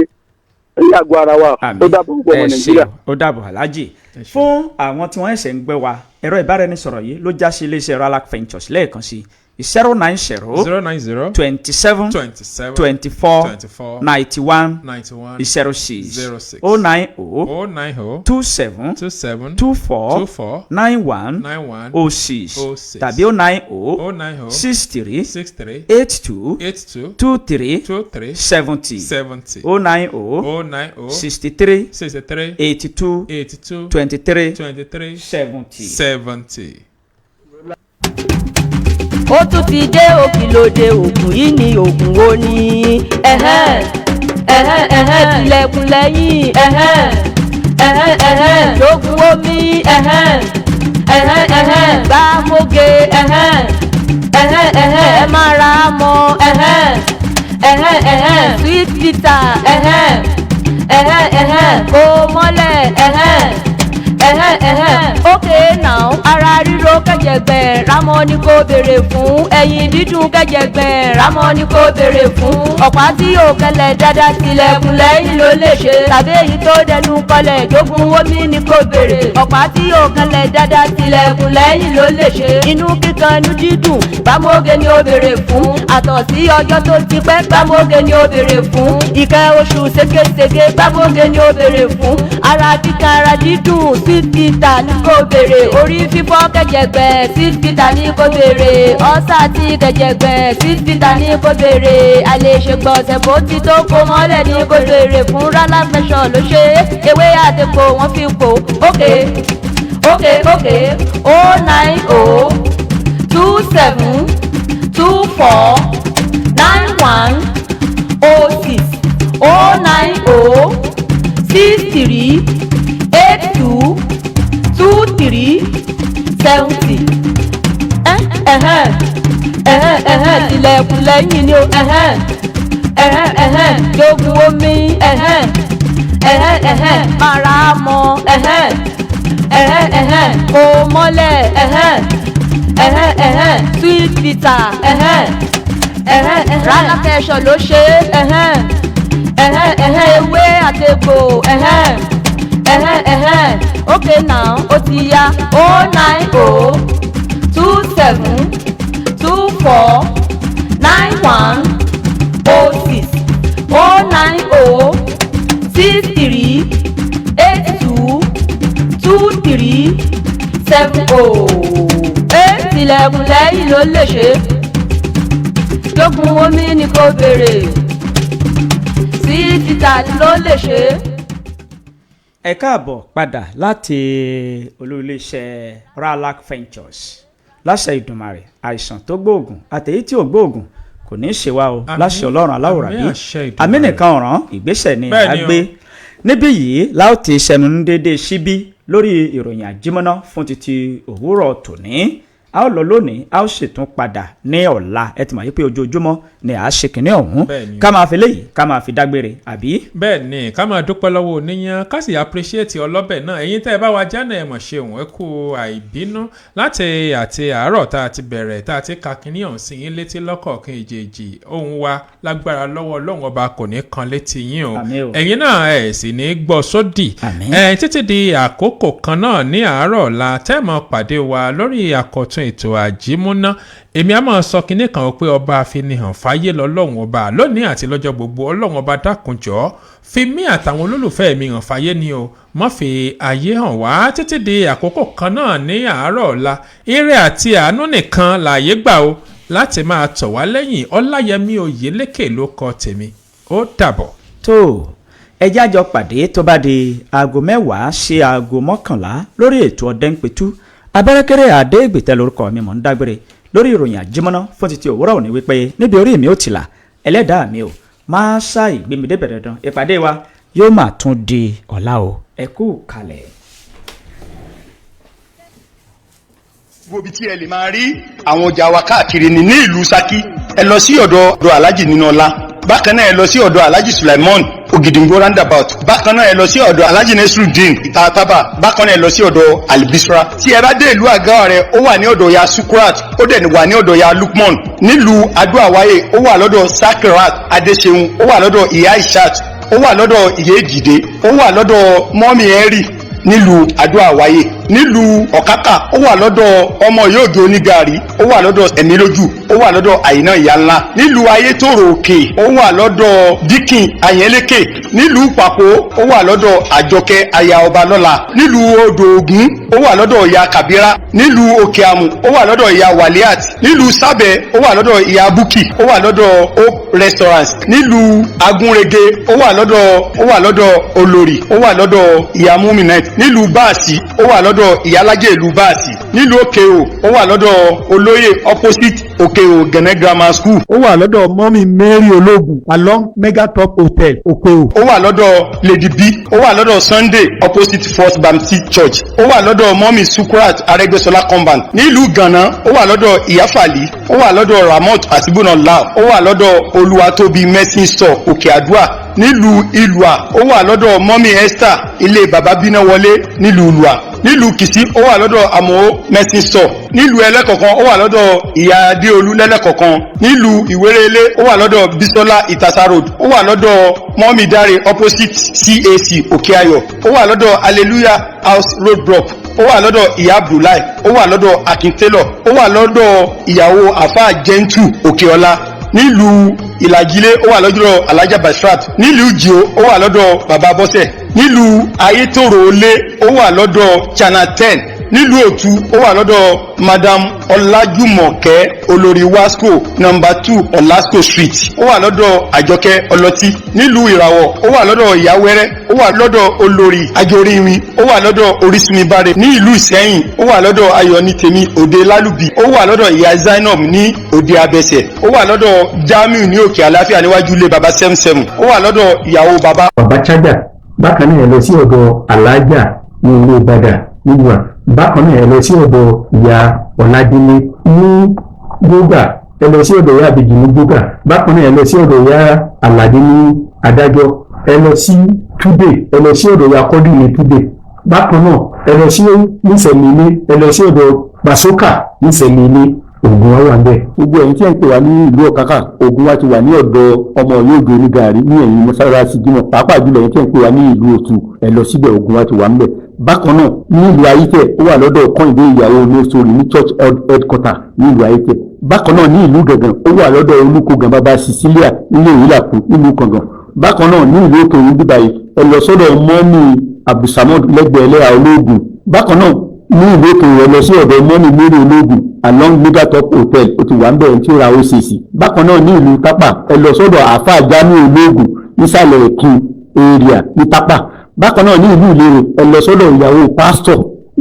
ní àgọ́ ara wa. Àmín. Ó dàbọ̀ gbogbo ọmọ Ẹ ṣé Nàìjíríà. o, ó dàbọ̀ aláàjì. Fún àwọn tí wọ́n ẹ̀sẹ̀ ń gbẹ́ wa, ẹ̀rọ ìbáraẹnisọ̀rọ̀ yìí ló já sí iléeṣẹ́ Ralac Ventures lẹ́ẹ̀kan sí 090 090 27 27 24 24 91 91 06 06 090 090 27 27 24 24 91 91 06 06 tàbí 090 090 63 63 82 82 23 23 70 70 090 090 63 63 82 82 23 23 70. 70. Ó tún ti dé òkìlóde ògùn yìí ni ògùn wo ni. Ẹ̀hẹ́n, ẹ̀hẹ́n, ẹ̀hẹ́n, tilẹ̀kùn lẹ́yìn. Ẹ̀hẹ́n, ẹ̀hẹ́n, ẹ̀hẹ́n, jogun omi. Ẹ̀hẹ́n, ẹ̀hẹ́n, ẹ̀hẹ́n, gbàmóge. Ẹ̀hẹ́n, ẹ̀hẹ́n, ẹ̀hẹ́n, ẹ má ra mọ́. Ẹ̀hẹ́n, ẹ̀hẹ́n, ẹ̀hẹ́n, sweet bitter. Ẹ̀hẹ́n, ẹ̀hẹ́n, ẹ̀hẹ́n, kò mọ́lẹ̀. Ẹ̀hẹ́n, ẹ̀hẹ́n, ẹ̀hẹ́n, okay now. Ara ríro kẹ̀jẹ̀gbẹ̀, rámọ́ ni kò béèrè fún. Ẹ̀yìn dídùn kẹ̀jẹ̀gbẹ̀, rámọ́ ni kò béèrè fún. Ọ̀pá tí yóò kẹlẹ̀ dáadáa, tilẹ̀kùn lẹ́yìn ló lè ṣe, tàbí èyí tó dẹnu kọlẹ̀, jogun omi ni kò béèrè. Ọ̀pá tí yóò kẹlẹ̀ dáadáa, tilẹ̀kùn lẹ́yìn ló lè ṣe. Inú kíkan, inú dídùn, gbàmóge ni ó béèrè fún. Àtọ̀ sí ọjọ́ tó ti pẹ́, gbàmóge ni ó béèrè fún. Ìkẹ́ oṣù ségesège, gbàmóge ni ó béèrè fún. Ara kíkan, ara dídùn, sweet bitter ní kò béèrè. Orí fífọ́ kẹ̀jẹ̀gbẹ̀, sweet bitter ní kò béèrè. Ọ́sà tí kẹ̀jẹ̀gbẹ̀, sweet bitter ní kò béèrè. Àlèṣègbọ̀nsẹ̀ bó ti tó kó mọ́lẹ̀ ní kò béèrè fún. Rálá mẹ́sàn ló ṣe é, ewé àtẹ̀kọ́ wọ́n fi pò. Ókè ókè ókè, 090 27 24 91 06, 090 63 82 23 70. Ẹ̀hẹ́n, ẹ̀hẹ́n, ẹ̀hẹ́n, tilẹ̀kùn lẹ́yìn ni o. Ẹ̀hẹ́n, ẹ̀hẹ́n, ẹ̀hẹ́n, jogun omi. Ẹ̀hẹ́n, ẹ̀hẹ́n, ẹ̀hẹ́n, mara mọ́. Ẹ̀hẹ́n, ẹ̀hẹ́n, ẹ̀hẹ́n, kò mọ́lẹ̀. Ẹ̀hẹ́n, ẹ̀hẹ́n, ẹ̀hẹ́n, sweet bitter. Ẹ̀hẹ́n, ẹ̀hẹ́n, ẹ̀hẹ́n, rárá fẹsọ̀ ló ṣe é. Ẹ̀hẹ́n, ẹ̀hẹ́n, ẹ̀hẹ́n, ewé àtegbò. Ẹ̀hẹ́n, ẹ̀hẹ́n, ẹ̀hẹ́n, okay now, ó ti yá, 090 27 24 91 06, 090 63 82 23 70. Ẹ tilẹ̀kùn lẹ́yìn ló lè ṣe, jogun omi ni kò béèrè, sí títà ló lè ṣe. Ẹ káàbọ̀ padà láti olú iléeṣẹ́ Ralac Ventures. Láṣẹ Ìdùmarè, àìsàn tó gbóògùn àtèyí tí ò gbóògùn kò ní í ṣe wá o. Àmín. Láṣẹ Ọlọ́run aláwòrán Àmín, bí àṣẹ Ìdùmarè. Àmì nìkan ọ̀ràn ìgbésẹ̀ ni Bẹ́ẹ̀ à ni o. gbé níbí yìí la ó ti ṣẹnu ní déédéé síbí lórí ìròyìn àjímọ́ná fún títí òwúrọ̀ tòní. A ó lọ lónìí, a ó ṣètún padà ní ọ̀la. Ẹ ti mọ̀ yí pé ojoojúmọ́ ni à á ṣe kìnní ọ̀hún. Bẹ́ẹ̀ ni o. Ká máa fi léyìí ká máa fi dágbére àbí. Bẹ́ẹ̀ ni, ká máa dúpẹ́ lọ́wọ́ oníyan, ká sì appreciate ọlọ́bẹ̀ náà. Ẹ̀yin tẹ́ ẹ bá wa jánà, ẹ̀ mọ̀ ṣeun, ẹ kú àìbínú láti àti àárọ̀ tá a ti bẹ̀rẹ̀ tá a ti ka kínní ọ̀hún sí yín létí lọ́kọ̀ọ̀kan èjèèjì. Ohun wa lágbára lọ́wọ́ Ọlọ́run Ọba kò ní kan létí yín o. Àmín o. Ẹ̀yin náà ẹ̀ sì ní gbọ́ sódì. Àmín. Ẹ̀ títí di àkókò kan náà ní àárọ̀ ọ̀la tẹ́ mọ́ pàdé wa lórí àkọ́tún ètò àjímúná. Èmi á máa sọ kinní kan pé ọba àfinihàn fáyé lọ́lọ́run Ọba lónìí àti lọ́jọ́ gbogbo. Ọlọ́run Ọba, dákunjọ́ fi mí àtàwọn olólùfẹ́ mi hàn fáyé ni o, má fi ayé hàn wá. Títí di àkókò kan náà ní àárọ̀ ọ̀la, ire àti àánú nìkan láàyè gbà o láti máa tọ̀ wá lẹ́yìn. Ọláyẹmí Oyèlékè ló kọ tèmi. Ó dàbọ̀. Tó ẹ jẹ́ àjọ pàdé tó bá di aago 10 sí aago 11 lórí ètò Ọ̀dẹ́npẹ̀tù abẹ́rẹ́kẹ́rẹ́ àdégbìtẹ́. Lórúkọ mi, mò ń dágbére lórí ìròyìn àjímọ́ná fún títí òwúrọ̀ òní wípé níbi orí mi ò tìlà, ẹlẹ́dàá mi ò máa ṣáì gbé mi débẹ̀ dandan. Ìpàdé wa yóò máa tún di ọ̀la o. Ẹ kú kalẹ̀. Gbogbo ibi tí ẹ lè máa rí àwọn ọjà wa káàkiri ni ní ìlú Ṣakí. Ẹ lọ sí ọ̀dọ̀ Alhaji Ninọlá. Bákan náà, ẹ lọ sí ọ̀dọ̀ Alhaji Sulaimon, Ògìdìngbò roundabout. Bákan náà, ẹ lọ sí ọ̀dọ̀ Alhaji Nesrudeen, Ìtatábà. Bákan náà, ẹ lọ sí ọ̀dọ̀ Albisra. Tí ẹ bá dé ìlú Àgọ́ rẹ, ó wà ní ọ̀dọ̀ ya Sukurat, ó dẹ̀ wà ní ọ̀dọ̀ ya Lukman. Nílùú Adó-Àwáyé, ó wà lọ́dọ̀ Sakirat Adéṣeun, ó wà lọ́dọ̀ ìyá Ishat, ó wà lọ́dọ̀ ìyá Èjìdé, ó wà lọ́dọ̀ mọ́mí ẹ̀rì nílùú Adó-Àwáyé. Nílùú Ọ̀kákà, ó wà lọ́dọ̀ ọmọ yóòjó onígàrí, ó wà lọ́dọ̀ ẹ̀mí lójú, ó wà lọ́dọ̀ Àyìnà ìyá ńlá. Nílùú Ayétòrò Òkè, ó wà lọ́dọ̀ Díkìn Àyẹ́lékè. Nílùú Pàpó, ó wà lọ́dọ̀ Àjọkẹ́ aya ọba lọ́la. Nílùú Odò Ògún, ó wà lọ́dọ̀ ìyá Kàbírá. Nílùú Òkè Àmù, ó wà lọ́dọ̀ ìyá Wàlíàt. Nílùú Sábẹ̀, ó wà lọ́dọ̀ ìyá Búkì, ó wà lọ́dọ̀ Hope Restaurant. Nílùú Agúnrege, ó wà lọ́dọ̀ Olórí, ó wà lọ́dọ̀ ìyá Múminat. Nílùú Báàsì, ó wà lọ́dọ̀ ìyálájẹ ìlú Báàsì. Nílùú Òkèò, ó wà lọ́dọ̀ olóyè opposite Òkèò Gẹ̀nẹ́ Grammar School. Ó wà lọ́dọ̀ mọ́mí Mary Ológun, along Megatop Hotel, Òkèò. Ó wà lọ́dọ̀ Lady B, ó wà lọ́dọ̀ Sunday, opposite First Baptist Church. Ó wà lọ́dọ̀ mọ́mí Sukurat, Arẹ́gbẹ́ṣọlá compound. Nílùú Gànà, ó wà lọ́dọ̀ Ìyáfàlì, ó wà lọ́dọ̀ Ramot Àtibúnà, ó wà lọ́dọ̀ Olúwatóbi Medicine Store, Òkè Àdúrà. Nílùú Ìlúà, ó wà lọ́dọ̀ mọ́mí Esther, ilé bàbá Bíná wọlé nílùú Ìlúà. Nílùú Kìsí, ó wà lọ́dọ̀ Àmọ́ Medicine Store. Nílùú Ẹlẹ́kọ̀kan, ó wà lọ́dọ̀ ìyá Adéolú lẹ́lẹ́kọ̀kan. Nílùú Ìwérélé, ó wà lọ́dọ̀ Bisola, Ìtàsá Road. Ó wà lọ́dọ̀ mọ́mí Dáre, opposite CAC Òkè Ayọ̀. Ó wà lọ́dọ̀ Hallelujah House road block. Ó wà lọ́dọ̀ ìyá Abdullahi. Ó wà lọ́dọ̀ Akin Taylor. Ó wà lọ́dọ̀ ìyàwó Àfáà Gentle Òkèọlá. Nílùú Ìlàjílé, ó wà lọ́dọ̀ Alhaja Basrat. Nílùú Jio, ó wà lọ́dọ̀ bàbá Bọ́sẹ̀. Nílùú Ayétòrò Olé, ó wà lọ́dọ̀ Channel 10. Nílùú Òtú, ó wà lọ́dọ̀ Madam Ọlájúmọ̀kẹ́ Olórí Wasco, number 2 Olasco Street. Ó wà lọ́dọ̀ Àjọkẹ́ Ọlọ́tí. Nílùú Ìràwọ̀, ó wà lọ́dọ̀ Ìyáwẹ́rẹ́, ó wà lọ́dọ̀ Olórí Ajoríwin, ó wà lọ́dọ̀ Orísunmibáre. Ní ìlú Ìsẹ́yìn, ó wà lọ́dọ̀ Ayọ̀ ní Tèmi, Òde Lálùbí. Ó wà lọ́dọ̀ ìyá Zainab ní Òde Abẹsẹ̀. Ó wà lọ́dọ̀ Jamiu ní Òkè Àláfíà, níwájú ilé baba 77. Ó wà lọ́dọ̀ ìyàwó baba. Bàbá Chájà. Bákan náà, ẹ lọ sí ọ̀dọ̀ Alájà ní ilé Ìbàdàn nígbà. Bákan náà, ẹ lọ sí ọ̀dọ̀ ìyá Ọ̀làdélé ní Gbógà. Ẹ lọ sí ọ̀dọ̀ ìyá Àbèjì ní Gbógà. Bákan náà, ẹ lọ sí ọ̀dọ̀ ìyá Àlàdé ní Adájọ́. Ẹ lọ sí Túdè, ẹ lọ sí ọ̀dọ̀ ìyá Kọ́dù ní Túdè. Bákan náà, ẹ lọ sí Nísẹ̀lẹ̀, ẹ lọ sí ọ̀dọ̀ Basókà nísẹ̀lẹ̀, oògùn wa wà ń bẹ̀. Gbogbo ẹ̀yin tí ẹ̀ ń pè wá ní ìlú Ọ̀kákà, oògùn wa ti wà ní ọ̀dọ̀ ọmọ yóò onígàrí ní ẹ̀yìn mọ́sálásí Jímọ̀. Pàápàá jùlọ, ẹ̀yin tí ẹ̀ ń pè wá ní ìlú Òtù, ẹ̀ lọ síbẹ̀, oògùn wa ti wà ń bẹ̀. Bákan náà, ní ìlú Ayítẹ̀, ó wà lọ́dọ̀ Kọ́ìndé ìyàwó olóṣòrì ní church headquarter ní ìlú Ayítẹ̀. Bákan náà, ní ìlú Gàngàn, ó wà lọ́dọ̀ Olùkógan bàbá Cecilia nílé Ìlàkù nílùú Gàngàn. Bákan náà, ní ìlú Òkè Òyìn bíbáyìí, ẹ lọ sọ́dọ̀ mọ́mí Abdulsamad lẹ́gbẹ̀ẹ́ ẹlẹ́yà olóògùn. Bákan náà, ní ìlú Òkè Òyìn, ẹ lọ sí ọ̀dọ̀ mọ́mí Mary olóògùn along Megatop Hotel, ó ti wà ń bẹ̀rẹ̀ tí ó ra OCC. Bákan náà, ní ìlú Tápà, ẹ lọ sọ́dọ̀ àáfàá Jamiu olóògùn nísàlẹ̀ Ẹ̀kín area ní Tápà. Bákan náà, ní ìlú Ìlérò, ẹ lọ sọ́dọ̀ ìyàwó pásítọ̀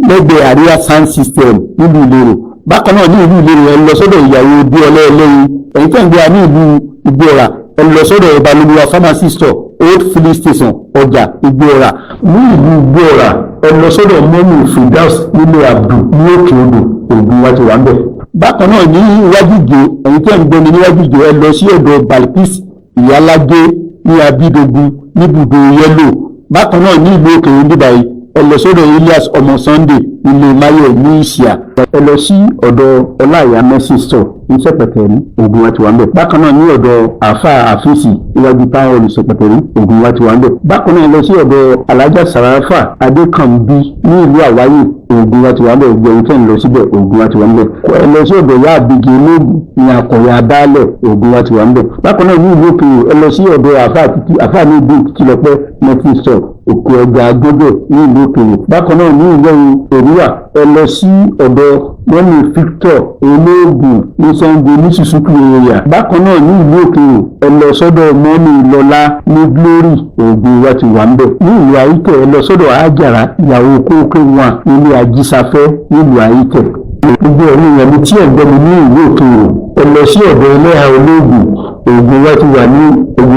lẹ́gbẹ̀ẹ́ Àríyá sound system nílùú Ìlérò. Bákan náà, ní ìlú Ìlérò, ẹ lọ sọ́dọ̀ ìyàwó Déọlẹ́ Ẹlẹ́yin. Ẹ̀yin tẹ́ ń gbé wa ní ìlú Ìgbòrà, ẹ lọ sọ́dọ̀ Ọbalolúwa pharmacy store, old filling station, ọjà Ìgbòrà. Ní ìlú Ìgbòrà, ẹ lọ sọ́dọ̀ mọ́mù Firdaus nílé Abdul ní Òkè Odò, ògùn wa ti wà ń bẹ̀. Bákan náà, ní iwájú ìjò, ẹ̀yin tẹ́ ń gbọ́ mi níwájú ìjò, ẹ lọ sí ọ̀dọ̀ Balkis Ìyálájé ní Abídogun níbùdó Yẹ́lò. Bákan náà, ní ìlú Òkè Òyìnbó báyìí, ẹ lọ sọ́dọ̀ Elias ọmọ Sunday, ilé Mayo ní Ìsìà. Ẹ lọ sí ọ̀dọ̀ Ọláìyá Mercy store ní Sẹpẹtẹrí, ògùn wa ti wà ń bẹ̀. Bákan náà, ní ọ̀dọ̀ Àáfàá Àfíìsì iwájú táwọn olùsẹpẹtẹrí, ògùn wa ti wà ń bẹ̀. Bákan náà, lọ sí ọ̀dọ̀ Alájà Sàràfà Adékànbí ní ìlú Àwáyé, ògùn wa ti wà ń bẹ̀. Ògùn ẹ̀yìn tẹ́ ń lọ síbẹ̀, ògùn wa ti wà ń bẹ̀. Ẹ lọ sí ọ̀dọ̀ ìyá Àbígí olóògùn ní Akọ̀wé Abálẹ̀, ògùn wa ti wà ń bẹ̀. Bákan náà, ní ìlú Òkèèrè, ẹ lọ sí ọ̀dọ̀ àáfàá títí àáfàá ní ìlú Tìlọpẹ́ Mercy store, Òkè Ọjà Agbóbẹ̀ ní ìlú Òkèèrè. Bákan náà, ní ìlú Èrúwà, ẹ lọ sí ọ̀dọ̀ mọ́mí Victor olóògùn ní Sango ní Suzuki area. Bákan náà, ní ìlú Òkèèrè, ẹ lọ sọ́dọ̀ mọ́mí Lọ́lá ní Glory, ògùn wa ti wà ń bẹ̀. Ní ìlú Àyíkẹ́, ẹ lọ sọ́dọ̀ Àjàrà ìyàwó Kókè wọn nílé Ajísáfẹ́ nílùú Àyíkẹ́. Gbogbo ẹ̀mí ìyàwó tí ẹ̀ ń gbọ́ mi ní ìlú Òkèèrè, ẹ lọ sí ọ̀dọ̀ ẹlẹ́hà olóògùn, ògùn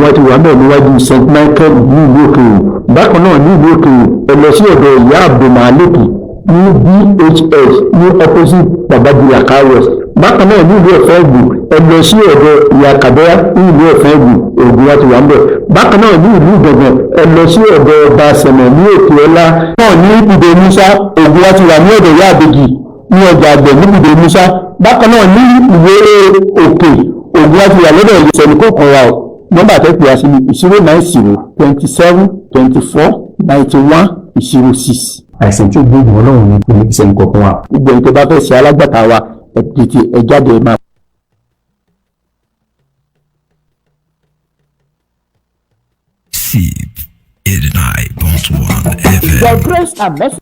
wa ti wà bẹ́ẹ̀ níwájú St Michael ní ìlú Òkèèrè. Bákan náà, ní ìlú Òkèèrè, ẹ lọ sí ọ̀dọ̀ ìyá Abdulmalik. Ní BHS ní opposite Babajira car wash. Bákan náà, ní ìlú Ọ̀fẹ́ Ògùn, ẹ lọ sí ọ̀dọ̀ Ìyá Kàbẹ́yà ní ìlú Ọ̀fẹ́ Ògùn, ògùn wa ti wà ń bẹ̀. Bákan náà, ní ìlú Ìgbọ̀ngàn, ẹ lọ sí ọ̀dọ̀ Ọba Sẹ̀mẹ̀ ní Òkè Ọlá náà. Ní Ibùdó Musa, ògùn wa ti wà ní ọ̀dọ̀ Ìyá Àbèjì ní ọjà àgbẹ̀ ní Ibùdó Musa. Bákan náà, ní Ìwé Òkè, ògùn wa ti wà lọ́dọ̀ ìyẹsẹ̀ kọ̀ọ̀kan wa o. Nọ́mbà tẹ́ pè wá sí ní 090 27 24 91 06. Àìsàn tí ó gbóògùn, Ọlọ́run ní kò ní kí sẹ́ni kọ̀ọ̀kan wa. Gbogbo ẹni tó bá fẹ́ ṣe alágbàtà wa, ẹ tètè ẹ jáde, ẹ máa. CIP 89.1 FM. Your grace and mercy.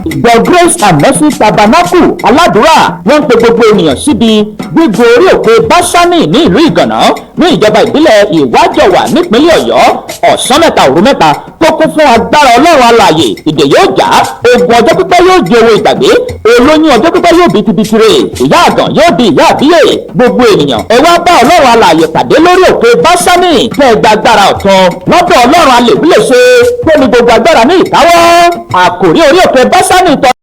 The Grace and Mercy Tabernacle aládùúrà wọ́n ń pe gbogbo ènìyàn síbi gbígun orí òkè Báṣánì ní ìlú Ìgànná, ní ìjọba ìbílẹ̀ Ìwájọwà, nípínlẹ̀ Ọ̀yọ́. Ọ̀sán mẹ́ta, òru mẹ́ta tó kún fún agbára Ọlọ́run alààyè. Ìdè yóò já, ogun ọjọ́ pípẹ́ yóò di ohun ìgbàgbé, olóyún ọjọ́ pípẹ́ yóò bí tibitire, ìyá àgàn yóò di ìyá àbíyè. Gbogbo ènìyàn, ẹ wá bá Ọlọ́run alààyè pàdé lórí òkè Báṣánì, kẹ́ ẹ gba agbára ọ̀tun lọ́dọ̀ Ọlọ́run alèwí lè ṣe tó ní gbogbo agbára ní ìkáwọ́. Àkòrí orí òkè Báṣánì tọ́